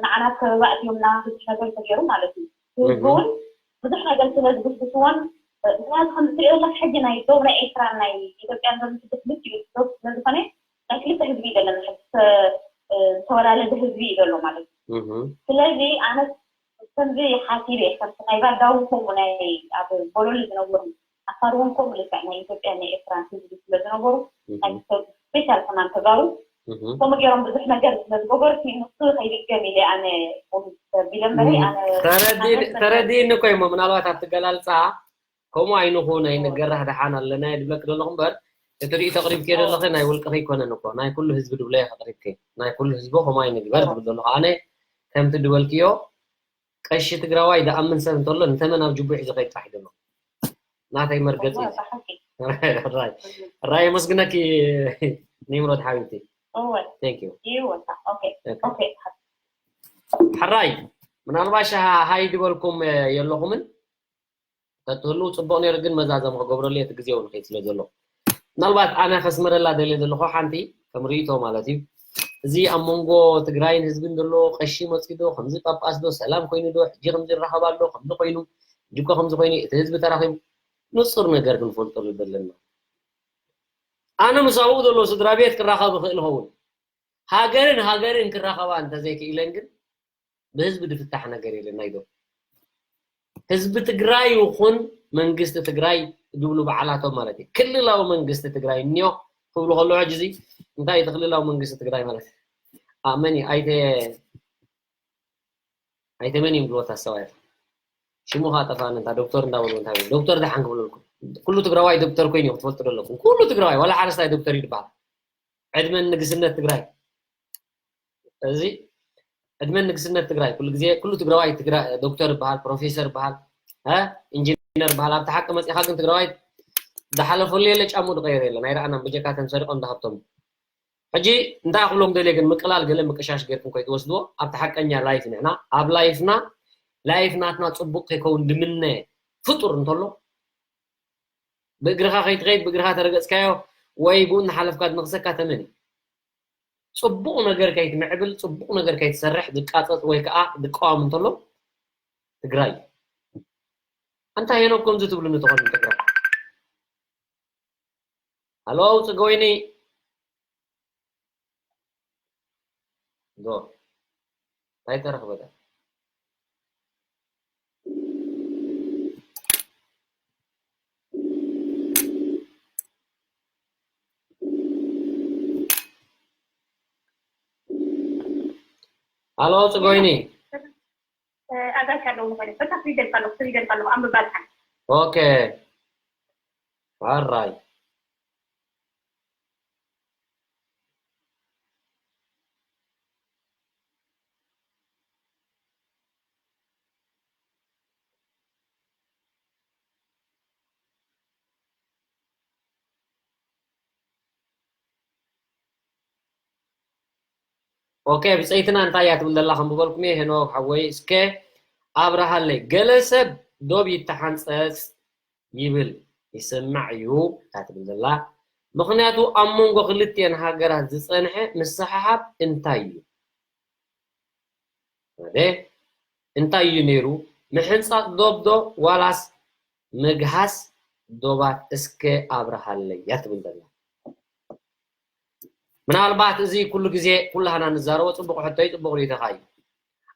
ንዓና ኣብ ከበባ ኣእትዮምና፣ ብዙሕ ነገር ተገይሩ ማለት እዩ። ህዝቢ እህ። እውን ብዙሕ ነገር ስለ ዝብስብስዎን፣ ምክንያቱ ከምዚ ትሪኦ ዘለኻ ሕጂ ናይ ዶብ ናይ ኤርትራን ናይ ኢትዮጵያን ዘሎ ስደት ልክዕ እዩ። ዶብ ስለ ዝኾነ ናይ ክልተ ህዝቢ እዩ ዘለና ሕጂ፣ ዝተ-፣ ዝተወላለደ ህዝቢ እዩ ዘሎ ማለት እዩ። እህ። ስለዚ ኣነ ከምዚ ሓሲበ እየ፣ ከምቲ ናይ ባዳ እውን ከምኡ ናይ ኣብ ቦሎሊ ዝነበሩ ኣፋር እውን ከምኡ ልክዕ ናይ ኢትዮጵያ ናይ ኤርትራ ህዝቢ ስለ ዝነበሩ እህ። ናይ ሰብ ስፔሻል ከማን ተጋሩ እህ። ከምኡ ገይሮም ብዙሕ ነገር ስለ ዝገበሩ እቲ ንሱ ከይድገም ኢለ ኣነ ቢለ እምበሪ እህ። ኣነ ተረዲ-፣ ኣነ ተረዲእኒ እኮ እሞ ምናልባት ኣብቲ ገላልፃ ከምኡ ኣይንኹን ኣይንገራህ ደሓን ኣለና እየ ድብለኪ ዘለኹ እምበር እቲ ርእይቶ ኣቕሪብክዮ ዘለኺ ናይ ውልቅኺ ኣይኮነን እኮ ናይ ኩሉ ህዝቢ ድብሎ እየ ኣቕሪብክዮ ናይ ኩሉ ህዝቢ ከምኡ ኣይንግበር ድብል ዘለኹ ኣነ ከምቲ ድበልክዮ ቀሺ ትግራዋይ ዝኣምን ሰብ እንተሎ ንተመን ኣብ ጅቡሕ ዝኸይድ ጥራሕ ይደሎ። ናተይ መርገፂ እዩ። ራይ መስግነኪ ኒምሮድ ሓቢብቲ። Thank you። ሕራይ ምናልባሽ ሃይ ዝበልኩም የለኹምን ተትህልው ፅቡቕ ነይሩ፣ ግን መዛዘሚ ክገብረሉ እቲ ግዜ እውን ከይድ ስለ ዘሎ ምናልባት ኣነ ከስምረላ ደልየ ዘለኹ ሓንቲ ከም ርእይቶ ማለት እዩ። እዚ ኣብ መንጎ ትግራይን ህዝብን ዘሎ ቀሺ መፂኡ ዶ ከምዚ ጳጳስ ዶ ሰላም ኮይኑ ዶ ሕጂ ከምዚ ይራኸብ ኣሎ ከምዚ ኮይኑ ሕጂ እኮ ከምዚ ኮይኑ እቲ ህዝቢ ተራኺቡ ንፁር ነገር ክንፈልጠሉ ዘለና። ኣነ ምስ ኣብኡ ዘሎ ስድራ ቤት ክራኸብ እኽእል እኸውን። ሃገርን ሃገርን ክራኸባ እንተዘይክኢለን ግን ብህዝቢ ድፍታሕ ነገር የለን። ናይ ዶብ ህዝቢ ትግራይ ይኹን መንግስቲ ትግራይ ድብሉ በዓላቶም ማለት እዩ። ክልላዊ መንግስቲ ትግራይ እኒኦ ክብሉ ከለዉ ሕጂ እዚ እንታይ እዩ እቲ ክልላዊ መንግስቲ ትግራይ ማለት? ኣመኒ ኣይተ ኣይተ መን እዮም ዝብልዎ ኣስተዋያት ሽሙ ከዓ ጠፋኒ። እንታ ዶክተር እንዳበሉ እንታይ ዶክተር ደሓን ክብለልኩም ኩሉ ትግራዋይ ዶክተር ኮይኑ ክትፈልጡ ዘለኩም ኩሉ ትግራዋይ ዋላ ሓረስታይ ዶክተር ይድበሃል። ዕድመን ንግስነት ትግራይ እዚ ዕድመን ንግስነት ትግራይ ኩሉ ግዜ ኩሉ ትግራዋይ ትግራይ ዶክተር ይበሃል ፕሮፌሰር ይበሃል። ኢንጂነር ይበሃል ኣብቲ ሓቂ መፂኻ ግን ትግራዋይ ዝሓለፈሉ የለ ጫሙ ዝቀየረ የለ ናይ ረኣናም ብጀካ ተን ሰሪቆም ዝሃብቶም። ሕጂ እንታይ ክብሎም ደልየ ግን ምቅላል ገለ ምቅሻሽ ጌርኩም ከይትወስድዎ ኣብቲ ሓቀኛ ላይፍ ንሕና ኣብ ላይፍና ላይፍ ናትና ፅቡቅ ከይከውን ድምነ ፍጡር እንተሎ ብእግርኻ ከይትኸይድ ብእግርኻ ተረገፅካዮ ወይ ብኡ እናሓለፍካ ዝነኽሰካ ተመን እዩ። ፅቡቕ ነገር ከይትምዕብል ፅቡቕ ነገር ከይትሰርሕ ዝቃፀፅ ወይ ከዓ ዝቃወም እንተሎ ትግራይ እዩ። ኣንታ ሄኖክ ከምዚ ትብሉኒ ተኾኑ ትግራይ ኣሎ ኣውፅእ ገወይኒ ዶ እንታይ ተረኽበ ኣሎ ኣውፅእ ገወይኒ ኣጋሽ ኣለዉ ንኾይነ በታ ፍሪደል ካለኹ ፍሪደል ካለኹ ኣንብባ ድሓን ኦኬ ኣራይ ኦኬ ብፀይትና እንታይ እያ ትብል ዘላ ከም ዝበልኩም እየ ሄኖክ ሓወይ እስከ ኣብርሃለይ ገለ ሰብ ዶብ ይተሓንፀፅ ይብል ይስማዕ እዩ እያ ትብል ዘላ ምክንያቱ ኣብ መንጎ ክልትኤን ሃገራት ዝፀንሐ ምስሕሓብ እንታይ እዩ ሓደ እንታይ እዩ ነይሩ ምሕንፃፅ ዶብ ዶ ዋላስ ምግሃስ ዶባት እስከ ኣብርሃለይ እያ ትብል ዘላ ምናልባት እዚ ኩሉ ግዜ ኩላህና ንዛረቦ ፅቡቅ ሕቶይ ፅቡቅ ሪኢቶኻ እዩ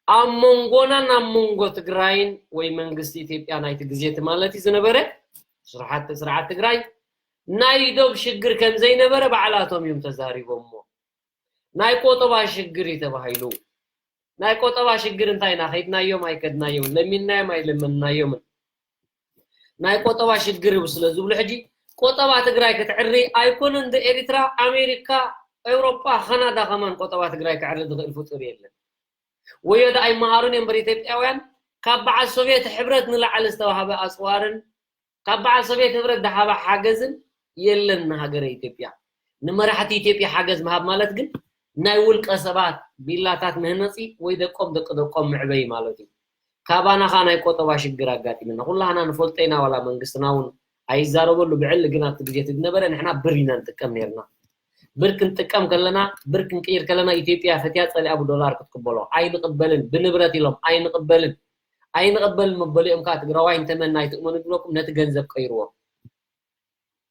ኣብ መንጎናን ኣብ መንጎ ትግራይን ወይ መንግስቲ ኢትዮጵያ ናይቲ ግዜ እቲ ማለት እዩ ዝነበረ ስርዓት ትግራይ ናይ ዶብ ሽግር ከም ዘይነበረ ባዕላቶም እዮም ተዛሪቦሞ ናይ ቆጠባ ሽግር እዩ ተባሂሉ ናይ ቆጠባ ሽግር እንታይ ኢና ከይድናዮም ኣይከድናዮምን ለሚንናዮም ኣይለመንናዮምን ናይ ቆጠባ ሽግር እዩ ስለ ዝብሉ ሕጂ ቆጠባ ትግራይ ክትዕሪ ኣይኮነን ዶ ኤሪትራ ኣሜሪካ ኤውሮጳ ካናዳ ከማን ቆጠባ ትግራይ ክዕሪ ዝኽእል ፍጡር የለን ወዮ ዶ ኣይመሃሩን እዮም በር ኢትዮጵያውያን ካብ በዓል ሶቪየት ሕብረት ንላዕሊ ዝተዋሃበ ኣፅዋርን ካብ በዓል ሶቪየት ሕብረት ዝሓበ ሓገዝን የለን ንሃገረ ኢትዮጵያ ንመራሕቲ ኢትዮጵያ ሓገዝ ምሃብ ማለት ግን ናይ ውልቀ ሰባት ቢላታት ምህነፂ ወይ ደቆም ደቂ ደቆም ምዕበይ ማለት እዩ ካባና ከዓ ናይ ቆጠባ ሽግር ኣጋጢምና ኩላህና ንፈልጦ ኢና ዋላ መንግስትና እውን ኣይዛረበሉ ብዕሊ ግን ኣብቲ ግዜ እቲ ዝነበረ ንሕና ብር ኢና ንጥቀም ነርና ብር ክንጥቀም ከለና ብር ክንቅይር ከለና ኢትዮጵያ ፈትያ ፀሊኣ ብዶላር ክትቅበሎ ኣይንቅበልን ብንብረት ኢሎም ኣይንቅበልን ኣይንቅበልን መበሊኦም ከዓ ትግራዋይ እንተመን ኣይትእመኑ ዝብለኩም ነቲ ገንዘብ ቀይርዎ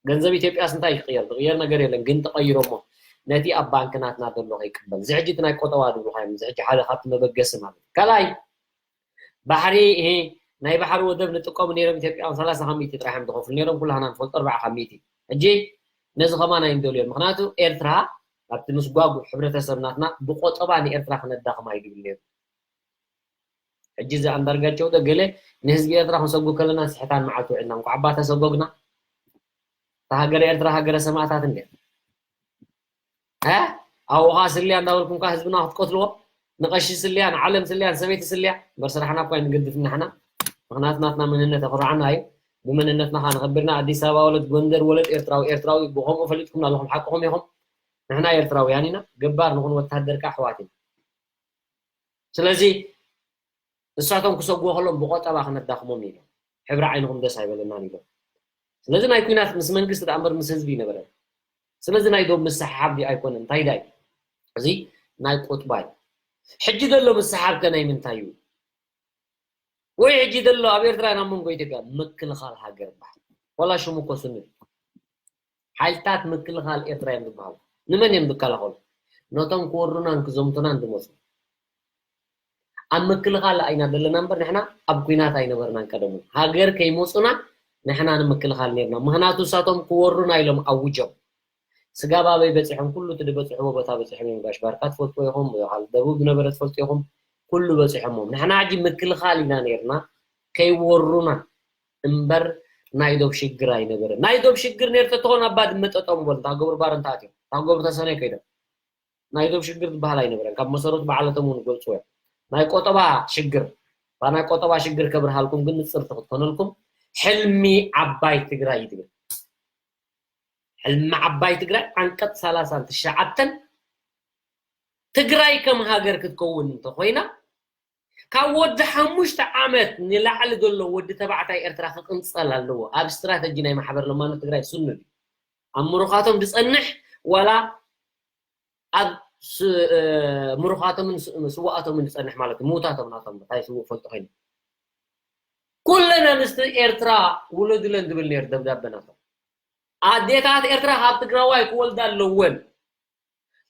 ገንዘብ ኢትዮጵያስ እንታይ ክቅየር ዝቅየር ነገር የለን ግን ተቀይሮሞ ነቲ ኣብ ባንክ ናትና ዘሎ ከይቅበል እዚ ሕጂ እቲ ናይ ቆጠባ ዝብልካ እዮም እዚ ሕጂ ሓደ ካብቲ መበገሲ ማለት እዩ ካልኣይ ባሕሪ ናይ ባሕሪ ወደብ ንጥቀሙ ነይሮም ኢትዮጵያውያን ሰላሳ ካብ ሚእቲ ጥራሕ እዮም ዝኸፍሉ ነይሮም ኩላህና ንፈልጦ ኣርባዓ ካብ ሚእቲ ሕጂ ነዚ ከማን ኣይንደልዮ ምክንያቱ ኤርትራ ኣብቲ ምስጓጉ ሕብረተሰብ ናትና ብቆጠባ ንኤርትራ ክነዳኽማ እዩ ዝብል ነይሩ ሕጂ እዚ ኣንዳርጋቸው ዶ ገለ ንህዝቢ ኤርትራ ክንሰጉ ከለና ስሕታን መዓልቲ ውዒልና እንኳዕ ኣባ ተሰጎግና እታ ሃገረ ኤርትራ ሃገረ ሰማእታት እንደ ኣውኻ ስልያ እንዳበልኩም ካ ህዝብና ክትቀትልዎ ንቀሺ ስልያ ንዓለም ስልያ ንሰበይቲ ስልያ እምበር ስራሕና እኳ ንገድፍ ናሕና ምክንያቱ ናትና መንነት ኣኩርዓና እዩ ብመንነትና ካ ንኸብርና ኣዲስ ኣበባ ወለድ ጎንደር ወለድ ኤርትራዊ ኤርትራዊ ብከምኡ ፈሊጥኩም ኣለኹም ሓቅኹም ኢኹም ንሕና ኤርትራውያን ኢና ገባር ንኹን ወታደር ካ ኣሕዋት ኢና ስለዚ እሳቶም ክሰጉዎ ከሎም ብቆጠባ ክነዳኽሞም ኢሎም ሕብሪ ዓይንኹም ደስ ኣይበለናን ኢሎም ስለዚ ናይ ኩናት ምስ መንግስቲ ዳ እምበር ምስ ህዝቢ ይነበረ ስለዚ ናይ ዶብ ምስሓሓብ ዲ ኣይኮነ እንታይ ዳይ እዚ ናይ ቁጥባ እዩ ሕጂ ዘሎ ምስሓብ ከ ናይ ምንታይ እዩ ወይ ሕጂ ዘሎ ኣብ ኤርትራ ናብ መንጎ ኢትዮጵያ ምክልኻል ሃገር ይበሃል ዋላ ሽሙ ኮ ስኑ ሓይልታት ምክልኻል ኤርትራ እዮም ዝበሃሉ። ንመን እዮም ዝከላኸሉ? ነቶም ክወሩናን ክዘምቱናን ዝመፁ። ኣብ ምክልኻል ኢና ዘለና እምበር ንሕና ኣብ ኲናት ኣይነበርናን። ቀደሙ ሃገር ከይመፁና ንሕና ንምክልኻል ነርና። ምኽንያቱ ንሳቶም ክወሩና ኢሎም ኣውጆም። ስጋብ ኣበይ በፂሖም? ኩሉ እቲ ዝበፅሕዎ ቦታ በፂሖም እዮም። ጋሽ ባርካ ትፈልጥዎ ኢኹም፣ ወይ ካልእ ደቡብ ዝነበረ ትፈልጡ ኢኹም። ኩሉ በፂሖምዎም። ንሕና ሕጂ ምክልኻል ኢና ነርና፣ ከይወሩና እምበር ናይ ዶብ ሽግር ኣይነበረን። ናይ ዶብ ሽግር ነይሩ ተትኾን ኣብ ባድመ ጠጠው ምበሉ፣ እንታ ገብሩ ባረንታ ኣትዮም፣ እንታ ገብሩ ተሰነይ ከይዶም። ናይ ዶብ ሽግር ዝበሃል ኣይነበረን። ካብ መሰረቱ ባዕለቶም እውን ይገልፅዎ እዮም። ናይ ቆጠባ ሽግር፣ እታ ናይ ቆጠባ ሽግር ከብርሃልኩም ግን ንፅርቲ ክትኮነልኩም፣ ሕልሚ ዓባይ ትግራይ እዩ ትብል። ሕልሚ ዓባይ ትግራይ ዓንቀፅ ሰላሳን ትሽዓተን፣ ትግራይ ከም ሃገር ክትከውን እንተኮይና ካብ ወዲ ሓሙሽተ ዓመት ንላዕሊ ዘሎ ወዲ ተባዕታይ ኤርትራ ክቕንፀል ኣለዎ። ኣብ ስትራተጂ ናይ ማሕበር ለማኖ ትግራይ ስኑድ እዩ። ኣብ ምሩኻቶም ዝፀንሕ ዋላ ኣብ ስ-፣ እ፣ ምሩኻቶምን ስ-፣ ስውኣቶምን ዝፀንሕ ማለት እዩ። ምውታቶም ናቶም እንታይ ስውእ ፈልጦ ኮይኑ ኩለን ኣንስቲ ኤርትራ ውለዱለን ዝብል ነይሩ ደብዳበ ናቶም። ኣዴታት ኤርትራ ካብ ትግራዋይ ክወልዳ ኣለወን።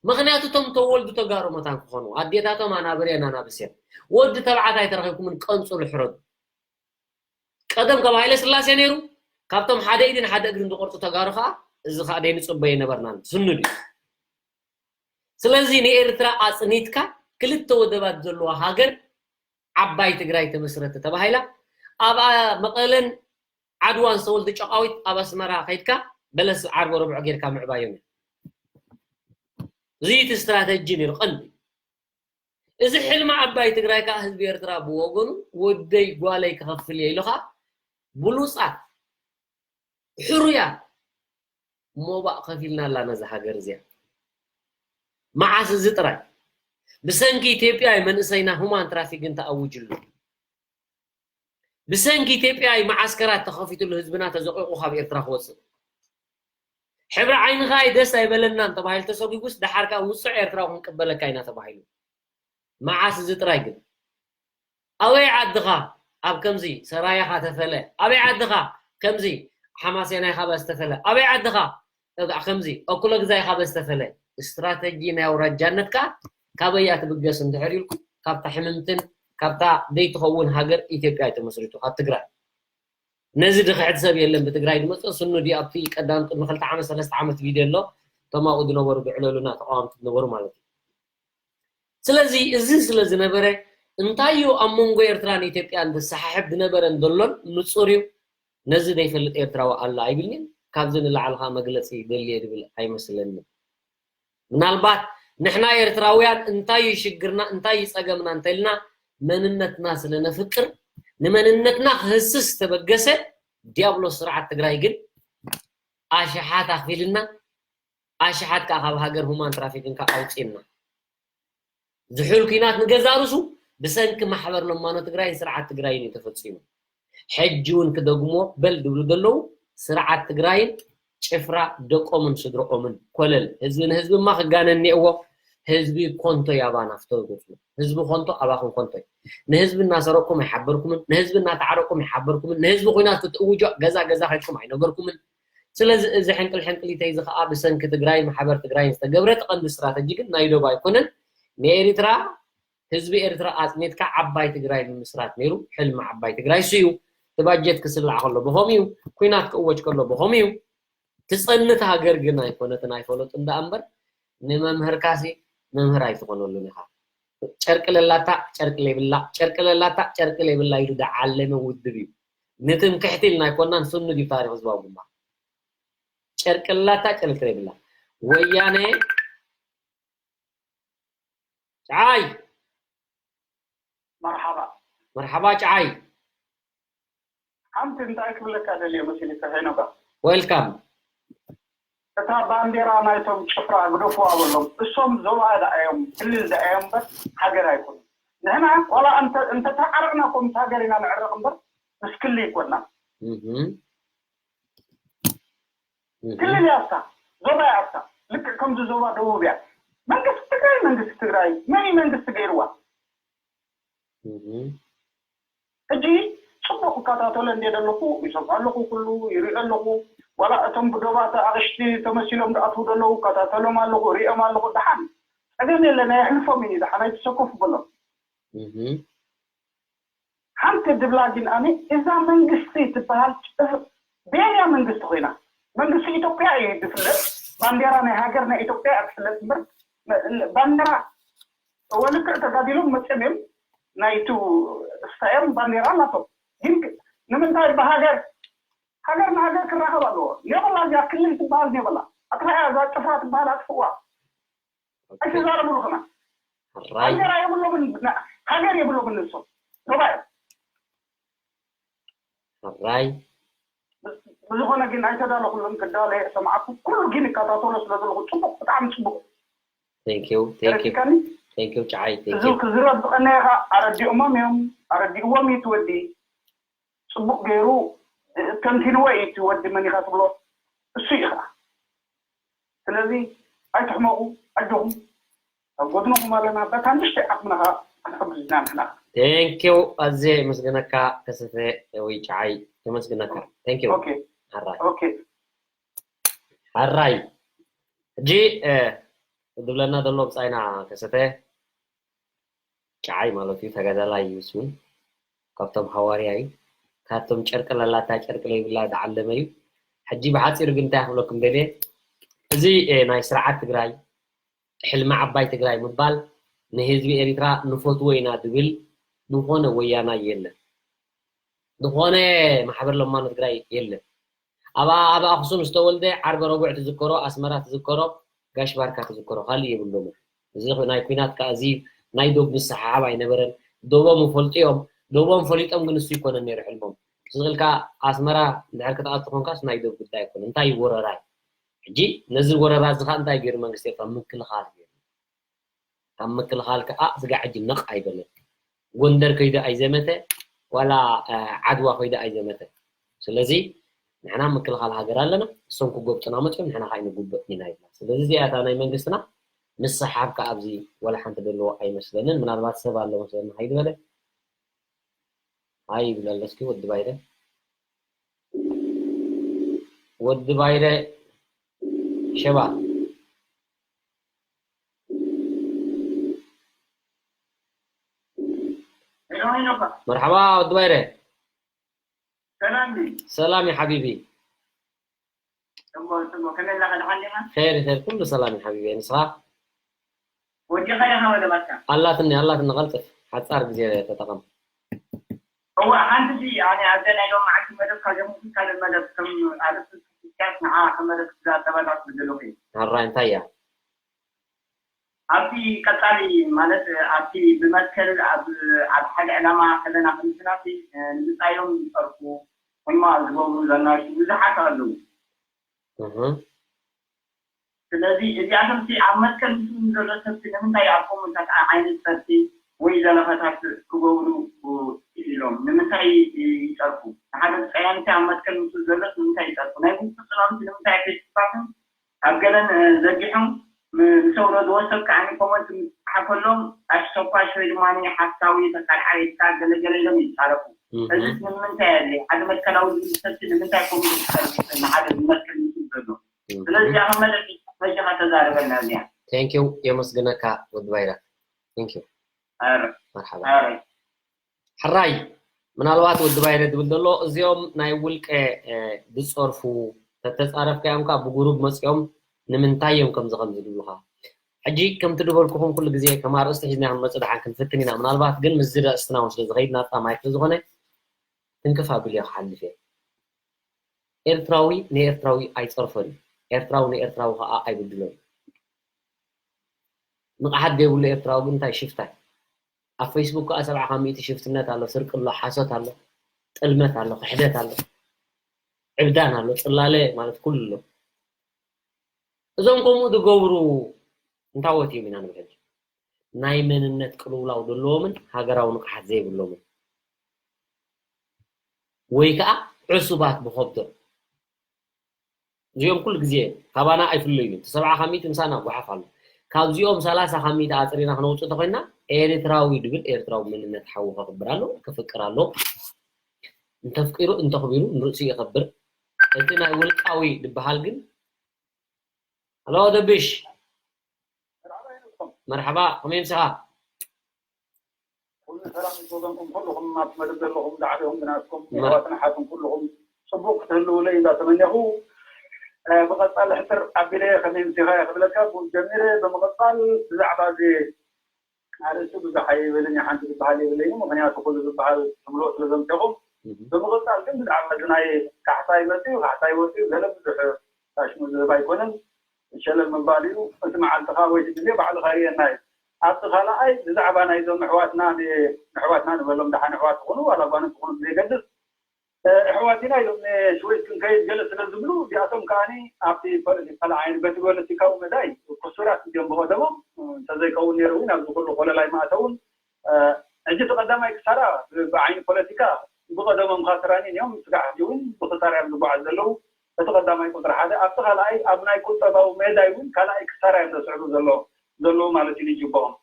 ምኽንያቱ እቶም ተወልዱ ተጋሩ መታን ክኾኑ፣ ኣዴታቶም ኣናብር እየን ኣናብስ እየን። ወዲ ተባዕታይ ተረኺብኩምን ቀንፅሉ ሕረዱ። ቀደም ካብ ሃይለ ስላሴ ነይሩ፣ ካብቶም ሓደ ኢድን ሓደ እግርን ዝቆርፁ ተጋሩ ከዓ እዚ ከዓ ደይንፅበዮ ኣይነበርናን። ስኑድ እዩ። ስለዚ ንኤርትራ ኣፅኒትካ ክልተ ወደባት ዘለዋ ሃገር ዓባይ ትግራይ ተመስረት ተባሂላ ኣብ መቐለን ዓድዋን ዝተወልዱ ጨቃዊት ኣብ ኣስመራ ከይድካ በለስ ዓርቢ ረብዖ ጌርካ ምዕባዮም እዩ። እዚ እቲ ስትራተጂ ነይሩ ቀንዲ። እዚ ሕልሚ ዓባይ ትግራይ ከዓ ህዝቢ ኤርትራ ብወገኑ ወደይ ጓለይ ክኸፍል እየ ኢሉ ከዓ ብሉፃት ሕሩያት ሞባእ ከፊልና ኣላ ነዛ ሃገር እዚኣ። መዓስ እዚ ጥራይ ብሰንኪ ኢትዮጵያ እዩ መንእሰይና ሁማን ትራፊግን ተኣውጅሉ። ብሰንኪ ኢትዮጵያ እዩ መዓስከራት ተኸፊትሉ ህዝብና ተዘቂቑ ካብ ኤርትራ ክወፅእ። ሕብሪ ዓይንኻ እዩ ደስ ኣይበለናን ተባሂሉ ተሰጒጉስ ደሓር ከዓ ውፅዕ ኤርትራዊ ክንቅበለካ ኢና ተባሂሉ። መዓስ እዚ ጥራይ ግን ኣበይ ዓድኻ ኣብ ከምዚ ሰራያኻ ተፈለ፣ ኣበይ ዓድኻ ከምዚ ሓማሴናይኻ በስተፈለ፣ ኣበይ ዓድኻ እጋ ከምዚ ኣኩለ ግዛይኻ በስተፈለ። ስትራተጂ ናይ ኣውራጃነት ከዓ ካበይ እያ ትብገስ እንድሕር ኢልኩም ካብታ ሕምምትን ካብታ ዘይትኸውን ሃገር ኢትዮጵያ እዩ ተመስሪቱ ካብ ትግራይ። ነዚ ድኽሕድ ሰብ የለን ብትግራይ ዝመፅእ ስኑ ድዩ ኣብቲ ቀዳም ቅድሚ ክልተ ዓመት ሰለስተ ዓመት ቪድዮ ኣሎ እቶም ኣብኡ ዝነበሩ ዝዕለሉና ተቃወምቲ ዝነበሩ ማለት እዩ። ስለዚ እዚ ስለ ዝነበረ እንታይ እዩ ኣብ መንጎ ኤርትራን ኢትዮጵያን ዘሰሓሕብ ዝነበረን ዘሎን ንፁር እዩ። ነዚ ዘይፈልጥ ኤርትራዊ ኣሎ ኣይብልን'የ። ካብዚ ንላዕሊ ከዓ መግለፂ ይደሊ እየ ዝብል ኣይመስለንን። ምናልባት ንሕና ኤርትራውያን እንታይ እዩ ሽግርና እንታይ እዩ ፀገምና እንተልና መንነትና ስለ ነፍቅር ንመንነትና ክህስስ ዝተበገሰ ዲያብሎስ ስርዓት ትግራይ ግን ኣሽሓት ኣኽፊልና ኣሽሓት ከዓ ካብ ሃገር ሁማን ትራፊክን ከዓ ኣውፂእና። ዝሑል ኲናት ንገዛ ርሱ ብሰንኪ ማሕበር ለማኖ ትግራይን ስርዓት ትግራይን እዩ ተፈፂሙ። ሕጂ እውን ክደግሞ በል ዝብሉ ዘለዉ ስርዓት ትግራይን ጭፍራ ደቆምን ስድረኦምን ኮለል ህዝቢ ንህዝብማ ክጋነ እኒአዎ። ህዝቢ ኮንቶ ያባ ናፍቶ ይጎፅሉ ህዝቢ ኮንቶ ኣባኹም ኮንቶ እዩ። ንህዝቢ እናሰረቅኩም ኣይሓበርኩምን ንህዝቢ እናተዓረቅኩም ኣይሓበርኩምን ንህዝቢ ኩናት ክትእውጆ ገዛ ገዛ ከድኩም ኣይነገርኩምን። ስለዚ እዚ ሕንቅል ሕንቅሊተይ እዚ ከዓ ብሰንኪ ትግራይ ማሕበር ትግራይን ዝተገብረ እቲ ቀንዲ ስትራተጂ ግን ናይ ዶብ ኣይኮነን። ንኤሪትራ ህዝቢ ኤርትራ ኣፅኒትካ ዓባይ ትግራይ ምምስራት ነይሩ። ሕልሚ ዓባይ ትግራይ እሱ እዩ። እቲ ባጀት ክስላዕ ከሎ ብኸምኡ እዩ። ኩናት ክእወጅ ከሎ ብኸምኡ እዩ። ትፀንት ሃገር ግን ኣይኮነትን ኣይፈለጡን ደኣ እምበር ንመምህርካሲ መምህር ኣይትኾነሉን ኢኻ። ጨርቂ ለላታ ጨርቂ ለይብላ ጨርቂ ለላታ ጨርቂ ለይብላ ኢሉ ደዓለመ ውድብ እዩ። ንትምክሕቲ ኢልና ኣይኮናን ስኑ ድዩ ታሪኽ ዝባቡ ግንባር ጨርቂ ለላታ ጨርቂ ለይብላ ወያነ ጨዓይ መርሓባ መርሓባ ጨዓይ ሓንቲ እንታይ ክብለካ ደልየ መሲልካ ሄኖጋ ዌልካም እታ ባንዴራ ናይቶም ጭፍራ ግደፍዋ በሎም እሶም ዞባ ደኣ እዮም ክልል ደኣ እዮም እምበር ሃገር ኣይኮኑን ንሕና ዋላ እንተተዓረቕና ኮምቲ ሃገር ኢና ንዕረቕ እምበር ምስ ክልል ኣይኮንና ክልል እያ እታ ዞባ እያ እታ ልክዕ ከምዚ ዞባ ደቡብ እያ መንግስቲ ትግራይ መንግስቲ ትግራይ መን እዩ መንግስቲ ገይርዋ ሕጂ ፅቡቅ እከታተሎ እንደ ዘለኹ ይሰምዖ ኣለኹ ኩሉ ይሪኦ ኣለኹ ዋላ እቶም ብዶባት ኣቕሽቲ ተመሲሎም ዝኣትዉ ዘለዉ እከታተሎም ኣለኹ፣ ሪኦም ኣለኹ። ደሓን ጸገም የለን፣ ኣየሕልፎም እዩ። ደሓን ኣይትሰከፉ በሎም። ሓንቲ ድብላ ግን ኣነ እዛ መንግስቲ ትበሃል ጽፍ-፣ ቤርያ መንግስቲ ኮይና፣ መንግስቲ ኢትዮጵያ እዩ ዝፍለጥ። ባንዴራ ናይ ሃገር ናይ ኢትዮጵያ እያ ትፍለጥ እምበር፣ ባንዴራ ወልክዕ ተጋዲሎም መፅም እዮም። ናይቱ ስታዮም ባንዴራ ኣላቶም። ግን ንምንታይ ብሃገር፣ ሃገር ንሃገር ክራኸብ ኣለዎ። የብላ እዚኣ ክልል ትበሃል የብላ። ኣጥፋያ እዛ ጭፍራ ትበሃል ኣጥፍዋ። ኣይተዛረብሉ ከማ። ራይ ሃገር የብሎምን። ሃገር የብሎምን ንሶም ተባዩ። ራይ ብዝኾነ ግን ኣይተዳለኹሉን። ክዳለ ሰማዕኩ ኩሉ ግን ይከታተሎ ስለ ዘለኹ ጽቡቕ፣ ብጣዕሚ ጽቡቕ። Thank you, thank you, ተረዲእካኒ? Thank you ጫዓይ፣ thank እዚ you። ክዝረብ ዝቐነየ ኸዓ ኣረዲኦሞም እዮም፣ ኣረዲእዎም እዩ እቲ ወዲ። ጽቡቕ ገይሩ ተንቲንዎ እዩ እቲ ወዲ። መን ኢኻ ትብሎ እሱ እዩ ኸዓ። ስለዚ ኣይትሕመቑ፣ ኣጆኹም፣ ኣብ ጎድንኹም ኣለና። በታ ንእሽተይ ዓቕምና ኸዓ ክንሕግዝ ኢና ንሕና። Thank you፣ ኣዝየ የመስግነካ ከሰተ ወይ ጫዓይ፣ የመስግነካ። Thank you። ኦኬ ሓራይ ኦኬ ሓራይ። ሕጂ እ፣ ዝብለና ዘሎ ብጻይና ከሰተ ጫዓይ ማለት እዩ። ተጋዳላይ እዩ እሱ እውን። ካብቶም ሃዋርያ እዩ። ካብቶም ጨርቂ ለላታ ጨርቂ ለይብላ ዝዓለመ እዩ። ሕጂ ብሓጺሩ ግን እንታይ ክብለኩም ደልየ፣ እዚ እ፣ ናይ ስርዓት ትግራይ፣ ሕልሚ ዓባይ ትግራይ ምባል፣ ንህዝቢ ኤሪትራ ንፈትዎ ኢና ዝብል ዝኾነ ወያናይ የለን። ዝኾነ ማሕበር ለማኖ ትግራይ የለን። ኣብ ኣብ ኣኽሱም ዝተወልደ ዓርበ ረቡዕ ትዝከሮ፣ ኣስመራ ትዝከሮ፣ ጋሽ ባርካ ትዝከሮ፣ ካልእ የብሎምን። እዚ ናይ ኲናት ከኣ እዚ ናይ ዶብ ምስሕሓብ ኣይነበረን። ዶቦም ይፈልጡ እዮም። ዶቦም ፈሊጦም ግን እሱ ይኮነን ነይሩ ሕልሞም። ስቕ ኢልካ ኣስመራ እንድሕር ክትኣቱ ኮንካስ ናይ ዶብ ጉዳይ ኣይኮነን። እንታይ እዩ ወረራ እዩ? ሕጂ ነዚ ወረራ እዚ ከኣ እንታይ ገይሩ መንግስቲ ኤርትራ? ምክልኻል ገይሩ። ኣብ ምክልኻል ከኣ ስጋዕ ሕጂ ነቕ ኣይበለን። ጎንደር ከይዱ ኣይዘመተ፣ ዋላ ዓድዋ ከይዱ ኣይዘመተ። ስለዚ ንሕና ምክልኻል ሃገር ኣለና፣ እሶም ክጎብጡና መፅዮም ንሕና ከዓ ንጉበጥ ኢና ይብላ። ስለዚ እዚኣ እታ ናይ መንግስትና ምስሓብ ከዓ ኣብዚ ዋላ ሓንቲ ዘለዎ ኣይመስለንን። ምናልባት ሰብ ኣሎ መስለኒ ሃይ ዝበለ ሃይ ይብል ኣሎ። እስኪ ወዲ ባይረ ወዲ ባይረ ሸባ መርሓባ ወዲ ባይረ። ሰላም ዩ ሓቢቢ። ኸይር ኸይር ኩሉ ሰላም ዩ ሓቢቢ። ንስኻ? ኣላትኒ ኣላትኒ ቀልጥፍ ሓፃር ግዜ ተጠቐም። እዋ ሓንቲ ሲ ኣነ ኣብዛ ናይ ሎም መዓልቲ መደብ ካብ ጀምርኩ ካልእ መደብ ከም ኣርእስቲ ስክስካስ ንዓ ከም መደብ ክዛተበላ ዝደለኹ እዩ። ኣራይ እንታይ እያ? ኣብቲ ቀጻሊ ማለት ኣብቲ ብመትከል ኣብ ኣብ ሓደ ዕላማ ከለና ክንስናሲ ንምጻዮም ዝጸርፉ ሕማቕ ዝገብሩ ዘናሹ ብዙሓት ኣለዉ። እህ ስለዚ እዚኣቶም ሲ ኣብ መትከል ምስ ዘሎ ሰብሲ ንምንታይ ኣብ ኮመንታት ዓይነት ጸርፊ ወይ ዘለኸታት ክገብሩ ኢሎም ንምንታይ ይጸርፉ? ንሓደ ጸያንቲ ኣብ መትከል ምስ ዘሎስ ንምንታይ ይጸርፉ? ናይ ውስጡ ጽላምቲ ንምንታይ ፌስቡካትን ኣብ ገለን ዘጊሖም ንሰውረድዎ ሰብ ከዓኒ ኮመንት ምስ ጸሓፈሎም ኣሽተኳሽ ወይ ድማ ሓሳዊ ተቃልዓ ኢልካ ገለገለ ኢሎም ይጻረፉ። እዚ ንምንታይ ኣድልዩ? ሓደ መትከላዊ ዝብል ሰብሲ ንምንታይ ኮመንት ይጸርፍ? ንሓደ ዝመትከል ምስ ዘሎ ስለዚ ኣመለኪ መሸኻ ተዛረበልና እዚኣ። Thank you የመስግነካ ወዲ ባይረ። Thank you። ኣረ መርሓባ። ኣረ ሕራይ ምናልባት ወዲ ባይረ ዝብል ዘሎ እዚኦም ናይ ውልቀ ዝፀርፉ ተተፃረፍካዮም ከዓ ብጉሩብ መፂኦም ንምንታይ እዮም ከምዚ ከምዚ ዝብሉካ? ሕጂ ከምቲ ዝበልኩኹም ኩሉ ግዜ ከም ኣርእስቲ ሒዝና ክንመፅእ ደሓን ክንፍትን ኢና። ምናልባት ግን ምስዚ ኣርእስትና እውን ስለ ዝኸይድ ናፃ ማይክ ስለ ዝኾነ ትንክፍ ኣቢለ ክሓልፍ እየ። ኤርትራዊ ንኤርትራዊ ኣይፀርፎን እዩ። ኤርትራዊ ንኤርትራዊ ከዓ ኣይብድሎን እዩ። ንቕሓት ዘይብሉ ኤርትራዊ ግን እንታይ ሽፍታ እዩ። ኣብ ፌስቡክ ከዓ ሰብዓ ካብ ሚእቲ ሽፍትነት ኣሎ፣ ስርቂ ኣሎ፣ ሓሶት ኣሎ፣ ጥልመት ኣሎ፣ ክሕደት ኣሎ፣ ዕብዳን ኣሎ፣ ፅላለ ማለት ኩሉ ኣሎ። እዞም ከምኡ ዝገብሩ እንታወት እዮም ኢና ንብል ሕጂ? ናይ መንነት ቅልውላው ዘለዎምን ሃገራዊ ንቕሓት ዘይብሎምን ወይ ከዓ ዕሱባት ብኸብዶም እዚኦም ኩሉ ግዜ ካባና ኣይፍለዩን እዮም። እቲ ሰብዓ ካብ ሚእቲ ምሳና ጓሓፍ ኣሎ። ካብዚኦም ሰላሳ ካብ ሚእቲ ኣፅሪና ክነውፅእ ተኮይንና ኤርትራዊ ድብል ኤርትራዊ መንነት ሓዉ ከኽብር ኣለዎ፣ ክፍቅር ኣለዎ። እንተፍቂሩ እንተኽቢሩ ንርእሱ የኸብር። እቲ ናይ ውልቃዊ ዝበሃል ግን። ሀሎ ደብሽ፣ መርሓባ፣ ከመይ ምሳኻ? ኩሉ ሰላም ምስ ወገንኩም ኩልኹም ኣብቲ መደብ ዘለኹም ዝዓበኹም ብናትኩም ኣሕዋትን ኣሓትን ኩልኹም ጽቡቕ ክትህልውለይ እንዳተመኘኹ፣ ብቐጻሊ ሕጽር ኣቢለ ከመይ ምሲኻ እየ ክብለካ። ብኡ ጀሚረ ብምቕጻል ብዛዕባ እዚ ኣርእስቲ ብዙሕ ኣይብልን እየ፣ ሓንቲ ዝበሃል የብለይን፣ ምኽንያቱ ኩሉ ዝበሃል ትብሎ ስለ ዘምሰኹም። ብምቕጻል ግን ብዛዕባ እዚ ናይ ካሕሳይ መጺኡ፣ ካሕሳይ ወጺኡ ገለ ብዙሕ ፋሽኑ ዝህብ ኣይኮነን። ሸለል ምባል እዩ። እቲ መዓልትኻ ወይ እቲ ግዜ ባዕልኻ ርእየና እዩ። ኣብቲ ካልኣይ ብዛዕባ ናይዞም ኣሕዋትና ን-፣ ኣሕዋትና ንበሎም፣ ደሓን ኣሕዋት ትኹኑ ዋላ ጓኖት ትኹኑ ብዘይገድስ፣ ኣሕዋት ኢና ኢሎም ንሽወይት ክንከይድ ገለ ስለ ዝብሉ፣ እዚኣቶም ከኣኒ ኣብቲ ፖለቲካል ዓይኒ፣ በቲ ፖለቲካዊ መዳይ ክሱራት እዮም ብቐደሞም። እንተዘይከውን ነይሩ እውን ኣብዚ ኩሉ ኮለል ኣይምኣተውን። ሕጂ እቲ ቀዳማይ ክሳራ ብዓይኒ ፖለቲካ ብቐደሞም ኻስራኒን እዮም። ስጋዕ ሕጂ እውን ብክሳራ እዮም ዝጓዓዙ ዘለዉ። እቲ ቀዳማይ ቁፅሪ ሓደ። ኣብቲ ካልኣይ ኣብ ናይ ቁጠባዊ መዳይ እውን ካልኣይ ክሳራ እዮም ዘስዕቡ ዘለዉ ዘለዉ ማለት እዩ ንጅቦኦም።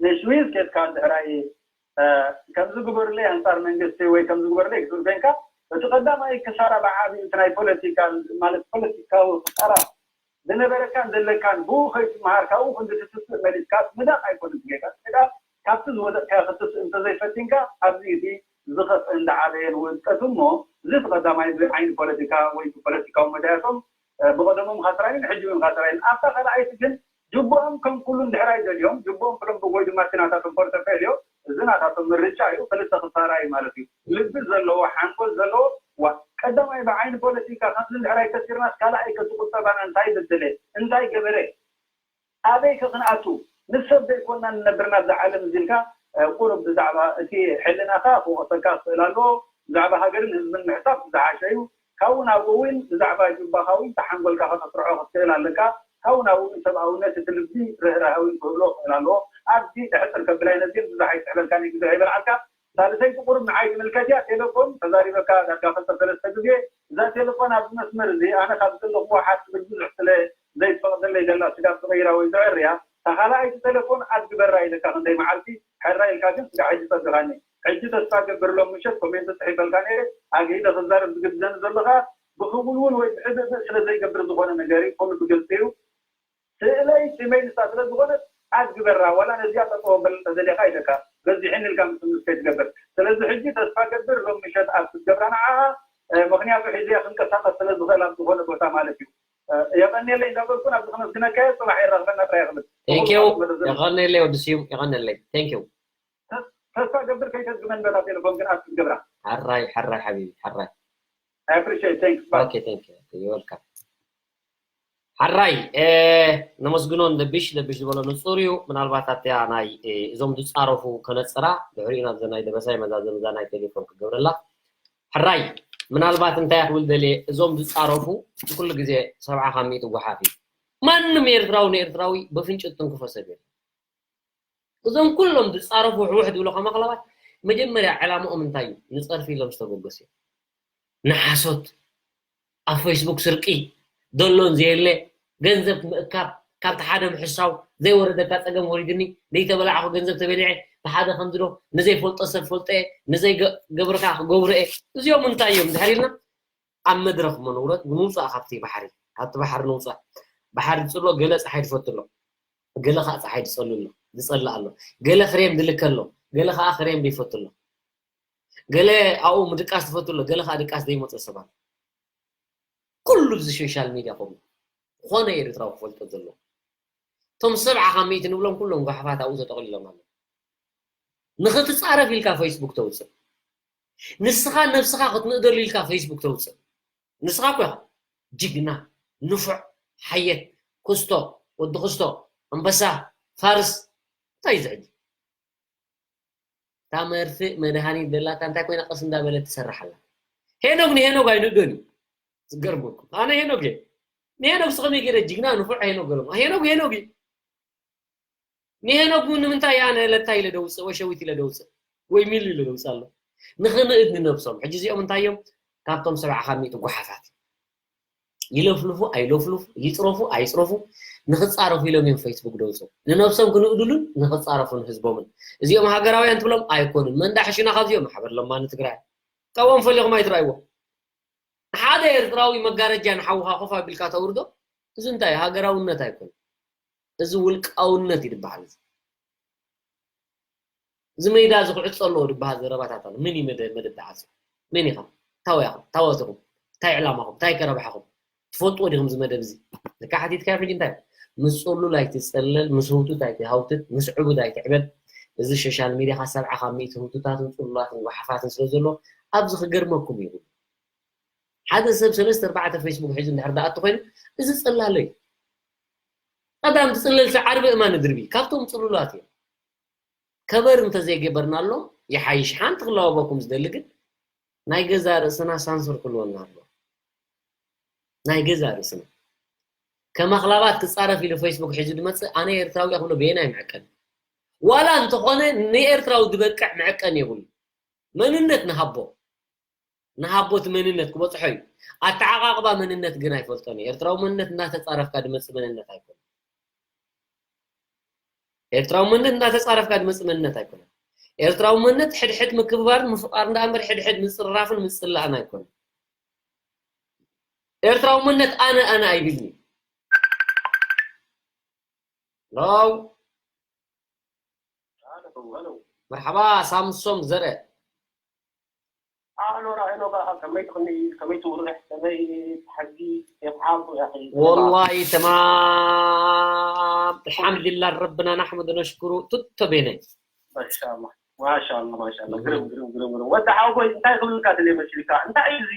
ንስዊዝ ኬድካ እንድሕራይ ከምዚ ግበሩለይ ኣንፃር መንግስቲ ወይ ከምዚ ግበሩለይ ክትብል ኮይንካ፣ እቲ ቀዳማይ ክሳራ ብዓብዩ እቲ ናይ ፖለቲካል ማለት ፖለቲካዊ ክሳራ ዝነበረካን ዘለካን ብኡ ከይትመሃር ካብኡ ክንዲ ትትስእ መሊስካ ምህዳቕ ኣይኮነን ጌጋ። ምህዳቕ ካብቲ ዝወደቕካዮ ክትስእ እንተዘይፈቲንካ ኣብዚ እቲ ዝኸፍእን ዝዓበየን ውድቀት እሞ እዚ እቲ ቀዳማይ ብዓይኒ ፖለቲካ ወይ ብፖለቲካዊ መዳያቶም ብቐደሞም ኻስራይን ሕጂ እውን ኻስራይን ኣብታ ካልኣይቲ ግን ጅቦኦም ከም ኩሉ እንድሕር ኣይደልዮም ጅቦኦም ክለምቡ ወይ ድማ እቲ ናታቶም ፖርተፌልዮ እዚ ናታቶም ምርጫ እዩ። ክልተ ክሳራ እዩ ማለት እዩ። ልቢ ዘለዎ ሓንጎል ዘለዎ ዋ ቀዳማይ ብዓይኒ ፖለቲካ ከምዚ እንድሕር ኣይከሲርናስ ካልኣይ ከዚ ቁጠባና እንታይ በደለ እንታይ ገበረ ኣበይ ከ ክንኣቱ ምስ ሰብ ዘይኮና ንነብር ናብዛ ዓለም እዚ ኢልካ ቁሩብ ብዛዕባ እቲ ሕልናኻ ክወቕሰካ ክኽእል ኣለዎ። ብዛዕባ ሃገርን ህዝብን ምሕሳብ ዝሓሸ እዩ። ካብኡ ናብኡ እውን ብዛዕባ ጁባኻ እውን ተሓንጎልካ ከተስርዖ ክትክእል ኣለካ። ካብኡ ናብኡ እውን ሰብኣውነት እቲ ልቢ ርህራሀ እውን ክህልዎ ክኽእል ኣለዎ። ኣብዚ ድሕፅር ከብላ ነዚን ብዙሕ ኣይስሕበልካን እዩ ግዜ ኣይበልዓልካ። ሳልሰይቲ ቁሩብ ንዓይ ትምልከት እያ። ቴሌፎን ተዛሪበካ ዳርጋ ክልተ ሰለስተ ግዜ። እዛ ቴሌፎን ኣብዚ መስመር እዚ ኣነ ካብ ዘለኹዎ ሓት ትብል ብዙሕ ስለ ዘይትፈቕደለይ ዘላ ስጋብ ትቕይራ ወይ ዘዕርያ። እታ ካልኣይቲ ቴሌፎን ኣድግበራ ኢለካ ክንደይ መዓልቲ ሕራይ ኢልካ ግን ስጋዕ ሕጂ ጸቢኻኒ። ሕጂ ተስፋ ገብር ሎም ምሸት ኮሜንት ጽሒፈልካ ነይረ ኣግሂደ ክዛረብ ዝግድደኒ ዘሎ ከኣ ብኽውልውል ወይ ብሕብእብእ ስለ ዘይገብር ዝኾነ ነገር እዩ። ኩሉ ብግልጺ እዩ። ስእለይ ስመይ ንሳ ስለ ዝኾነት ኣግበራ ዋላ ነዚኣ ጠጠው ኣበል እንተደሊኻ ኢለካ በዚሕኒ ኢልካ ምስምስ ከይትገብር። ስለዚ ሕጂ ተስፋ ገብር ሎም ምሸት ኣብ ክትገብራ ንዓኻ ምኽንያቱ ሒዘያ ክንቀሳቐስ ስለ ዝኽእል ኣብ ዝኾነ ቦታ ማለት እዩ። የቐንየለይ እንዳበልኩ ናብዚ ከመስግነካ እየ። ጽባሕ የራኽበና ጥራይ ክብል። Thank you። የቐንየለይ ወዲ ስዩም የቐንየለይ። Thank you። ተስፋ ገብር ከይተዝግመን በታ ቴሌፎን ግን ኣብ ክትገብራ። ሓራይ ሓራይ ሓቢቢ ሓራይ። I appreciate thanks bye። Okay thank you. You're welcome. ሓራይ ነመስግኖ ንደቢሽ ደቢሽ ዝበሎ ንፁር እዩ። ምናልባት ኣብቲያ ናይ እዞም ዝፃረፉ ከነፅራ ድሕሪኡ ናብዘ ናይ ደበሳይ መዛዘምዛ ናይ ቴሌፎን ክገብረላ። ሕራይ ምናልባት እንታይ ክብል ደልየ እዞም ዝፃረፉ ኩሉ ግዜ ሰብዓ ካብ ሚእቲ ጓሓፍ እዩ። ማንም ኤርትራዊ ንኤርትራዊ በፍንጭ ትንክፎ ሰብ የለ። እዞም ኩሎም ዝፃረፉ ሕውሕ ዝብሉ ከማክለባት መጀመርያ ዕላምኦም እንታይ እዩ? ንፀርፊ ኢሎም ዝተበገሱ እዮም። ንሓሶት ኣብ ፌስቡክ ስርቂ፣ ዘሎን ዘየለ ገንዘብ ምእካብ፣ ካብቲ ሓደ ምሕሳው፣ ዘይወረደካ ጸገም ወሪድኒ፣ ዘይተበላዕኹ ገንዘብ ተበሊዐ፣ ብሓደ ከምዚ ዶ፣ ንዘይፈልጦ ሰብ ፈልጦ እየ፣ ንዘይገብርካ ክገብሮ እየ። እዚኦም እንታይ እዮም ድሕር ኢልና ኣብ መድረኽ እሞ ንውረድ፣ ንውጻእ ካብቲ ባሕሪ፣ ካብቲ ባሕሪ ንውጻእ። ባሕሪ ዝጽሎ ገለ ጸሓይ ዝፈቱ ኣሎ፣ ገለ ከዓ ጸሓይ ዝጸሉ ኣሎ፣ ዝጸልእ ኣሎ፣ ገለ ክሬም ዝልከ ኣሎ፣ ገለ ከዓ ክሬም ዘይፈቱ ኣሎ። ገለ ኣብኡ ምድቃስ ዝፈቱ ኣሎ፣ ገለ ከዓ ድቃስ ዘይመፅእ ሰብ ኣሎ። ኩሉ ብዚ ሶሻል ሚድያ ከምኡ ዝኾነ ኤርትራዊ ክፈልጦ ዘለዎ። እቶም ሰብዓ ካብ ሚእቲ ንብሎም ኩሎም ጓሓፋት ኣብኡ ተጠቕሊሎም ኣለዉ። ንኽትፃረፍ ኢልካ ፌስቡክ ተውፅእ። ንስኻ ነብስኻ ክትንእደሉ ኢልካ ፌስቡክ ተውፅእ። ንስኻ እኮ ኢኻ ጅግና፣ ንፉዕ፣ ሓየት፣ ክስቶ፣ ወዲ ክስቶ፣ ኣንበሳ፣ ፋርስ። እንታይ እዩ እዚ ሕጂ? እታ መርፍእ መድሃኒት ዘላታ እንታይ ኮይና ቀስ እንዳበለት ትሰርሕ ኣላ። ሄኖግ ንሄኖግ ኣይንእዶን እዩ። ዝገርመኩም ኣነ ሄኖግ እየ። ንሄኖግ ስኸመይ ገይረ ጅግና ንፉዕ ሄኖግ ገሎም ሄኖግ ሄኖግ እዩ። ንሄኖግ እውን ንምንታይ ኣነ ለታ ኢለ ደውፅእ ወይ ሸዊት ኢለ ደውፅእ ወይ ሚሉ ኢለ ደውፅእ ኣሎ። ንኽንእድ ንነብሶም ሕጂ እዚኦም እንታይ እዮም? ካብቶም ሰብዓ ካብ ሚእቲ ጓሓፋት ይለፍልፉ ኣይለፍልፉ ይፅረፉ ኣይፅረፉ ንኽፃረፉ ኢሎም እዮም ፌስቡክ ደውፅኡ ንነብሶም ክንእድሉን ንኽፃረፉ ንህዝቦምን። እዚኦም ሃገራውያን ትብሎም ኣይኮኑን። መንዳ ሕሽና ካብዚኦም ማሕበር ለማኒ ትግራይ ካብኦም ፈሊኹም ኣይትረኣይዎም። ሓደ ኤርትራዊ መጋረጃ ንሓውኻ ኮፍ ኣቢልካ ተውርዶ? እዚ እንታይ ሃገራውነት ኣይኮነ። እዚ ውልቃውነት ይድበሃል። እዚ እዚ ሜዳ እዚ ክዕጾ ኣለዎ ዝበሃል ዘረባታት ኣሎ። ምን እዩ መደ- መደብ ዝዓጽ? መን ኢኻ? ታወያኹም? ታወትኹም? እንታይ ዕላማኹም? እንታይ ከረብሓኹም? ትፈልጥዎ ዲኹም እዚ መደብ እዚ? ልካ ሓቲትካዮ ሕጂ እንታይ? ምስ ጽሉል ኣይትጸለል፣ ምስ ህውቱት ኣይትሃውትት፣ ምስ ዕቡድ ኣይትዕበድ። እዚ ሶሻል ሚድያ ካብ ሰብዓ ካብ ሚእቲ ህውቱታትን ጽሉላትን ጓሓፋትን ስለ ዘሎ ኣብዚ ክገርመኩም እዩ። ሓደ ሰብ ሰለስተ ኣርባዕተ ፌስቡክ ሒዙ እንድሕር ደኣ እተኾይኑ እዚ ጽላለ እዩ። ቀዳም ትጽለል ዓርቢ እማን ድርቢ ካብቶም ጽሉላት እዮም። ከበር እንተዘይገበርናሎም ይሓይሽ። ሓንቲ ክላወበኩም ዝደሊ ግን ናይ ገዛ ርእስና ሳንሱር ክልወና ኣሎ። ናይ ገዛ ርእስና ከም ኣኽላባት ክጻረፍ ኢሉ ፌስቡክ ሒዙ ድመጽእ ኣነ ኤርትራዊ እየ ክብሎ በየናይ መዐቀኒ? ዋላ እንተኾነ ንኤርትራዊ ዝበቅዕ መዐቀኒ የብሉ። መንነት ንሃቦ ንሃቦ እቲ መንነት ክበጽሖ እዩ። ኣተዓቓቕባ መንነት ግን ኣይፈልጦን እዩ። ኤርትራዊ መንነት እናተጻረፍካ ድመጽእ መንነት ኣይኮነን። ኤርትራዊ መንነት እናተጻረፍካ ድመጽእ መንነት ኣይኮነን። ኤርትራዊ መንነት ሕድሕድ ምክብባርን ምፍቃር እንዳ እምበር ሕድሕድ ምጽርራፍን ምጽላእን ኣይኮነን። ኤርትራዊ መንነት ኣነ ኣነ ኣይብልኒ። ለው መርሓባ ሳምሶም ዘረ ኣሎ ራእኖ ከኣ ከመይ ትኽኒ ከመይ ትውርሕ ከመይ ትሓጊ የፍዓም ያኺ ወላሂ ተማም ኣልሓምዱሊላህ ረብና ናሕመዱ ነሽኩሩ ቱቶ ቤነ ማሻላ ማሻላ ማሻላ ግርም ግርም ግርም ግርም ወዲ ሓወቦይ እንታይ ክብልካ ደልየ መሲልካ እንታይ እዩ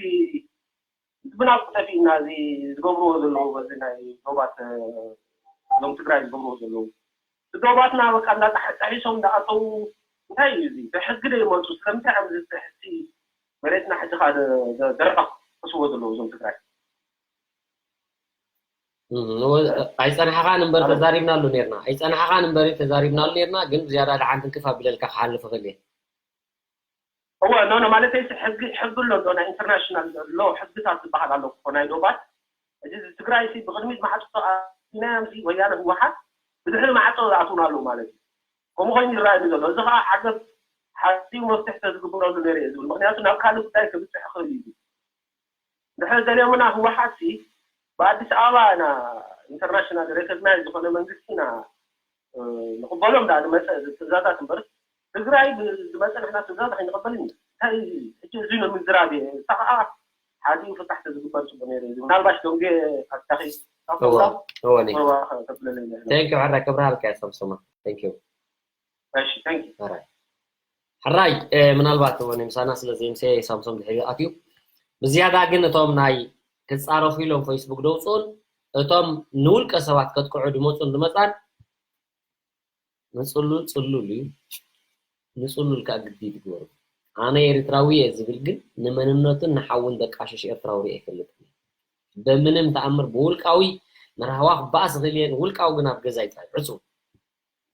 እዚ ብናፍቆት ጠፊእና እዚ ዝገብርዎ ዘለዉ በዚ ናይ ዶባት እዞም ትግራይ ዝገብርዎ ዘለዉ ዶባትና በቃ እንዳጠሒሶም እንዳኣተዉ እንታይ እዩ እዚ ብሕጊ ዶ ይመፁ ስለምንታይ እዮም ዝጥሕሲ መሬትና ሕጂ ከዓ ደረቕ ክስዎ ዘለዉ እዞም ትግራይ ኣይፀናሕኻን እምበር ተዛሪብናሉ ነርና ኣይፀናሕኻን እምበር ተዛሪብናሉ ነርና ግን ዝያዳ ደሓን ትንክፍ ኣቢለልካ ክሓልፍ እኽእል እየ እወ ኖ ኖ ማለተይ ሕጊ ሕጊ ኣሎ ዶ ናይ ኢንተርናሽናል ሎ ሕግታት ዝበሃል ኣሎ እኮ ናይ ዶባት እዚ ትግራይ ሲ ብቅድሚት ማዕፆ ኣናዮም ሲ ወያነ ህወሓት ብድሕሪ ማዕፆ ዝኣትውና ኣለዉ ማለት እዩ ከምኡ ኮይኑ ይረኣየኒ ዘሎ እዚ ከዓ ዓገብ ሓፂው መፍትሒ ተዝግበረሉ ነይሩ እየ ዝብል ምክንያቱ ናብ ካልእ ጉዳይ ክብፅሕ ይኽእል እዩ ድሕሪ ገሊኦምና ህወሓት ሲ ብኣዲስ ኣበባ ኢና ኢንተርናሽናል ሬኮግናይዝ ዝኾነ መንግስቲ ኢና ንቕበሎም ዳ ዝመፀ ትእዛዛት እምበር ትግራይ ዝመፀ ንሕና ትእዛዝ ኣይንቕበልን ኢና እንታይ ሕጂ እዚ ንምዝራብ እየ እሳ ከዓ ሓዲኡ ፍታሕ ተዝግበር ፅቡቅ ነይሩ እዚ ምናልባሽ ደንጌ ኣታኺ እወ እወ ነይ ተብለለይ thank you ሕራይ ክብርሃልካ እየ ሰምሰማ thank you እሺ thank you ሕራይ ሕራይ ምናልባት እወ ነይ ምሳና ስለ ዘይምሰየ ሳምሶም ድሕሪ ኣትዩ ብዝያዳ ግን እቶም ናይ ክፃረፉ ኢሎም ፌስቡክ ደውፅኡን እቶም ንውልቀ ሰባት ከጥቅዑ ድመፁን ድመፃን ንፅሉል ፅሉል እዩ ንፅሉል ከዓ ግዲ ትግበሩ ኣነ ኤርትራዊ እየ ዝብል ግን ንመንነቱን ንሓውን ደቃሽሽ ኤርትራዊ ርኢ ኣይፈልጥን በምንም ተኣምር ብውልቃዊ ንራህዋ ክበኣስ ዝኽእል እየ ንውልቃዊ ግን ኣብ ገዛ ይፅዕር ዕፁ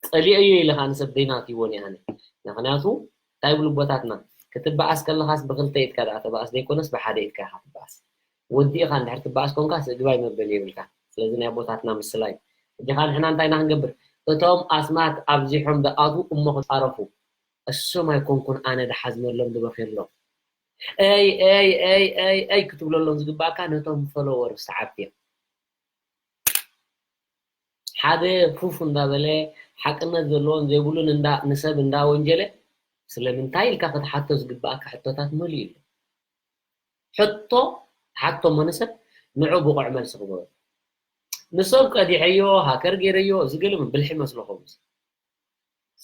ፀሊኦዮ ኢለ ከዓ ንሰብ ደይናትይዎን እየ ኣነ ምክንያቱ እንታይ ይብሉ ኣቦታትና ክትበኣስ ከለኻስ ብክልተ ኢድካ ደኣ ተበኣስ ዘይኮነስ ብሓደ ኢድካ ኢኻ ትበኣስ ወዲእኻ እንድሕር ትበኣስ ኮንካ ስእግባይ መበል የብልካ ስለዚ ናይ ኣቦታትና ምስላ እዩ ሕጂ ከዓ ንሕና እንታይ ኢና ክንገብር እቶም ኣስማት ኣብዚሖም ደኣትዉ እሞ ክፃረፉ እሶም ኣይኮንኩን ኣነ ድሓዝነሎም ዝበኽየሎም ኣይ ኣይ ኣይ ኣይ ኣይ ክትብለሎም ዝግባእካ ነቶም ፎሎወር ሰዓብቲ እዮም ሓደ ፉፍ እንዳበለ ሓቅነት ዘለዎን ዘይብሉን እንዳ ንሰብ እንዳ ወንጀለ ስለምንታይ ኢልካ ክትሓቶ ዝግባእካ ሕቶታት መሊኡ ኣሎ ሕቶ ሓቶ እሞ ንሰብ ንዑ ብቑዕ መልሲ ክበሩ ንሰብ ቀዲሐዮ ሃከር ገይረዮ እዚ ገለ ብልሒ መስለኹም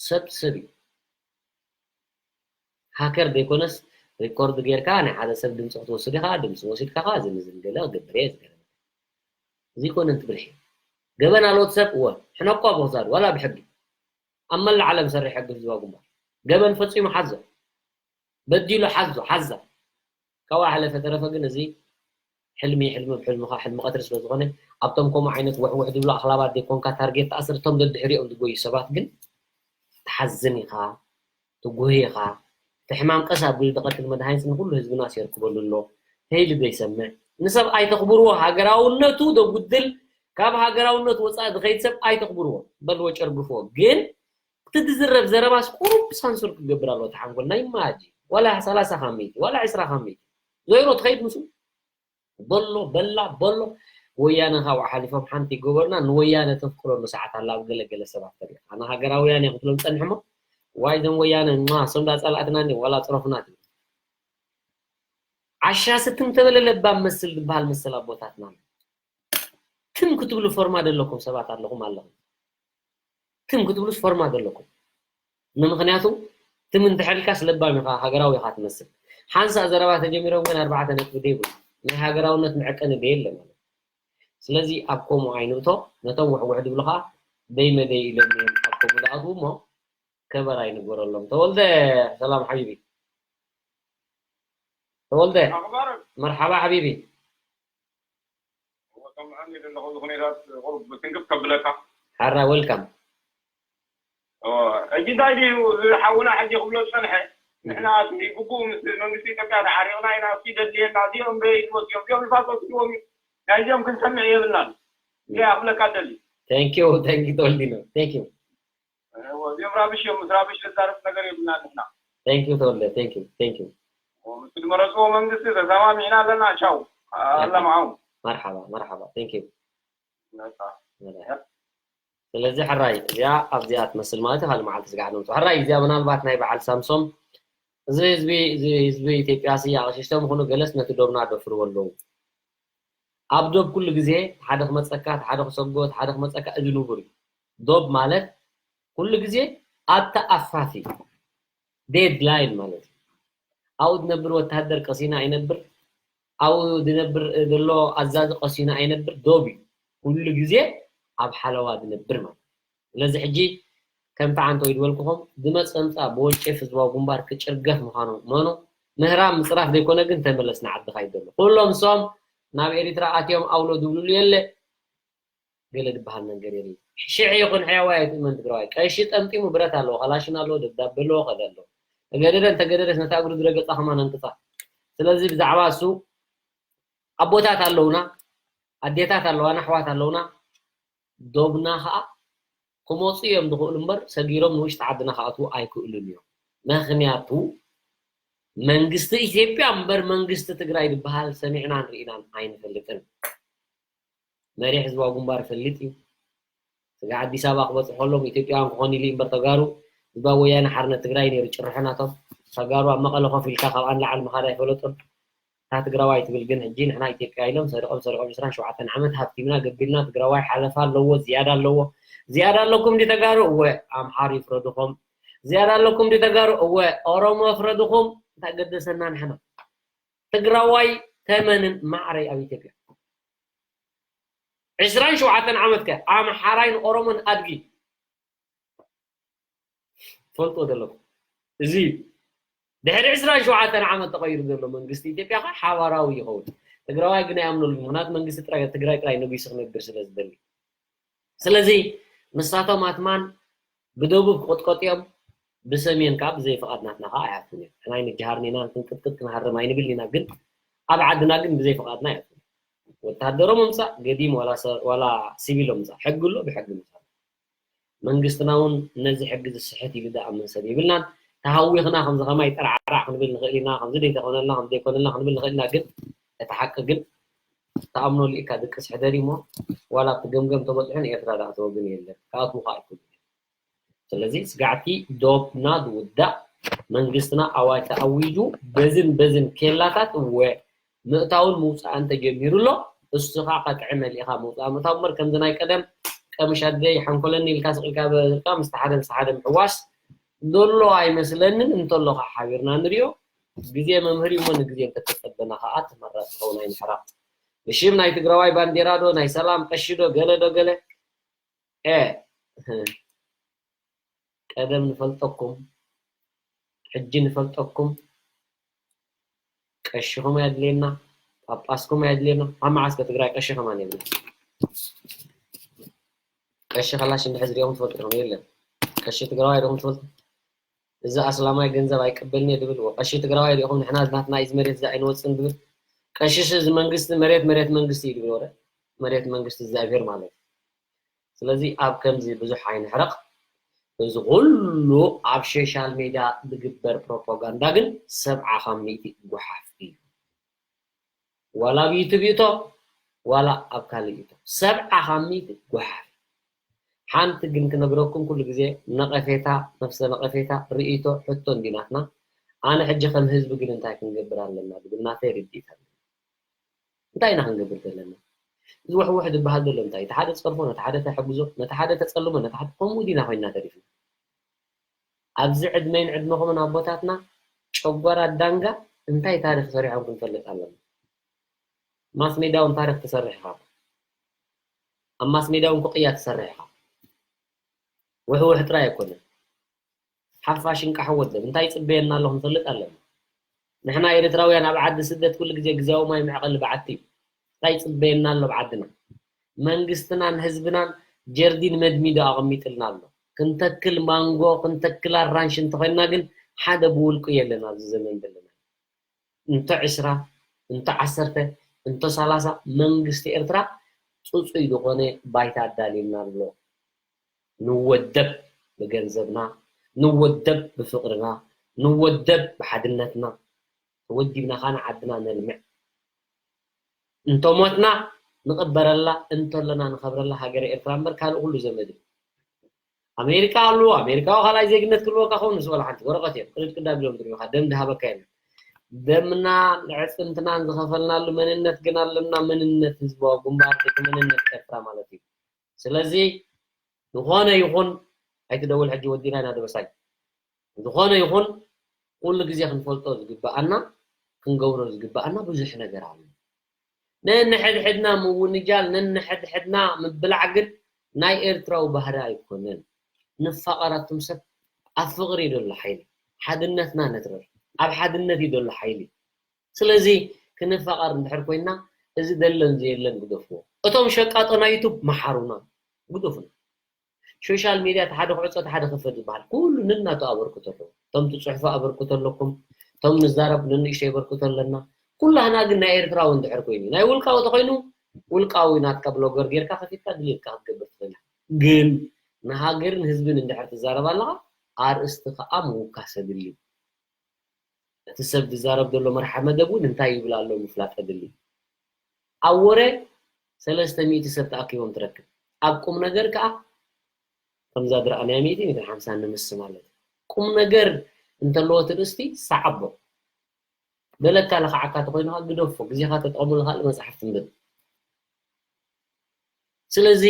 ሰብ ሰብ እዩ ሃከር ዘይኮነስ ሪኮርድ ጌርካ ናይ ሓደ ሰብ ድምፂ ክትወስድ ኢኻ ድምፂ ወሲድካ ካ እዚ ንዝንገለ ክገብር እየ ዝገለ እዚ ይኮነ እንትብል ሕዩ ገበን ኣልወት ሰብ እወ ሕነቋ ብክዛድ ዋላ ብሕጊ ኣብ መላእ ዓለም ሰርሕ ሕጊ ህዝባ ግንባር ገበን ፈፂሙ ሓዞ በዲሉ ሓዞ ሓዛ ካብኣ ሕለፈ ተረፈ ግን እዚ ሕልሚ ሕልሚ ሕልምኻ ሕልሚ ቀትሪ ስለ ዝኾነ ኣብቶም ከምኡ ዓይነት ውሕውሕ ዝብሉ ኣኽላባት ዘይኮንካ ታርጌት ተኣስር እቶም ደድሕሪኦም ዝጎዩ ሰባት ግን ትሓዝን ኢኻ ትጉህ ኢኻ እቲ ሕማም ቀስ ኣቢሉ ዝቐትል መድሃኒት ንኩሉ ህዝብናስ የርክበሉ ኣሎ ተይሉ ዘይሰምዕ ንሰብ ኣይተኽብርዎ ሃገራውነቱ ዘጉድል ካብ ሃገራውነት ወፃኢ ዝኸይድ ሰብ ኣይተኽብርዎ በልዎ ጨርግፍዎ ግን እቲ ዝዝረብ ዘረባስ ቁሩብ ሳንሱር ክገብር ኣለዎ ተሓንጎል ናይ ማጂ ዋላ ሰላሳ ካብ ሚእቲ ዋላ ዕስራ ካብ ሚእቲ ዜሮ ትኸይድ ምስኡ በሎ በላ በሎ። ወያነ ካብኡ ሓሊፎም ሓንቲ ይገበሩና። ንወያነ ተፍቅረሉ ሰዓት ኣላ ኣብ ገለ ገለ ሰባት ተሪኻ። ኣነ ሃገራውያን እየ ክትብሎም ጸንሕ እሞ፣ ዋይ ዘን ወያነ፣ ማ፣ ሶም ዳ ጸላእትና እንዲዮም፣ ዋላ ጽረፉና ትብል። ዓሻ ስትም ተበለ ለባም መስል ዝበሃል መሰል ኣቦታትና ኣሎ። ትም ክትብሉ ፎርማ ደለኩም ሰባት ኣለኹም ኣለኹም። ትም ክትብሉስ ፎርማ ደለኩም። ንምኽንያቱ ትም እንተሐልካስ ለባም ኢኻ፣ ሃገራዊ ኢኻ ትመስል። ሓንሳእ ዘረባ ተጀሚሮም ግን ኣርባዕተ ነጥቢ ደይብሉ። ናይ ሃገራውነት መዐቀኒ ደየለ ማለት። ስለዚ ኣብ ከምኡ ኣይንእቶ፣ ነቶም ውሕውሕ ድብሉ ኸኣ ደይ መደይ ኢሎም እዮም ኣብ ከምኡ ዝኣትዉ እሞ ከበር ኣይንግበረሎም። ተወልደ፣ ሰላም ሓቢቢ። ተወልደ፣ ኣኽባር። መርሓባ ሓቢቢ። እወ፣ ከምዕን ዘለኹ ኩነታት ቁሩብ ብትንክፍ ከብለካ። ሓራ፣ ዌልካም። እወ፣ ሕጂ እንታይ ድዩ እዚ ሓውና ሕጂ ክብሎ ዝጸንሐ? ንሕና እቲ ግቡእ ምስ መንግስቲ ኢትዮጵያ ተዓሪቕና ኢና፣ እስኪ ደድልየና፣ እዚኦም በይ ዝመጽኦም፣ እዚኦም ንፋስ ወሲድዎም እዩ። ናይዚኦም ክንሰምዕ የብልናን። እዚኣ ክብለካ ደሊ። Thank you፣ thank you ተወልዲኖ። Thank you። እወ፣ እዚኦም ራብሽ እዮም፣ ምስ ራብሽ ዘዛርብ ነገር የብልናን ንሕና። Thank you ተወልደ፣ thank you፣ thank you። እወ፣ ምስ ዝመረጽዎ መንግስቲ ተሰማሚዕና ኣለና፣ ቻው። ኣላ መዓው። መርሓባ፣ መርሓባ፣ thank you። ነጻ። ስለዚ ሕራይ እዚኣ ኣብዚኣ ትመስል ማለት እዩ፣ ካልእ መዓልቲ ስጋዕ ነምጽኦ። ሕራይ እዚኣ ምናልባት ናይ በዓል ሳምሶም፣ እዚ ህዝቢ፣ እዚ ህዝቢ ኢትዮጵያ ሲ ኣቕሽሽቶም ይኹኑ ገለስ ነቲ ዶብና ደፍርዎ ኣለዉ። ኣብ ዶብ ኩሉ ግዜ ሓደ ክመጸካ፣ ሓደ ክሰጎ፣ ሓደ ክመጸካ፣ እዚ ንቡር እዩ። ዶብ ማለት ኩሉ ግዜ ኣብ ተኣፋፊ ዴድላይን ማለት እዩ። ኣብኡ ዝነብር ወተሃደር ቀሲና ኣይነብር፣ ኣብኡ ዝነብር ዘሎ ኣዛዚ ቀሲና ኣይነብር፣ ዶብ እዩ። ኩሉ ግዜ ኣብ ሓለዋ ዝነብር ማለት እዩ። ስለዚ ሕጂ ከምቲ ዓንተወይ ዝበልኩኹም፣ ዝመጸ ምጻእ ብወንጭፍ ህዝባዊ ግንባር ክጭርገፍ ምዃኑ እመኑ። ምህራም ምጽራፍ ዘይኮነ ግን ተመለስ ንዓድኻ እዩ ዘሎ። ኩሎም እሶም ናብ ኤሪትራ ኣትዮም ኣውሎ ዝብልሉ የለ። ገለ ዝበሃል ነገር የለ። ሽሕ ይኹን ሕያዋይ ኣይትእመን ትግራዋይ። ቀሺ ጠምጢሙ ብረት ኣለዎ፣ ካላሽን ኣለዎ፣ ደብዳቤ ኣለዎ፣ ከደ ኣለዎ። ተገደደ እንተገደደስ ነታ እግሩ ዝረገጻ ከማን ኣንቅጻ። ስለዚ ብዛዕባ እሱ ኣቦታት ኣለውና፣ ኣዴታት ኣለዋና፣ ኣሕዋት ኣለውና። ዶብና ኸኣ ክመጹ እዮም ዝኽእሉ እምበር ሰጊሮም ንውሽጢ ዓድና ክኣትዉ ኣይክእሉን እዮም። ምኽንያቱ መንግስቲ ኢትዮጵያ እምበር መንግስቲ ትግራይ ዝበሃል ሰሚዕናን ርኢናን ኣይንፈልጥን። መሪሕ ህዝባዊ ግንባር ይፈልጥ እዩ። ስጋዕ ኣዲስ ኣበባ ክበጽሑ ከለዉ ኢትዮጵያውያን ክኾኑ ኢሉ እዩ እምበር ተጋሩ ህዝባዊ ወያነ ሓርነት ትግራይ ነይሩ ጭርሖ ናቶም። ተጋሩ ኣብ መቐለ ኮፍ ኢልካ ካብኣ ንላዕሊ ምኻድ ኣይፈለጡን። እታ ትግራዋይ ትብል ግን ሕጂ ንሕና ኢትዮጵያ ኢሎም ሰሪቖም ሰሪቖም ዕስራን ሸውዓተን ዓመት ሃብቲምና ገቢልና ትግራዋይ ሓለፋ ኣለዎ ዝያዳ ኣለዎ ዝያዳ ኣለኩም ድዩ ተጋሩ እወ ኣምሓሩ ይፍረድኹም ዝያዳ ኣለኩም ድዩ ተጋሩ እወ ኦሮሞ ይፍረድኹም እንታይ ገደሰና ንሕና ትግራዋይ ተመንን ማዕረይ ኣብ ኢትዮጵያ ዕስራን ሸውዓተን ዓመት ከ ኣምሓራይን ኦሮሞን ኣድጊ ትፈልጥዎ ዘለኩም እዚ እዩ። ድሕሪ ዕስራን ሸውዓተን ዓመት ተቐይሩ ዘሎ መንግስቲ ኢትዮጵያ ከዓ ሓባራዊ ይኸውን። ትግራዋይ ግን ኣይኣምነሉን። ምክንያቱ መንግስቲ ጥራይ ትግራይ ጥራይ ነጊሱ ክነብር ስለ ዝደሊ። ስለዚ ንሳቶም ኣትማን ብደቡብ ክቕጥቀጡ እዮም፣ ብሰሜን ከዓ ብዘይ ፍቓድ ናትና ከዓ ኣይኣትዉን እዮም። ንሕና ኣይንጀሃርን ኢና፣ ክንቅጥቅጥ ክንሃርም ኣይንብልን ኢና፣ ግን ኣብ ዓድና ግን ብዘይ ፍቓድና ኣይኣትዉን እዮም። ወታደሮም ምምፃእ ገዲም ዋላ ሲቪሎም ምምፃእ ሕጊ ኣሎ፣ ብሕጊ ምምፃእ መንግስትና እውን ነዚ ሕጊ ዝስሕት ኢሉ ዝኣምን ሰብ የብልናን። ተሃዊኽና ከምዚ ከማይ ጠራዕራዕ ክንብል ንኽእል ኢና፣ ከምዚ ዘይተኾነልና፣ ከምዚ ዘይኮነልና ክንብል ንኽእል ኢና። ግን እቲ ሓቂ ግን ተኣምኖ ልኢካ ድቅስ ሕደር እሞ ዋላ ኣብቲ ገምገም ተበፅሑ ንኤርትራ ዝኣተወ ግን የለን። ክኣትዉ ከዓ ኣይክእሉን እዮም። ስለዚ ስጋዕቲ ዶብና ዝውዳእ መንግስትና ኣዋጅ ተኣዊጁ በዝን በዝን ኬላታት እወ ምእታውን ምውፃእን ተጀሚሩ ኣሎ። እሱ ከዓ ቀጥዒ መሊእኻ ምውፃእ ምእታው እምበር ከምዚ ናይ ቀደም ቀምሽ ኣደይ ሓንኮለኒ ኢልካ ስቕ ኢልካ በርካ ምስቲ ሓደ ምስቲ ሓደ ምሕዋስ ዘሎ ኣይመስለንን። እንተሎ ከዓ ሓቢርና ንሪኦ። ግዜ መምህር እዩ እሞ ንግዜ እንተተፀበና ከዓ ተመራፂ ክኸውን ኣይንሕረቕ። ብሽም ናይ ትግራዋይ ባንዴራ ዶ ናይ ሰላም ቀሺ ዶ ገለ ዶ ገለ ኤ ቀደም ንፈልጠኩም ሕጂ ንፈልጠኩም ቀሽኹም ኣየድልየና ጳጳስኩም ኣየድልየና ካብ መዓስ ከ ትግራይ ቀሺ ከማን የብላ ቀሺ ከላሽ እንድሕር ዝሪኦም ትፈልጡ ኢኹም የለን ቀሺ ትግራዋይ ዲኹም ትፈልጡ እዚ ኣስላማይ ገንዘብ ኣይቀበልን እየ ድብል ቀሺ ትግራዋይ ዲኹም ንሕና ናትና እዩ መሬት እዚ ኣይንወፅን ድብል ቀሺ እዚ መንግስቲ መሬት መሬት መንግስቲ እዩ ድብል ወረ መሬት መንግስቲ እግዚኣብሄር ማለት እዩ ስለዚ ኣብ ከምዚ ብዙሕ ኣይንሕረቕ። እዚ ኩሉ ኣብ ሶሻል ሜድያ ዝግበር ፕሮፓጋንዳ ግን ሰብዓ ካብ ሚእቲ ጓሓፍ እዩ። ዋላ ኣብ ዩቱብ ይእቶ ዋላ ኣብ ካልእ ይእቶ፣ ሰብዓ ካብ ሚእቲ ጓሓፍ። ሓንቲ ግን ክነግረኩም፣ ኩሉ ግዜ ነቐፌታ፣ ነፍሰ ነቐፌታ፣ ርእይቶ፣ ሕቶ እንዲናትና። ኣነ ሕጂ ከም ህዝቢ ግን እንታይ ክንገብር ኣለና ዝብል ናተይ ርድኢት ኣለኒ። እንታይ ኢና ክንገብር ዘለና? እዚ ውሕውሕ ዝበሃል ዘሎ እንታይ? እቲ ሓደ ጸርፎ፣ ነቲ ሓደ ተሕግዞ፣ ነቲ ሓደ ተጸልሞ፣ ነቲ ሓደ ከምኡ ዲና ኮይና ተሪፍና። ኣብዚ ዕድመይን ዕድመኹምን ኣቦታትና ጨጓራ ዳንጋ እንታይ ታሪኽ ሰሪሖም ክንፈልጥ ኣለና። ማስ ሜዳ እውን ታሪኽ ትሰርሕ ኢኻ። ኣብ ማስ ሜዳ እውን ክቕያ ትሰርሕ ኢኻ። ውሕውሕ ጥራይ ኣይኮነን። ሓፋሽ እንቃሕ ወደብ እንታይ ይጽበየና ኣሎ ክንፈልጥ ኣለና። ንሕና ኤርትራውያን ኣብ ዓዲ ስደት ኩሉ ግዜ ግዝያዊ ማይ መዕቐሊ በዓቲ እዩ። እንታይ ይጽበየና ኣሎ ኣብ ዓድና? መንግስትናን ህዝብናን ጀርዲን መድሚዶ ኣቐሚጥልና ኣሎ። ክንተክል ማንጎ፣ ክንተክል ኣራንሺ እንተኾይንና ግን ሓደ ብውልቁ የለን ኣብዚ ዘመን ዘለና። እንተ ዕስራ፣ እንተ ዓሰርተ፣ እንተ ሰላሳ መንግስቲ ኤርትራ ጽጹይ ዝኾነ ባይታ ኣዳልዩልና ኣሎ። ንወደብ ብገንዘብና፣ ንወደብ ብፍቕርና፣ ንወደብ ብሓድነትና። ተወዲብና ኻና ዓድና ነልምዕ። እንተሞትና ንቕበረላ፣ እንተለና ንኸብረላ ሃገረ ኤርትራ እምበር ካልእ ኩሉ ዘመድ እዩ። ኣሜሪካ ኣለዎ፣ ኣሜሪካዊ ካልኣይ ዜግነት ክህልወካ ኸውን ንሱ ወላ ሓንቲ ወረቐት እዮም። ቅድድ ቅዳድ ኢሎም ዝርእዩኻ፣ ደም ዝሃበካ የለን። ደምናን ኣዕጽምትናን ዝኸፈልናሉ መንነት ግን ኣለና፣ መንነት ህዝባዊ ግንባር፣ እቲ መንነት ኤርትራ ማለት እዩ። ስለዚ ዝኾነ ይኹን፣ ኣይትደውል ሕጂ ወዲና ኢና ደበሳይ። ዝኾነ ይኹን ኩሉ ግዜ ክንፈልጦ ዝግብኣና፣ ክንገብሮ ዝግብኣና ብዙሕ ነገር ኣሎ። ነንሕድሕድና ምውንጃል፣ ነንሕድሕድና ምብላዕ ግን ናይ ኤርትራዊ ባህሪ ኣይኮነን። ንፋቐር ኣቱም ሰብ፣ ኣብ ፍቕሪ እዩ ዘሎ ሓይሊ። ሓድነትና ነትርር። ኣብ ሓድነት እዩ ዘሎ ሓይሊ። ስለዚ ክንፋቐር እንድሕር ኮይና፣ እዚ ዘለን ዘየለን ግደፍዎ። እቶም ሸቃጦ ናይ ዩቱብ መሓሩና፣ ግደፉና። ሶሻል ሜድያ እቲ ሓደ ክዕጾ እቲ ሓደ ክፈት ዝበሃል ኩሉ ነናቱ ኣበርክቶ ኣለዎ። እቶም ትጽሕፉ ኣበርክቶ ኣለኩም፣ እቶም ንዛረብ ነንእሽተይ ኣበርክቶ ኣለና። ኩላህና ግን ናይ ኤርትራዊ እንድሕር ኮይኑ፣ ናይ ውልቃዊ ተኾይኑ ውልቃዊ ናትካ ብሎገር ጌርካ ከፊትካ ድሌትካ ክትገብር ትኽእል ኢኻ። ግን ንሃገርን ህዝብን እንድሕር ትዛረብ ኣለኻ፣ ኣርእስቲ ከኣ ምውካስ የድሊ። እቲ ሰብ ዝዛረብ ዘሎ መርሓ መደብ እውን እንታይ ይብል ኣሎ ምፍላጥ የድሊ። ኣብ ወረ ሰለስተ ሚእቲ ሰብ ተኣኪቦም ትረክብ። ኣብ ቁም ነገር ከኣ ከምዛ ዝረኣናያ ሚእቲ፣ ሚእትን ሓምሳን ንምስ ማለት እዩ። ቁም ነገር እንተለዎ እቲ ርእስቲ ሰዓቦ። በለካ ለኽዓካ ተኾይኑ ከኣ ግደፎ፣ ግዜኻ ተጠቐመሉ ካልእ መጽሓፍ ትንብብ። ስለዚ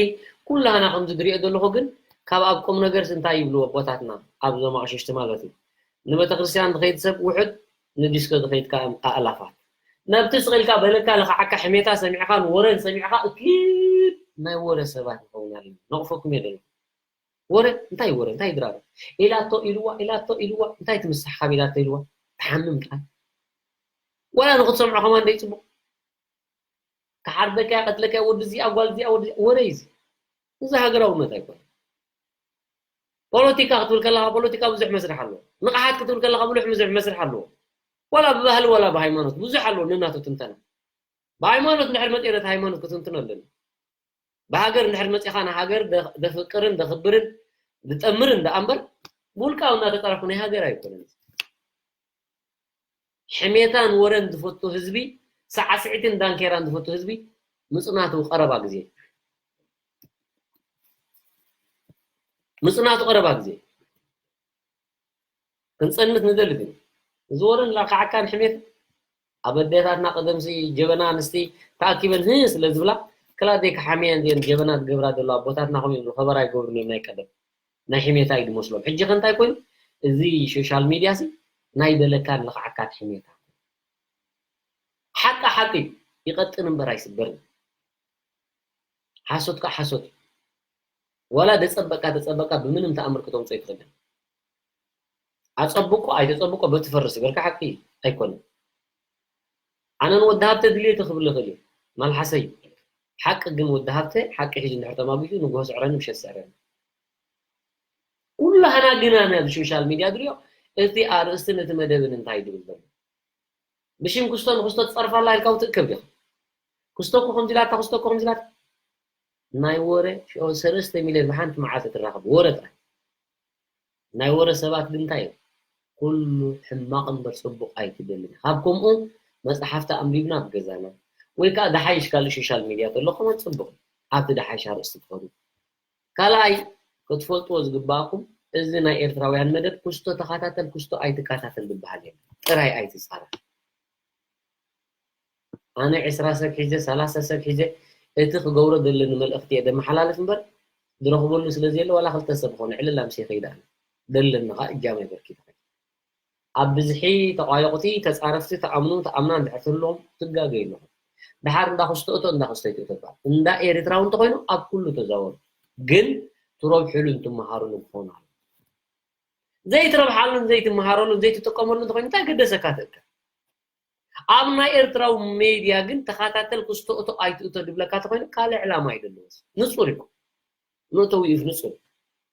ኩላህና ከምዚ ዝሪኦ ዘለኹ ግን ካብ ኣብ ቁም ነገርስ እንታይ ይብሉ ኣቦታትና ኣብዞም ኣቕሽሽቲ ማለት እዩ። ንቤተክርስትያን ዝኸይድ ሰብ ውሑድ፣ ንዲስኮ ዝኸይድ ከኣ ኣእላፋት። ነብቲ ስቕ ኢልካ በለካ ለኽዓካ ሕሜታ ሰሚዕኻ ንወረን ሰሚዕኻ እኪብ ናይ ወረ ሰባት ንኸውን ኣለና። ነቕፈኩም እየ ዘለኹ። ወረ እንታይ ወረ እንታይ ድራር ኢላቶ ኢልዋ ኢላቶ ኢልዋ እንታይ ትምስሕ ካብ ኢላቶ ኢልዋ ትሓምም ጥራይ። ወላ ንኽትሰምዖ ከማን ደይ ጽቡቕ። ክሓርደካ፣ ክቐትለካ፣ ወዲ እዚኣ፣ ጓል እዚኣ፣ ወዲ እዚኣ፣ ወረ እዩ እዚ። እዚ ሃገራውነት ኣይኮነን። ፖለቲካ ክትብል ከለኻ፣ ፖለቲካ ብዙሕ መስርሕ ኣለዎ። ንቕሓት ክትብል ከለኻ፣ ብዙሕ መስርሕ፣ መስርሕ ኣለዎ። ዋላ ብባህሊ፣ ዋላ ብሃይማኖት፣ ብዙሕ ኣለዎ ነናቱ ትንተና። ብሃይማኖት እንድሕር መፂአ፣ ነቲ ሃይማኖት ክትንትኖ ኣለኒ። ብሃገር እንድሕር መፂኻ፣ ንሃገር ደ-፣ ደፍቅርን ደኽብርን ድጠምርን ደኣ እምበር፣ ብውልቃዊ እናተጠረፉ ናይ ሃገር ኣይኮነን። ሕሜታን ወረን ዝፈቱ ህዝቢ፣ ሳዕስዒትን ዳንኬራን ዝፈቱ ህዝቢ፣ ምጽናቱ ቀረባ ግዜ። ምጽናቱ ቀረባ ግዜ። ክንጸንት ንደሊ ግን፣ እዚ ወረን ላካዓካን ሕሜት፣ ኣብ ኣዴታትና ቀደምሲ ጀበና ኣንስቲ ተኣኪበን ህህ ስለ ዝብላ፣ ክላ ደይ ክሓምየን እዚአን ጀበና ዝገብራ ዘለዋ ኣቦታትና ከምኡ ይብሉ፣ ከበራ ይገብሩ ነይሮም ናይ ቀደም። ናይ ሕሜታ እዩ ዝመስሎም። ሕጂ ከ እንታይ ኮይኑ? እዚ ሶሻል ሚድያ ሲ ናይ ደለካን ለኽዓካን ሕሜታ። ሓቂ ሓቂ እዩ፣ ይቐጥን እምበር ኣይስበርን። ሓሶት ከዓ ሓሶት እዩ። ዋላ ደጸበቃ ተጸበቃ ብምንም ተኣምር ክተውፅኦ ኣይትኽእልን። ኣጸብቆ ኣይተጸብቆ በቲ ፈርስ ዝበልካ ሓቂ ኣይኮነን። ኣነ ንወዲ ሃብተ ድልየት ክብል ይኽእል እዩ፣ መልሓሰይ። ሓቂ ግን ወዲ ሃብተ ሓቂ ሒዙ እንድሕር ተማጒቱ ንግሆ ስዕረኒ ምሸት ስዕረኒ። ኩላህና ግና ነዚ ሶሻል ሚድያ ድሪኦ እቲ ኣርእስትን እቲ መደብን እንታይ ድብል ዘሎ። ብሽም ክስቶ ንክስቶ ትጸርፋ ኣላ ኢልካ እውን ትእከብ ዲኻ? ክስቶ እኮ ከምዚ ኢላታ፣ ክስቶ እኮ ከምዚ ኢላታ። ናይ ወረ ሽዑ ሰለስተ ሚልዮን ብሓንቲ መዓልቲ ትራኸብ ወረ ጥራይ። ናይ ወረ ሰባት ግን እንታይ እዮም? ኩሉ ሕማቕ እምበር ጽቡቕ ኣይትደልን። ካብ ከምኡ መጽሓፍቲ ኣንቢብና ኣብ ገዛና፣ ወይ ከዓ ዝሓይሽ ካልእ ሶሻል ሚድያ ተሎ ከማን ፅቡቕ፣ ኣብቲ ዝሓይሽ ኣርእስቲ ትኸዱ። ካልኣይ ክትፈልጥዎ ዝግባኣኩም፣ እዚ ናይ ኤርትራውያን መደብ ክስቶ ተኸታተል ክስቶ ኣይትከታተል ዝበሃል የለን። ጥራይ ኣይትፃረፍ። ኣነ ዕስራ ሰብ ሒዘ፣ ሰላሳ ሰብ ሒዘ፣ እቲ ክገብሮ ዘለኒ መልእኽቲ እየ ደመሓላልፍ እምበር፣ ዝረኽበሉ ስለ ዘየለ ዋላ ክልተ ሰብ ኾነ ዕልል ኣምስየ ከይደ ኣነ። ዘለኒ ኸዓ እጃመይ በርኪተ። ኣብ ብዝሒ ተቋየቑቲ፣ ተፃረፍቲ፣ ተኣምኑ፣ ተኣምና እንድሕር ትህልዎም ትጋገዩ ኣለኹም። ድሓር እንዳ ክስቶ እቶ፣ እንዳ ክስቶ ኣይትእቶ ይበሃል። እንዳ ኤርትራዊ እንተኾይኑ ኣብ ኩሉ ተዛወሩ። ግን ትረብሕሉን ትመሃሩሉን ክኾኑ ኣለዎ። ዘይትረብሓሉን ዘይትመሃረሉን ዘይትጥቀመሉን እንተኾይኑ እንታይ ገደሰካ ትእከብ? ኣብ ናይ ኤርትራዊ ሜድያ ግን ተኸታተል ክስቶ እቶ ኣይትእቶ ድብለካ ተኾይኑ ካልእ ዕላማ እዩ ዘለዎ። ንጹር እዩ። መእተዊ እዩ ንጹር።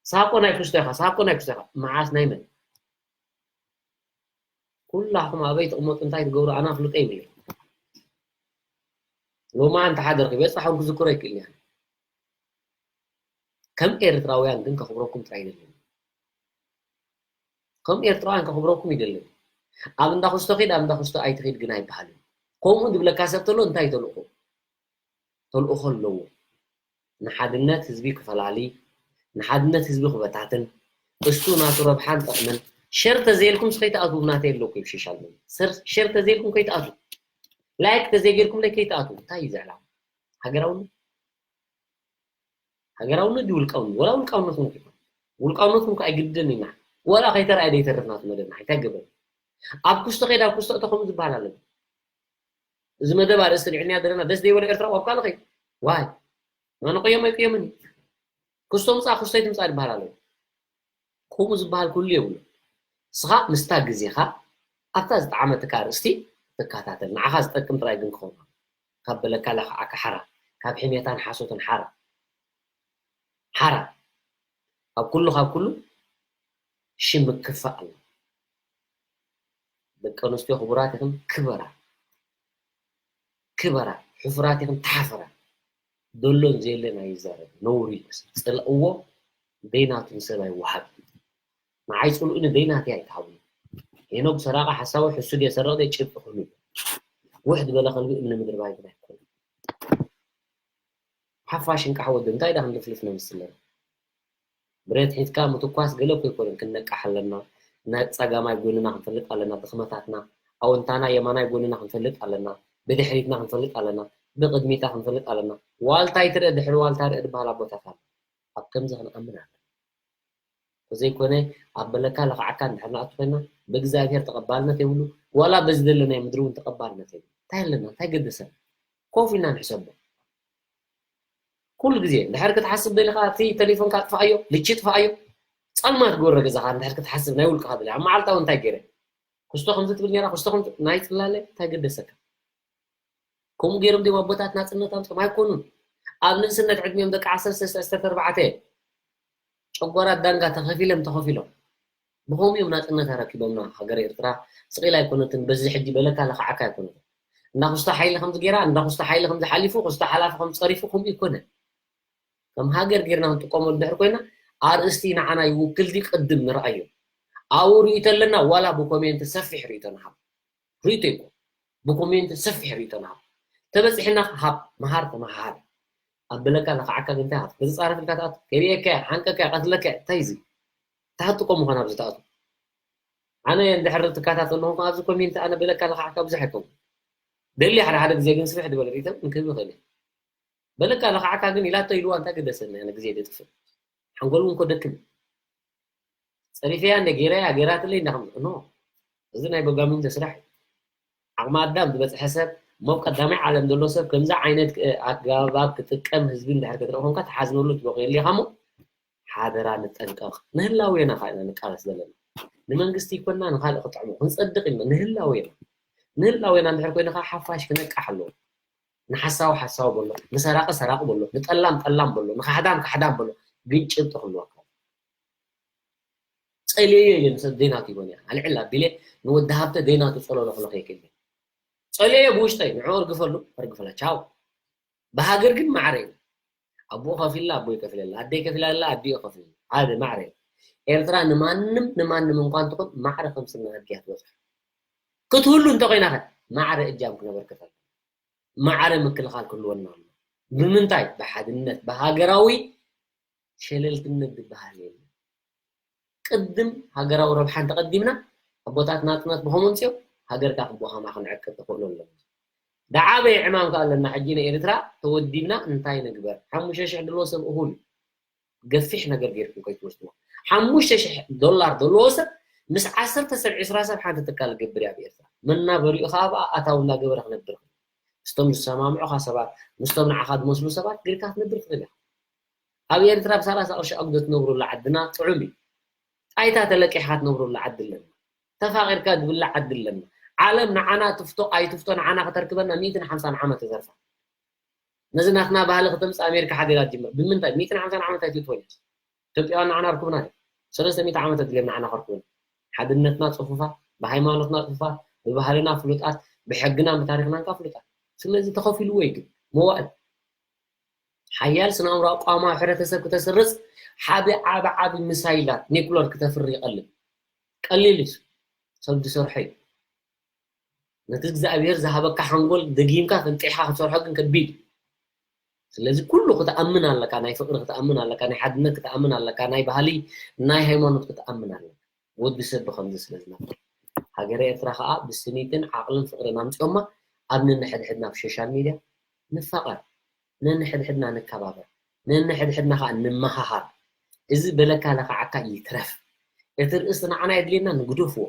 ሳቆ ናይ ክስቶ ኢኻ፣ ሳቆ ናይ ክስቶ ኢኻ። መዓስ ናይ መን? ኩላኹም ኣበይ ትቕመጡ እንታይ ትገብሩ ኣነ ኣፍልጦ ይብሉ። ሎማ እንተ ሓደርኪ በጻሕኩም ክዝክሮ ይክእል እያ። ከም ኤርትራውያን ግን ከኽብረኩም ጥራይ ይደልን። ከም ኤርትራውያን ከኽብረኩም ይደልን። ኣብ እንዳ ክስቶ ኺድ፣ ኣብ እንዳ ክስቶ ኣይትኺድ ግን ኣይበሃልን። ከምኡ ድብለካ ሰብ ተሎ እንታይ ተልእኾ? ተልእኾ ኣለዎ። ንሓድነት ህዝቢ ክፈላሊ፣ ንሓድነት ህዝቢ ክበታትን፣ እሱ ናቱ ረብሓን ጠቕምን። ሸር ተዘይልኩም ከይትኣትዉ ናተይ ኣለኩ ይብ ሶሻል ሚድያ። ሰር-፣ ሸር ተዘይልኩም ከይትኣትዉ። ላይክ ተዘይገይርኩም ለይ ከይትኣትዉ። እንታይ እዩ ዘዕላማ? ሃገራውነት? ሃገራውነት ድዩ ውልቃውነት? ወላ ውልቃውነትኩም ከይኮነ። ውልቃውነትኩም ከ ኣይግድን ኢና። ወላ ከይተረኣየ ደይተርፍ ናቱ መደብና። እንታይ ገበሩ? ኣብ ክስቶ ከይድ፣ ኣብ ክስቶ እቶ ከምኡ ዝበሃል ኣለና። እዚ መደብ ኣርእስቲ ልዕልንያ ዘለና ደስ ዘይበሎ ኤርትራ ኣብ ካልእ ከይድ። ዋይ? ኣነ ቅዮም ኣይቅየምን እዩ። ክስቶ ምጻእ ክስቶ ኣይትምጻእ ዝበሃል ኣሎ። ከምኡ ዝበሃል ኩሉ የብሉ። ንስኻ ምስታ ግዜኻ ኣብታ ዝጠዓመትካ ኣርእስቲ ትከታተል። ንዓኻ ዝጠቅም ጥራይ ግን ክኸውን። ካብ በለካ ለኽዓካ ሓራ፣ ካብ ሕሜታን ሓሶትን ሓራ። ሓራ። ኣብ ኩሉ ካብ ኩሉ ሽም ምክፋእ ኣሎ። ደቂ ኣንስትዮ ክቡራት ኢኽን ክበራ። ክበራ። ሕፉራት ኢኽን ተሓፈራ። ደሎን ዘየለን ኣይዛረብ። ነውሪ እዩ። ጽልእዎ ደይናቱ ንሰብ ኣይወሃብ። ንዓይ ጽልኡ ንደይናተይ ኣይትሃቡ። ሄኖግ ሰራቂ ሓሳዊ ሕሱድ እየ ሰረቕ ደይ ጭብጢ ክህሉ። ውሕድ በለ ከልቢ እምኒ ምድሪ ባይ ግን ኣይኮነን። ሓፋሽ እንቃሕ ወዲ እንታይ ዳ ክንልፍልፍ ነምስለን? ብረት ሒዝካ ምትኳስ ገለ እኮ ኣይኮነን፣ ክንነቃሕ ኣለና። ናይ ጸጋማይ ጎንና ክንፈልጥ ኣለና፣ ድኽመታትና፣ ኣወንታና የማናይ ጎንና ክንፈልጥ ኣለና፣ ብድሕሪትና ክንፈልጥ ኣለና፣ ብቕድሚታ ክንፈልጥ ኣለና። ዋልታ ኣይትርእ ድሕሪ ዋልታ ርእ ዝበሃል ኣቦታት ኣሎ። ኣብ ከምዚ ክንኣምን ኣለና። ተዘይኮነ ኣብ በለካ ለኽዓካ እንድሕር ንኣቱ ኮይና ብእግዚኣብሔር ተቐባልነት የብሉ፣ ዋላ በዚ ዘለናዮ ምድሪ እውን ተቐባልነት የብሉ። እንታይ ኣለና? እንታይ ገደሰና? ኮፍ ኢልና ንሕሰቦ። ኩሉ ግዜ እንድሕር ክትሓስብ ደሊኻ እቲ ቴሌፎንካ ኣጥፍኣዮ፣ ልቺ ጥፍኣዮ። ጸልማት ግበሮ ገዛኻ እንድሕር ክትሓስብ ናይ ውልቅኻ ደሊ ኣብ መዓልታዊ እንታይ ገይረ? ክስቶ ከምዚ ትብል ነይራ፣ ክስቶ ከምዚ ናይ ጽላለ እንታይ ገደሰካ? ከምኡ ገይሮም ድዮም ኣቦታት ናጽነት ኣምጾም? ኣይኮኑን። ኣብ ንእስነት ዕድሚኦም ደቂ ዓሰርተ ሰለስተ ዓሰርተ ኣርባዕተ ጨጓራት ዳንጋ ተኸፊሎም ተኸፊሎም ብኸምኡ እዮም ናጽነት ኣረኪቦምና። ሃገር ኤርትራ ስቕ ኢላ ኣይኮነትን። በዚ ሕጂ በለካ ለኽዓካ ኣይኮነትን። እንዳ ክስቶ ሓይሊ ከምዚ ገይራ፣ እንዳ ክስቶ ሓይሊ ከምዚ ሓሊፉ፣ ክስቶ ሓላፊ ከምዚ ጸሪፉ፣ ከምኡ ኣይኮነን። ከም ሃገር ጌርና ክንጥቀመሉ ድሕር ኮይና ኣርእስቲ ንዓና ይውክል ድዩ ቅድም ንርኣዮ። ኣብኡ ርእይቶ ኣለና ዋላ ብኮሜንት ሰፊሕ ርእይቶ ንሃብ። ርእይቶ ይኮን ብኮሜንት ሰፊሕ ርእይቶ ንሃብ። ተበጺሕና ሃብ፣ መሃር፣ ተመሃር። ኣብ በለካ ለኽዓካ ግን እንታይ ሃብ? ተጻረፍ ኢልካ ትኣቱ። ከርእየካ፣ ሓንቀካ፣ ቀትለካ፣ እንታይ እዚ? እንታይ ክትጥቀሙ ኾን ኣብዚ ትኣቱ? ኣነ እንድሕር ትከታተል ኣለኹም ኣብዚ ኮሜንት ኣነ በለካ ለኽዓካ ብዙሕ ኣይከውን። ደሊ ሓደ ሓደ ግዜ ግን ስፍሕ ዝበለ ርእይቶ ግን ክህብ ይኽእል እየ። በለካ ለኽዓካ ግን ኢላቶ ኢልዋ እንታይ ገደሰኒ ኣነ ግዜ ደጥፍእ። ሓንጎል እውን ኮ ደክም። ጸሪፈያ እንደ ገይረያ ገይራትለይ እንዳኸም ኖ። እዚ ናይ በጋሚንቶ ስራሕ እዩ። ዓቕሚ ኣዳም ዝበጽሐ ሰብ፣ እሞ ቀዳማይ ዓለም ዘሎ ሰብ ከምዚ ዓይነት ኣገባብ ክጥቀም ህዝቢ እንድሕር ክትርኢ ኮንካ ትሓዝነሉ ትበቕየሉ ኢኻ እሞ ሓደራ ንጠንቀቕ። ንህላዌና ኸዓ ኢና ንቃለስ ዘለና። ንመንግስቲ ይኮንና ንኻልእ ክጥዕሞ ክንጸድቕ ኢልና ንህላዌና። ንህላዌና እንድሕር ኮይንኻ ሓፋሽ ክነቃሕ ኣለዎ። ንሓሳዊ ሓሳዊ በሎ፣ ንሰራቂ ሰራቂ በሎ፣ ንጠላም ጠላም በሎ፣ ንካሕዳም ካሕዳም በሎ፣ ግን ጭብጢ ክህልወካ። ጸልየዮ ኢለ ንሰብ ደይናቱ ይኮን እያ። ኣልዕል ኣቢለ ንወዲ ሃብተ ደይናቱ ጸለሎ ክለኽ የክእል። ጸልየዮ ብውሽጠይ ንዕኡ እርግፈሉ፣ እርግፈላ፣ ቻው። ብሃገር ግን ማዕረ እዩ። ኣቦኡ ከፊላ፣ ኣቦይ ከፊለላ፣ ኣደይ ከፊላላ፣ ኣዲኡ ከፊለላ። ሓደ ማዕረ እዩ። ኤርትራ ንማንም፣ ንማንም እንኳን ትኹን ማዕረ ከም ስና ኣድግያ ትበጽሕ። ክትህሉ እንተኾይና ኸ ማዕረ እጃም ክነበርክት ኣለና። ማዕረ ምክልኻል ክህልወና ኣሎ። ብምንታይ? ብሓድነት፣ ብሃገራዊ ሸለልትነት ዝበሃል የለን። ቅድም ሃገራዊ ረብሓ እንተቐዲምና፣ ኣቦታት ናጽነት ብኸምኡ ኣምጺኦም፣ ሃገርካ ክቦ ከማኻ ክንዕቅብ ተኽእሎ ኣለና። ዝዓበየ ዕማም ከኣ ኣለና። ሕጂ ንኤርትራ ተወዲብና እንታይ ንግበር? ሓሙሽተ ሽሕ ድልዎ ሰብ እኹል እዩ። ገፊሕ ነገር ጌርኩም ከይትወስድዎ። ሓሙሽተ ሽሕ ዶላር ዘለዎ ሰብ ምስ ዓሰርተ ሰብ፣ ዕስራ ሰብ ሓንቲ ትካል ገብር እያ ኣብ ኤርትራ። መናበሪኡ ከኣ ብኣ ኣታዊ እናገበረ ክነብር ይኽእል። ምስቶም ዝሰማምዑኻ ሰባት፣ ምስቶም ንዓኻ ዝመስሉ ሰባት ጌርካ ክትነብር ትኽእል ኢኻ። ኣብ ኤርትራ ብሰላሳ ቅርሺ ኣጉዶ ትነብሩላ ዓድና ጥዑም እዩ። ጣይታ ተለቂሕካ ትነብሩላ ዓዲ ኣለና። ተፋቒርካ ዝብላዕ ዓዲ ኣለና። ዓለም ንዓና ትፍቶ ኣይትፍቶ ንዓና ከተርክበና ሚእትን ሓምሳን ዓመት ተዘርፋ። ነዚ ናትና ባህሊ ከተምጽእ ኣሜሪካ ሓዲራ ትጅምር። ብምንታይ? ሚእትን ሓምሳን ዓመት ኣይትእትወን እያ። ኢትዮጵያውያን ንዓና ኣርኩብና ድዮም? ሰለስተ ሚእቲ ዓመት ኣድልዮም ንዓና ከርኩቡና። ሓድነትና ጽፉፋት፣ ብሃይማኖትና ጽፉፋት፣ ብባህልና ፍሉጣት፣ ብሕግናን ብታሪኽናን ከኣ ፍሉጣት። ስለዚ ተኸፊልዎ እዩ ግን መዋእል። ሓያል ስነ-ኣእምሮኣዊ ኣቋውማ ሕብረተሰብ ክተስርጽ፣ ሓቢ ዓቢ ዓቢ ሚሳይላት ኒኩለር ክተፍሪ ይቐልል። ቀሊል እዩ። ሰብ ዝሰርሖ እዩ። ነቲ እግዚኣብሔር ዝሃበካ ሓንጎል ደጊምካ ፈንጢሕካ ክትሰርሖ ግን ከቢድ እዩ። ስለዚ ኩሉ ክትኣምን ኣለካ፣ ናይ ፍቕሪ ክትኣምን ኣለካ፣ ናይ ሓድነት ክትኣምን ኣለካ፣ ናይ ባህሊ፣ ናይ ሃይማኖት ክትኣምን ኣለካ። ወዲ ሰብ ብኸምዚ ስለ ዝነብር። ሃገረ ኤርትራ ከኣ ብስኒትን ዓቕልን ፍቕርን ኣምጺኦማ ኣብ ነንሕድሕድና ኣብ ሶሻል ሚድያ ንፋቐር፣ ነንሕድሕድና ንከባበር፣ ነንሕድሕድና ከኣ ንመሃሃር። እዚ በለካ ለኽዓካ ይትረፍ። እቲ ርእሲ ንዓና የድልየና ንግደፍዎ።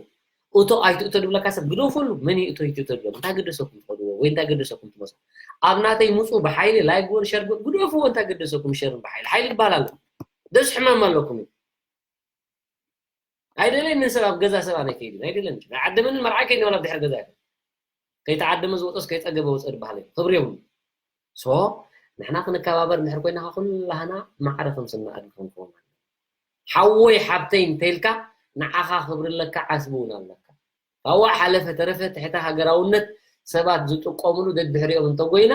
እቶ ኣይትእቶ ዝብለካ ሰብ ግደፈሉ። መን እዩ እቶ ኣይትእቶ ዝብለኩም? እንታይ ገደሰኩም ትኸድዎ ወይ እንታይ ገደሰኩም ትመጽኡ? ኣብ ናተይ ምጹ ብሓይሊ ላይክ ግበሩ፣ ሸር ግበሩ፣ ግደፍዎ። እንታይ ገደሰኩም ሸርን ብሓይሊ? ሓይሊ ክበሃል ኣሎ። ደስ ሕማም ኣለኩም እዩ። ኣይደለየንን ሰብ ኣብ ገዛ ሰብ ኣነ ከይድን ኣይደለየንን። ናይ ዓደመንን መርዓ ከይድን ዋላ ኣብ ድሕሪ ገዛ ይኹን። ከይተዓደመ ዝወጸስ ከይጸገበ ወጸ ዝበሃል እዩ። ክብሪ የብሉ። ሶ ንሕና ክንከባበር እንድሕር ኮይና ኩላህና ማዕረ ከም ስና ኣድጊ ክንከውን ኣለና። ሓወይ ሓብተይ እንተይልካ ንዓኻ ክብሪ ኣለካ ዓስቢ እውን ኣለካ። ካብኡ ሓለፈ ተረፈ ትሕተ ሃገራውነት ሰባት ዝጥቀምሉ ደድሕሪኦም እንተጎይና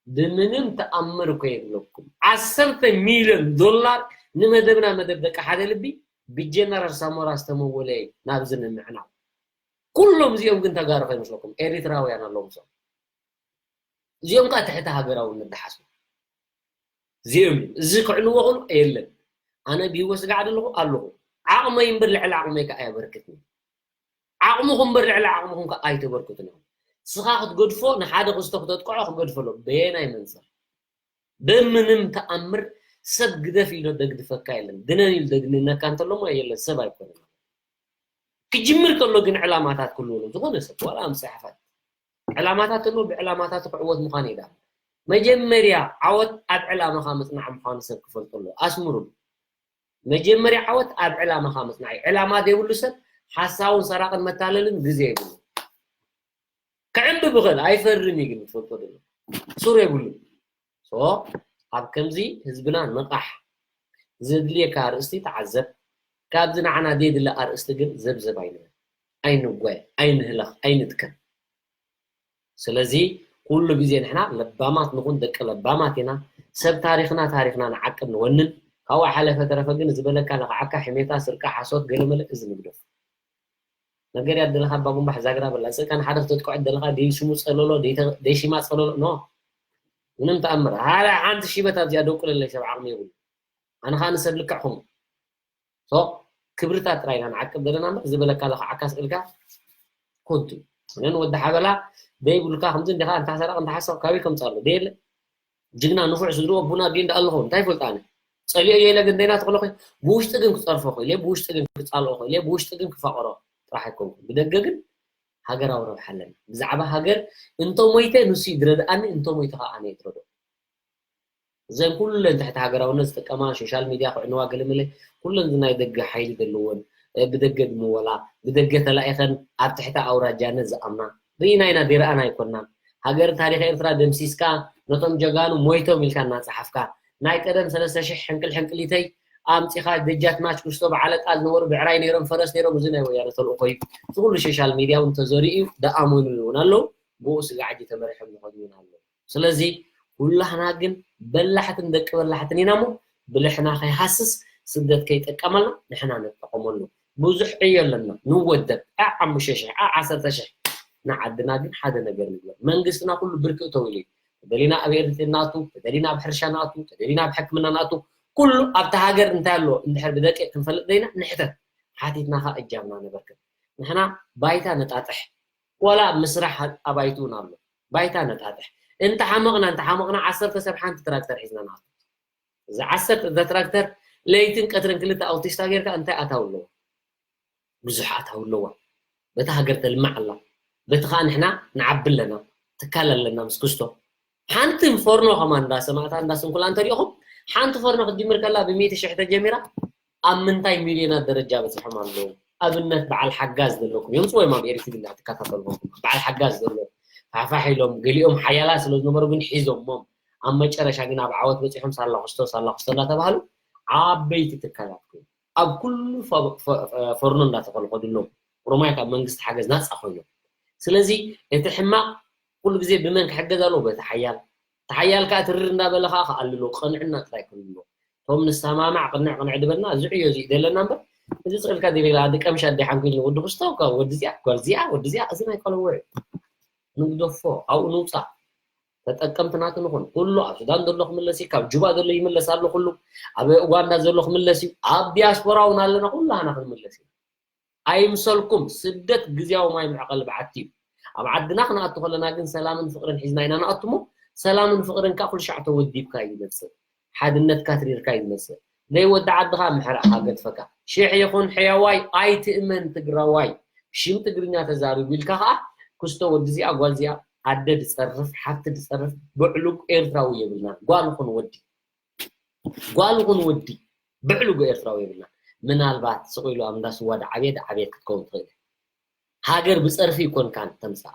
ብምንም ተኣምር እኮ የብለኩም። ዓሰርተ ሚልዮን ዶላር ንመደብና መደብ ደቂ ሓደ ልቢ ብጀነራል ሳሞራ ዝተመወለ እዩ ናብዚ ንምዕናው። ኩሎም እዚኦም ግን ተጋሩ ከይመስለኩም ኤሪትራውያን ኣለዎም። እዞም እዚኦም ከዓ ትሕቲ ሃገራውነት ዝሓስቡ እዚኦም እዩ። እዚ ክዕንዎ ክእሉ የለን። ኣነ ብህይወት ስጋዕ ዘለኹ ኣለኹ። ዓቕመይ እምበር ልዕሊ ዓቕመይ ከዓ ኣየበርክትን። ዓቕምኹም እምበር ልዕሊ ዓቕምኹም ከዓ ኣይተበርክቱን ኢኹም። ንስኻ ክትገድፎ ንሓደ ክስቶ ክተጥቅዖ ክገድፈሎ በየናይ መንፅር? ብምንም ተኣምር ሰብ ግደፍ ኢሎ ደግድፈካ የለን። ድነን ኢሉ ደግንነካ እንተሎ እሞ የለን፣ ሰብ ኣይኮነን። ክጅምር ከሎ ግን ዕላማታት ክህልዎ ኣለዎ። ዝኾነ ሰብ ዋላ ኣብ ምፅሓፋት ዕላማታት ኣለዎ። ብዕላማታቱ ክዕወት ምዃኑ እዩ። ዳ መጀመርያ ዓወት ኣብ ዕላማኻ ምፅናዕ ምዃኑ ሰብ ክፈልጦ ኣለዎ። ኣስምሩሉ። መጀመርያ ዓወት ኣብ ዕላማኻ ምፅናዕ እዩ። ዕላማ ዘይብሉ ሰብ ሓሳውን ሰራቕን መታለልን ግዜ የብሉ። ክዕንብብ ይኽእል ኣይፈርን እዩ፣ ግን ትፈልጦ ዶ? ሱር የብሉ። ሶ ኣብ ከምዚ ህዝብና ንቓሕ። ዘድልየካ ኣርእስቲ ተዓዘብ። ካብዚ ንዓና ዘየድሊ ኣርእስቲ ግን ዘብዘብ ኣይንበል። ኣይንጓየ፣ ኣይንህለኽ፣ ኣይንድከም። ስለዚ ኩሉ ግዜ ንሕና ለባማት ንኹን፣ ደቂ ለባማት ኢና። ሰብ ታሪኽና፣ ታሪኽና ንዓቅብ ንወንን። ካብኡ ሓለፈ ተረፈ ግን ዝበለካ ለኽዓካ፣ ሕሜታ፣ ስርቂ፣ ሓሶት፣ ገለመለ እዚ ንግደፎ። ነገር ያደለኻ ኣባ ጉንባሕ ዛግራ በላ። ስእካ ንሓደ ክተጥቅዖ ደለኻ፣ ደይ ስሙ ጸለሎ፣ ደይ ተ-፣ ደይ ሽማ ጸለሎ፣ ኖ። ምንም ተኣምር። ሃላ ሓንቲ ሽበት ኣብዚኣ ደቁለለይ ሰብ ዓቕሚ የብሉ። ኣነ ኸኣ ንሰብ ልክዕ ኹም። ሶ፣ ክብርታት ጥራይ ኢና ንዓቅብ ዘለና እምበር፣ ዝበለካ ለኽዓካ ስእልካ ኮንቱ። እነን ወዲ ሓበላ ደይብሉካ ከምዚ እንዲኻ፣ እንታ ሰራቕ፣ እንታ ሓሳብ ካበይ ከምጻሉ? ደየለ? ጅግና ንፉዕ ስድርኡ ኣቡና ኣዲኡ እንዳ ኣለኹ እንታይ ይፈልጥ ኣነ? ጸሊኦ እየ ኢለ ግን ደይና ተኽሎ ኾይ፣ ብውሽጢ ግን ክጸርፎ ኽእለ፣ ብውሽጢ ግን ክጻልኦ ኽእለ፣ ብውሽጢ ግን ክፋቕሮ ጥራሕ ኣይኮንኩን። ብደገ ግን ሃገራዊ ረብሓ ኣለኒ። ብዛዕባ ሃገር እንተ ሞይተ ንሱ እዩ ዝረድኣኒ፣ እንተ ሞይተ ኸኣ ኣነ እየ ዝረድኦ። እዘን ኩለን ትሕቲ ሃገራውነት ዝጥቀማ፣ ሶሻል ሚድያ ክዕንዋ ገለመለ፣ ኩለን ናይ ደገ ሓይሊ ዘለወን፣ እ፣ ብደገ ዝምወላ፣ ብደገ ተላኢኸን ኣብ ትሕቲ ኣውራጃነት ዝኣምና፣ ርኢና ኢና፣ ዘይረኣና ኣይኮናን። ሃገር ታሪኽ ኤርትራ ደምሲስካ፣ ነቶም ጀጋኑ ሞይቶም ኢልካ እናጸሓፍካ፣ ናይ ቀደም ሰለስተ ሽሕ ሕንቅል ሕንቅሊተይ ኣምጺኻ፣ ደጃዝማች ክስቶ በዓለጣ ዝነበሩ ብዕራይ ነይሮም፣ ፈረስ ነይሮም፣ እዚ ናይ ወያነ ተልእኾ እዩ። እዚ ኩሉ ሶሻል ሚድያ እውን ተዘሪኡ፣ ደኣመኑሉ እውን ኣለዉ፣ ብኡ ስጋዕ ሕጂ ተመሪሖም ዝኸዱ እውን ኣለዉ። ስለዚ ኩላህና ግን በላሕትን ደቂ በላሕትን ኢና እሞ፣ ብልሕና ከይሃስስ፣ ስደት ከይጥቀመልና ንሕና ንጠቐመሉ። ብዙሕ ዕዮ ኣለና፣ ንወደብ፣ ዓ ሓሙሽተ ሽሕ፣ ዓ ዓሰርተ ሽሕ፣ ንዓድና ግን ሓደ ነገር ንግበር። መንግስትና ኩሉ ብርኪ እተው ኢሉ እዩ። ተደሊና ኣብ ኤርትሪ ናቱ፣ ተደሊና ኣብ ሕርሻ ናቱ፣ ተደሊና ኣብ ሕክምና ናቱ፣ ኩሉ ኣብቲ ሃገር እንታይ ኣሎ እንድሕር ብደቂቕ ክንፈልጥ ደይና ንሕተት። ሓቲትና ኸዓ እጃምና ነበርክት። ንሕና ባይታ ነጣጥሕ። ዋላ ኣብ ምስራሕ ኣባይቲ እውን ኣሎ። ባይታ ነጣጥሕ። እንተሓመቕና፣ እንተሓመቕና ዓሰርተ ሰብ ሓንቲ ትራክተር ሒዝና ንኣቱ። እዚ ዓሰርተ እዛ ትራክተር ለይትን ቀትርን ክልተ ኣውቲስታ ጌርካ እንታይ ኣታዊ ኣለዎ? ብዙሕ ኣታዊ ኣለዋ። በታ ሃገር ተልምዕ ኣላ። በቲ ኸዓ ንሕና ንዓቢ ኣለና። ትካል ኣለና ምስ ክስቶ። ሓንቲ ፎርኖ ከማን እንዳ ሰማእታ እንዳ ስንኩላ እንተሪእኹም፣ ሓንቲ ፎርኖ ክትጅምር ከላ ብሚእቲ ሽሕ ተጀሚራ ኣብ ምንታይ ሚልዮናት ደረጃ በፂሖም ኣለዉ? ኣብነት በዓል ሓጋዝ ዘለኩም፣ የምፅዎ እዮም ኣብ ኤሪትሪ እንዳትከታተሉ በዓል ሓጋዝ ዘሎ ፋሕፋሕ ኢሎም፣ ገሊኦም ሓያላት ስለ ዝነበሩ ግን ሒዞሞም፣ ኣብ መጨረሻ ግን ኣብ ዓወት በፂሖም ሳላ ክስቶ፣ ሳላ ክስቶ እንዳተባሃሉ ዓበይቲ ትካላት ኮይኑ፣ ኣብ ኩሉ ፈ-፣ ፈ-፣ ፈርኖ እንዳተኸልኸሉ ኣለዉ። ኦሮማይ ካብ መንግስቲ ሓገዝ ናፃ ኮይኖም። ስለዚ እቲ ሕማቕ ኩሉ ግዜ ብመን ክሕገዝ ኣለዎ? በቲ ሓያል። እቲ ሓያል ከዓ ትርር እንዳበለ ከዓ ክኣልሎ፣ ቅንዕና ጥራይ ክህልዎ። እቶም ንሰማማዕ ቅንዕ ቅንዕ ድበልና፣ እዚ ዕዮ እዚ ደለና እምበር፣ እዚ ስእልካ ዲቤላ፣ ኣደ ቀምሽ ኣደ ሓንኩል፣ ወዲ ክስቶ፣ ወዲ እዚኣ፣ ጓል እዚኣ፣ ወዲ እዚኣ፣ እዚ ናይ ቆለውዕ እዩ። ንግደፎ፣ ኣብኡ ንውፃእ። ተጠቀምቲ ናቱ ንኹን። ኩሉ ኣብ ሱዳን ዘሎ ክምለስ እዩ፣ ካብ ጁባ ዘሎ ይምለስ ኣሎ ኩሉ፣ ኣብ ኡጋንዳ ዘሎ ክምለስ እዩ፣ ኣብ ዲያስፖራ እውን ኣለና፣ ኩሉ ሃና ክንምለስ እዩ። ኣይምሰልኩም፣ ስደት ግዝያዊ ማይ መዕቐሊ በዓቲ እዩ። ኣብ ዓድና ክንኣቱ ከለና ግን ሰላምን ፍቕርን ሒዝና ኢና ንኣቱ እሞ፣ ሰላምን ፍቕርን ከዓ ኩሉ ሻዕ ተወዲብካ እዩ ዝመፅእ። ሓድነትካ ትሪርካ እዩ ዝመፅእ። ዘይወዲ ዓድኻ ምሕራቕካ ገድፈካ። ሽሕ ይኹን ሕያዋይ ኣይትእመን ትግራዋይ። ብሽም ትግርኛ ተዛሪቡ ኢልካ ከዓ ክስቶ ወዲ እዚኣ ጓል እዚኣ ኣደ ዝፀርፍ፣ ሓፍቲ ዝፀርፍ፣ ብዕሉግ ኤርትራዊ የብልናን። ጓል ይኹን ወዲ፣ ጓል ይኹን ወዲ፣ ብዕሉግ ኤርትራዊ የብልናን። ምናልባት ስቕ ኢሉ ኣብ እንዳ ስዋ ዳዓብየ ዳዓብየት ክትከውን ትኽእል እያ። ሃገር ብፀርፊ ይኮንካን ተምፅኣ።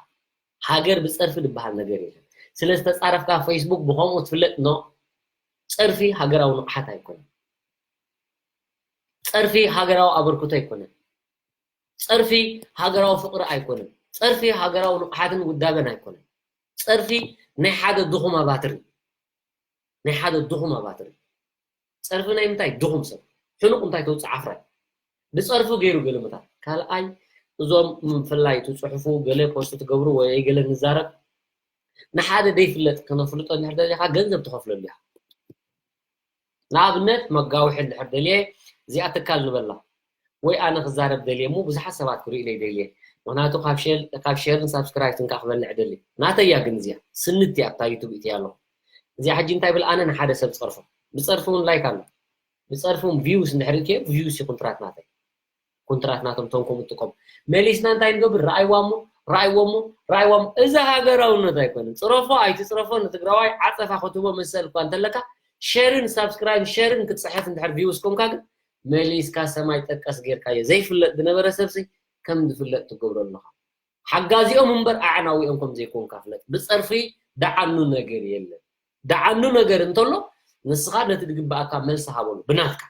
ሃገር ብፀርፊ ዝበሃል ነገር የለን። ስለ ዝተፃረፍካ ፌስቡክ ብኸምኡ ትፍለጥ ኖ። ፀርፊ ሃገራዊ ንቕሓት ኣይኮነን። ፀርፊ ሃገራዊ ኣበርክቶ ኣይኮነን። ፀርፊ ሃገራዊ ፍቕሪ ኣይኮነን። ፀርፊ ሃገራዊ ንቕሓትን ውዳበን ኣይኮነን። ፀርፊ ናይ ሓደ ድኹም ኣባትር እዩ። ናይ ሓደ ድኹም ኣባትር እዩ። ፀርፊ ናይ ምንታይ ድኹም ሰብ? ሕኑቕ እንታይ ተውፅእ ዓፍራይ? ብፀርፉ ገይሩ ገለ ምታት። ካልኣይ፣ እዞም ምፍላይ ትፅሕፉ፣ ገለ ፖስት ትገብሩ ወይ ገለ ንዛረብ፣ ንሓደ ደይፍለጥ ከነፍልጦ እንድሕር ደሊኻ ገንዘብ ትኸፍለሉ ኢኻ። ንኣብነት መጋውሒ እንድሕር ደልየ እዚኣ ትካል ንበላ ወይ ኣነ ክዛረብ ደልየ እሞ ብዙሓት ሰባት ክርእዩለይ ደልየ። ምኽንያቱ ካብ ሼር-፣ ካብ ሼርን ሳብስክራይብን ከዓ ክበልዕ ደልየ። ናተይ እያ ግን እዚኣ ስንት እያ ኣብታ ዩቱብ እትያ ኣለኹ። እዚኣ ሕጂ እንታይ ብል ኣነ ንሓደ ሰብ ጸርፎ። ብጸርፊ እውን ላይክ ኣሎ። ብጸርፊ እውን ቪውስ እንድሕር እትየ ቪውስ እዩ ኩንትራት ናተይ። ኩንትራት ናቶም ቶም ከምኡ ትቆም። መሊስና እንታይ ንገብር? ረኣይዋ እሞ፣ ረኣይዎ እሞ፣ ረኣይዎ እሞ። እዚ ሃገራውነት ኣይኮነን። ጽረፎ ኣይትጽረፎ ንትግራዋይ ዓጸፋ ክትህቦ መሰል እኳ እንተለካ ሼርን ሳብስክራይብ ሼርን ክትጽሕፍ እንድሕር ቪውስ ኮንካ ግን መሊስካ ሰማይ ጠቀስ ጌርካዮ። ዘይፍለጥ ዝነበረ ሰብሲ ከም ዝፍለጥ ትገብሮ ኣለኻ። ሓጋዚኦም እምበር ኣዕናዊኦም ከም ዘይኮንካ ፍለጥ። ብጸርፊ ደዓኑ ነገር የለን። ደዓኑ ነገር እንተሎ ንስኻ ነቲ ዝግብኣካ መልሲ ሃበሉ ብናትካ።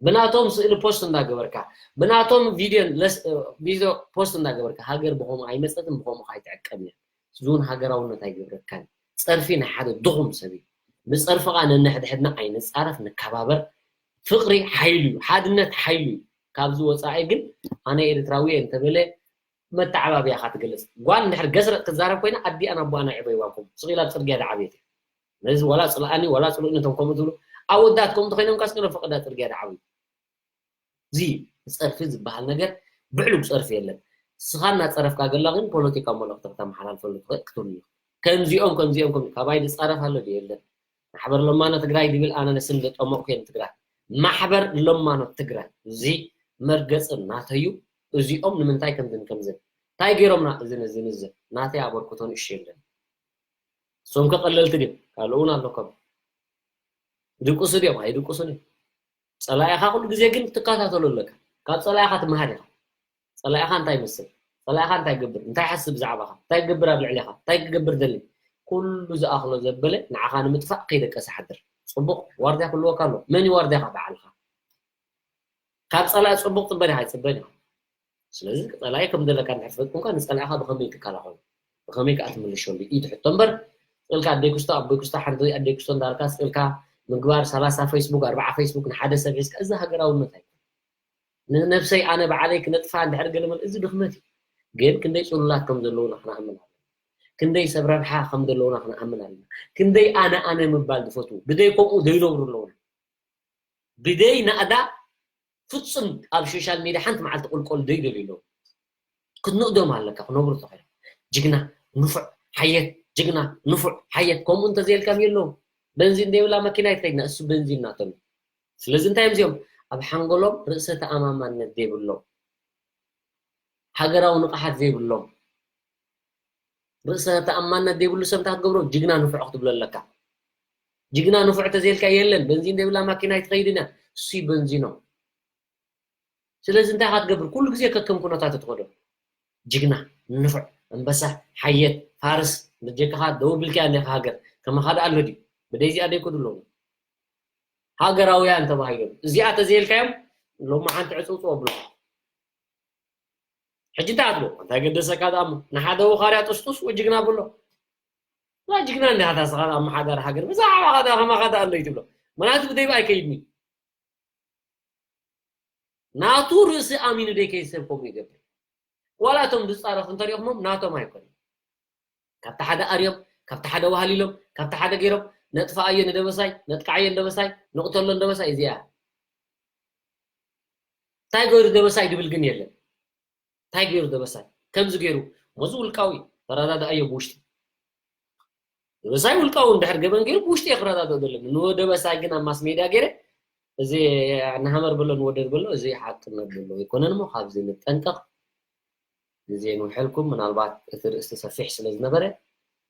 ብናቶም ስእሊ ፖስት እንዳገበርካ፣ ብናቶም ቪድዮ ለስ-፣ ቪድዮ ፖስት እንዳገበርካ፣ ሃገር ብኸምኡ ኣይመጸትን ብኸምኡ ከኣ ኣይትዕቀብን እያ። እዚ እውን ሃገራውነት ኣይገብረካን። ጸርፊ ናይ ሓደ ድኹም ሰብ እዩ። ብጸርፊ ኸኣ ነንሕድሕድና ኣይንጻረፍ፣ ንከባበር። ፍቕሪ ሓይሊ እዩ፣ ሓድነት ሓይሊ እዩ። ካብዚ ወጻኢ ግን ኣነ ኤርትራዊ እየ እንተበለ መተዓባብያ ኢኻ ትገልጽ። ጓል እንድሕር ገስረጥ ክትዛረብ ኮይና ኣዲኣን ኣቦኣን ኣይዕበይዋን ከምኡ። ስቕ ኢላ ኣብ ጽርግያ ዝዓበየት እያ። ነዚ ዋላ ጽልኣኒ ዋላ ጽልኡኒ እቶም ከምኡ ትብሉ ኣወዳት ከምኡ ተኮይኖም ካስ ገለ ፈቐዳ ጽርግያ ዝዓብዩ። እዚ ጸርፊ ዝበሃል ነገር ብዕሉግ ጸርፊ የለን። ንስኻ እናጸረፍካ ገላ ግን ፖለቲካዊ መልእኽቲ ከተመሓላልፈሉ ትኽእል ክትብሉ ኢኹም። ከምዚኦም ከምዚኦም ከም ካባይ ዝጻረፍ ኣሎ ድዩ የለን። ማሕበር ለማኖ ትግራይ ዝብል ኣነ ንስም ዘጠመቕኩ እየ ንትግራይ። ማሕበር ለማኖ ትግራይ እዚ መርገጺ ናተዩ። እዚኦም ንምንታይ ከምዝን ከምዝን እንታይ ገይሮምና እዝን እዝን እዝን ናተይ ኣበርክቶ ንእሽቶ የለን። እሶም ከ ቀለልቲ ድዮም? ካልእ እውን ኣለኮም። ድቁሱ ድዮም? ኣይድቁሱን እዮም። ጸላኢኻ ኩሉ ግዜ ግን ክትከታተሎ ኣለካ። ካብ ጸላኢኻ ትመሃር ኢኻ። ጸላኢኻ እንታይ ይመስል? ጸላኢኻ እንታይ ይገብር? እንታይ ይሓስብ ብዛዕባኻ? እንታይ ክገብር ኣብ ልዕሌኻ? እንታይ ክገብር ደሊ? ኩሉ ዝኣኽሎ ዘበለ ንዓኻ ንምጥፋእ ከይደቀሰ ሓድር። ጽቡቕ ዋርድያ ክህልወካ ኣሎ። መን እዩ ዋርድያኻ? ባዕልኻ። ካብ ጸላኢ ጽቡቕ ጽበ ዲኻ? ኣይጽበን ኢኻ። ስለዚ ጸላኢ ከም ዘለካ እንድሕር ትፈልጥ ኮንካ ንጸላኢኻ ብኸመይ ትከላኸሎ? ብኸመይ ከኣ ትምልሸሉ? እዩ ትሕቶ እምበር፣ ስቕ ኢልካ ኣደይ ኩስቶ፣ ኣቦይ ኩስቶ፣ ሓንቲ ኣደይ ኩስቶ እንዳበልካ ስቕ ኢልካ ምግባር፣ ሰላሳ ፌስቡክ፣ ኣርባዓ ፌስቡክ ንሓደ ሰብ ሒዝካ፣ እዚ ሃገራውነት ኣይኮነን። ንነብሰይ ኣነ ባዕለይ ክነጥፍኣ እንድሕር ገለ መለ፣ እዚ ድኽመት እዩ። ግን ክንደይ ጽሉላት ከም ዘለዉና ክንኣምን ኣለና። ክንደይ ሰብ ረብሓ ከም ዘለዉና ክንኣምን ኣለና። ክንደይ ኣነ ኣነ ምባል ዝፈትዉ፣ ብደይ ከምኡ ዘይነብሩ ኣለዉና። ብደይ ናእዳ ፍጹም ኣብ ሶሻል ሚድያ ሓንቲ መዓልቲ ቁልቆል ዘይደልዩ ኣለዉ። ክትንእዶም ኣለካ ክነብሩ ተኾይኖም። ጅግና፣ ንፉዕ፣ ሓየት፣ ጅግና፣ ንፉዕ፣ ሓየት። ከምኡ እንተዘይልካም የለዎም። በንዚን ዘይብላ መኪና ይትኸይድና፣ እሱ በንዚን ናቶም እዩ። ስለዚ እንታይ እዮም እዚኦም? ኣብ ሓንጎሎም ርእሰ ተኣማማነት ዘይብሎም፣ ሃገራዊ ንቕሓት ዘይብሎም፣ ርእሰ ተኣማንነት ዘይብሉ ሰብ እንታይ ክትገብሮ? ጅግና ንፉዕ ክትብሎ ኣለካ። ጅግና ንፉዕ ተዘይልካ የለን። በንዚን ዘይብላ ማኪና ኣይትኸይድን እያ። እሱይ በንዚኖም። ስለዚ እንታይ ኢኻ ትገብር? ኩሉ ግዜ ከከም ኩነታት ትኸዶ። ጅግና፣ ንፉዕ፣ ኣንበሳ፣ ሓየት፣ ፋርስ፣ በጀካኻ ደው ቢልካ እንዲኻ ሃገር። ከማኻ ደኣ ኣሎ ድዩ? ብደይ እዚኣ ደይኮዱ ኣለዉ። ሃገራውያን ተባሂሎም። እዚኣ ተዘይልካዮም ሎማዓንቲ ዕጽውጽው ኣብሉኻ። ሕጂ እንታይ ኣትሎ? እንታይ ገደሰካ ደኣ እሞ? ንሓደ ወኻርያ ጥስጡስ ወይ ጅግና ብሎ። ዋ ጅግና እንዲኻ ታስኻ ኣመሓዳሪ ሃገር። ብዛዕባኻ ደኣ ከማኻ ደኣ ኣሎ እዩ ትብሎ። ምኽንያቱ ብደይብ ኣይከይድን እዩ። ናቱ ርእሲ ኣሚኑ ደይከይድ ሰብ ከምኡ ይገብር። ዋላ እቶም ዝጻረፉ እንተሪእኹሞም ናቶም ኣይኮነን። ካብቲ ሓደ ኣርዮም፣ ካብቲ ሓደ ዋህሊሎም፣ ካብቲ ሓደ ገይሮም፣ ነጥፍኣዮ ንደበሳይ፣ ነጥቅዓዮ ንደበሳይ፣ ንቕተሎ ንደበሳይ፣ እዚኣ እያ። እንታይ ገይሩ ደበሳይ ድብል ግን የለን። እንታይ ገይሩ ደበሳይ? ከምዚ ገይሩ፣ መዚ ውልቃዊ፣ ተረዳድኣዮ ብውሽጢ። ደበሳይ ውልቃዊ እንድሕር ገበን ገይሩ ብውሽጢ እየ ክረዳድኦ ዘለኒ። ንደበሳይ ግን ኣብ ማስ ሜድያ ገይረ፣ እዚ ንሃመር በሎ ንወደድ በሎ፣ እዚ ሓቅነት ዘለዎ ኣይኮነን እሞ፣ ካብዚ ንጠንቀቕ። ግዜ ንውሐልኩም፣ ምናልባት እቲ ርእስቲ ሰፊሕ ስለ ዝነበረ፣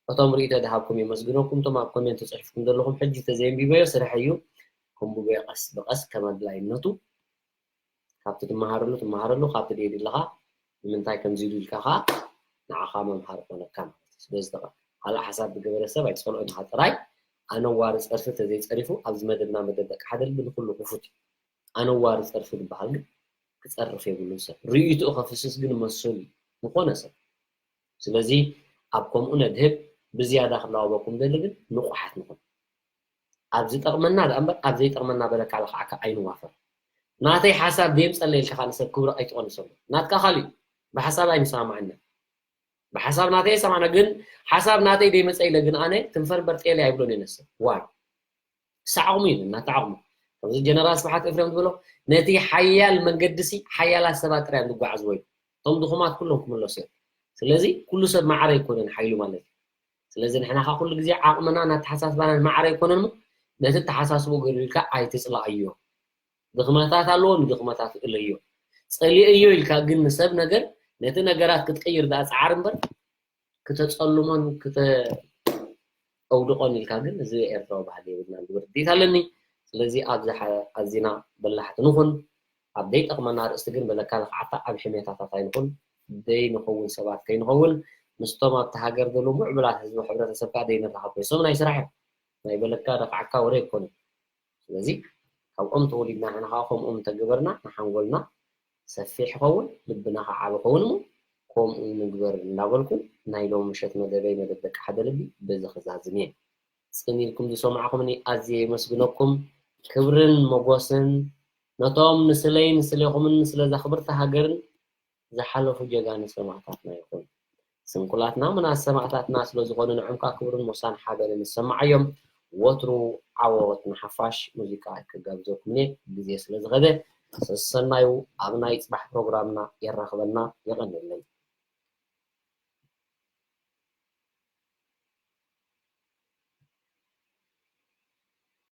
እቶም ርእይቶ ዝሃብኩም የመስግነኩም። እቶም ኣብ ኮሜንት ጽሒፍኩም ዘለኹም፣ ሕጂ ተዘየንቢበዮ ስራሕ እዩ፣ ከንብቦ ቀስ ብቐስ ከም ኣድላይነቱ። ካብቲ ትመሃረሉ ትመሃረሉ፣ ካብቲ ደየድልኻ ንምንታይ ከምዚ ኢሉ ኢልካ ኸዓ ንዓኻ መምሃሪ ኮነካ ማለት እዩ። ስለዚ ተቐ-፣ ካልእ ሓሳብ ዝገበረ ሰብ ኣይትጸልኦ ኢኻ ጥራይ። ኣነዋሪ ጸርፊ ተዘይጸሪፉ ኣብዚ መደብና መደብ ደቂ ሓደ ልቢ ንኹሉ ክፉት እዩ። ኣነዋሪ ጸርፊ ዝበሃል ግን ክጸርፍ የብሉን ሰብ። ርእይትኡ ከፍስስ ግን መሰሉ እዩ ዝኾነ ሰብ። ስለዚ ኣብ ከምኡ ነድህብ ብዝያዳ ክለዋወኩም ደሊ ግን ንቑሓት ንኹን። ኣብ ዝጠቕመና ደኣ እምበር ኣብ ዘይጠቕመና በለካ ለኽዓካ ኣይንዋፈር። ናተይ ሓሳብ ደየምጸለ ኢልካ ካልእ ሰብ ክብሪ ኣይትቐንሰሉ። ናትካ ካልእ እዩ። ብሓሳብ ኣይንሰማማዕና። ብሓሳብ ናተይ ኣይሰማዕና፣ ግን ሓሳብ ናተይ ደይመጸ ኢለ ግን ኣነ ትንፈር እምበር ጤል ኣይብሎን እየ ነሰብ። ዋይ? ሳዕቕሙ እዩ እናተዓቕሙ። ከምዚ ጀነራል ስብሓት ኤፍሬም ዝበሎ፣ ነቲ ሓያል መንገዲሲ ሓያላት ሰባት ጥራይ እዮም ዝጓዓዝዎ እዩ። እቶም ድኹማት ኩሎም ክምለሱ እዮም። ስለዚ ኩሉ ሰብ ማዕረ ኣይኮነን ሓይሉ ማለት እዩ። ስለዚ ንሕና ኸዓ ኩሉ ግዜ ዓቕምናን ኣተሓሳስባናን ማዕረ ኣይኮነን እሞ፣ ነቲ ኣተሓሳስብኡ ገዲልካ ኣይትጽላኣዮ። ድኽመታት ኣለዎ፣ ንድኽመታት እለዮ። ጸሊኤዮ ኢልካ ግን ንሰብ ነገር፣ ነቲ ነገራት ክትቅይር ደኣ ጸዓር እምበር፣ ክተጸልሞን ክተ-፣ ኣውድቖን ኢልካ ግን እዚ ኤርትራዊ ባህሊ የብልናን ዝብል ርድኢት ኣለኒ። ስለዚ ኣብዚ ሓ-፣ ኣዚና በላሕቲ ንኹን፣ ኣብ ዘይጠቕመና ኣርእስቲ ግን በለካ ለኽዓታ ኣብ ሕሜታታት ኣይንኹን፣ ዘይንኸውን ሰባት ከይንኸውን፣ ምስቶም ኣብቲ ሃገር ዘለዉ ምዕቡላት ህዝቢ ሕብረተሰብ ከኣ ዘይንራኸብ ኮይሶም ናይ ስራሕ እዮም። ናይ በለካ ለኽዓካ ወረ ኣይኮኑን። ስለዚ ካብኦም ተወሊድና ንሕና ከዓ ከምኦም እንተገበርና ንሓንጎልና ሰፊሕ ይኸውን፣ ልብና ከዓ ዓቢ ይኸውን እሞ ከምኡ ንግበር እንዳበልኩ ናይ ሎሚ ምሸት መደበይ መደብ ደቂ ሓደ ልቢ በዚ ክዛዝም እየ። ጽን ኢልኩም ዝሰማዕኩምኒ ኣዝየ የመስግነኩም። ክብርን ሞጎስን ነቶም ንስለይን ንስሌኹምን ስለዛ ክብርቲ ሃገርን ዝሓለፉ ጀጋኑ ሰማእታትና ይኹን። ስንኩላትና ምናት ሰማእታትና ስለ ዝኾኑ ንዖም ከኣ ክብርን ሞሳን ሓበንን ይሰማዓዮም። ወትሩ ዓወት ንሓፋሽ። ሙዚቃ ክጋብዘኩም እየ ግዜ ስለ ዝኸደ። ሰሰናዩ ኣብ ናይ ጽባሕ ፕሮግራምና የራኽበና። የቐንየለይ።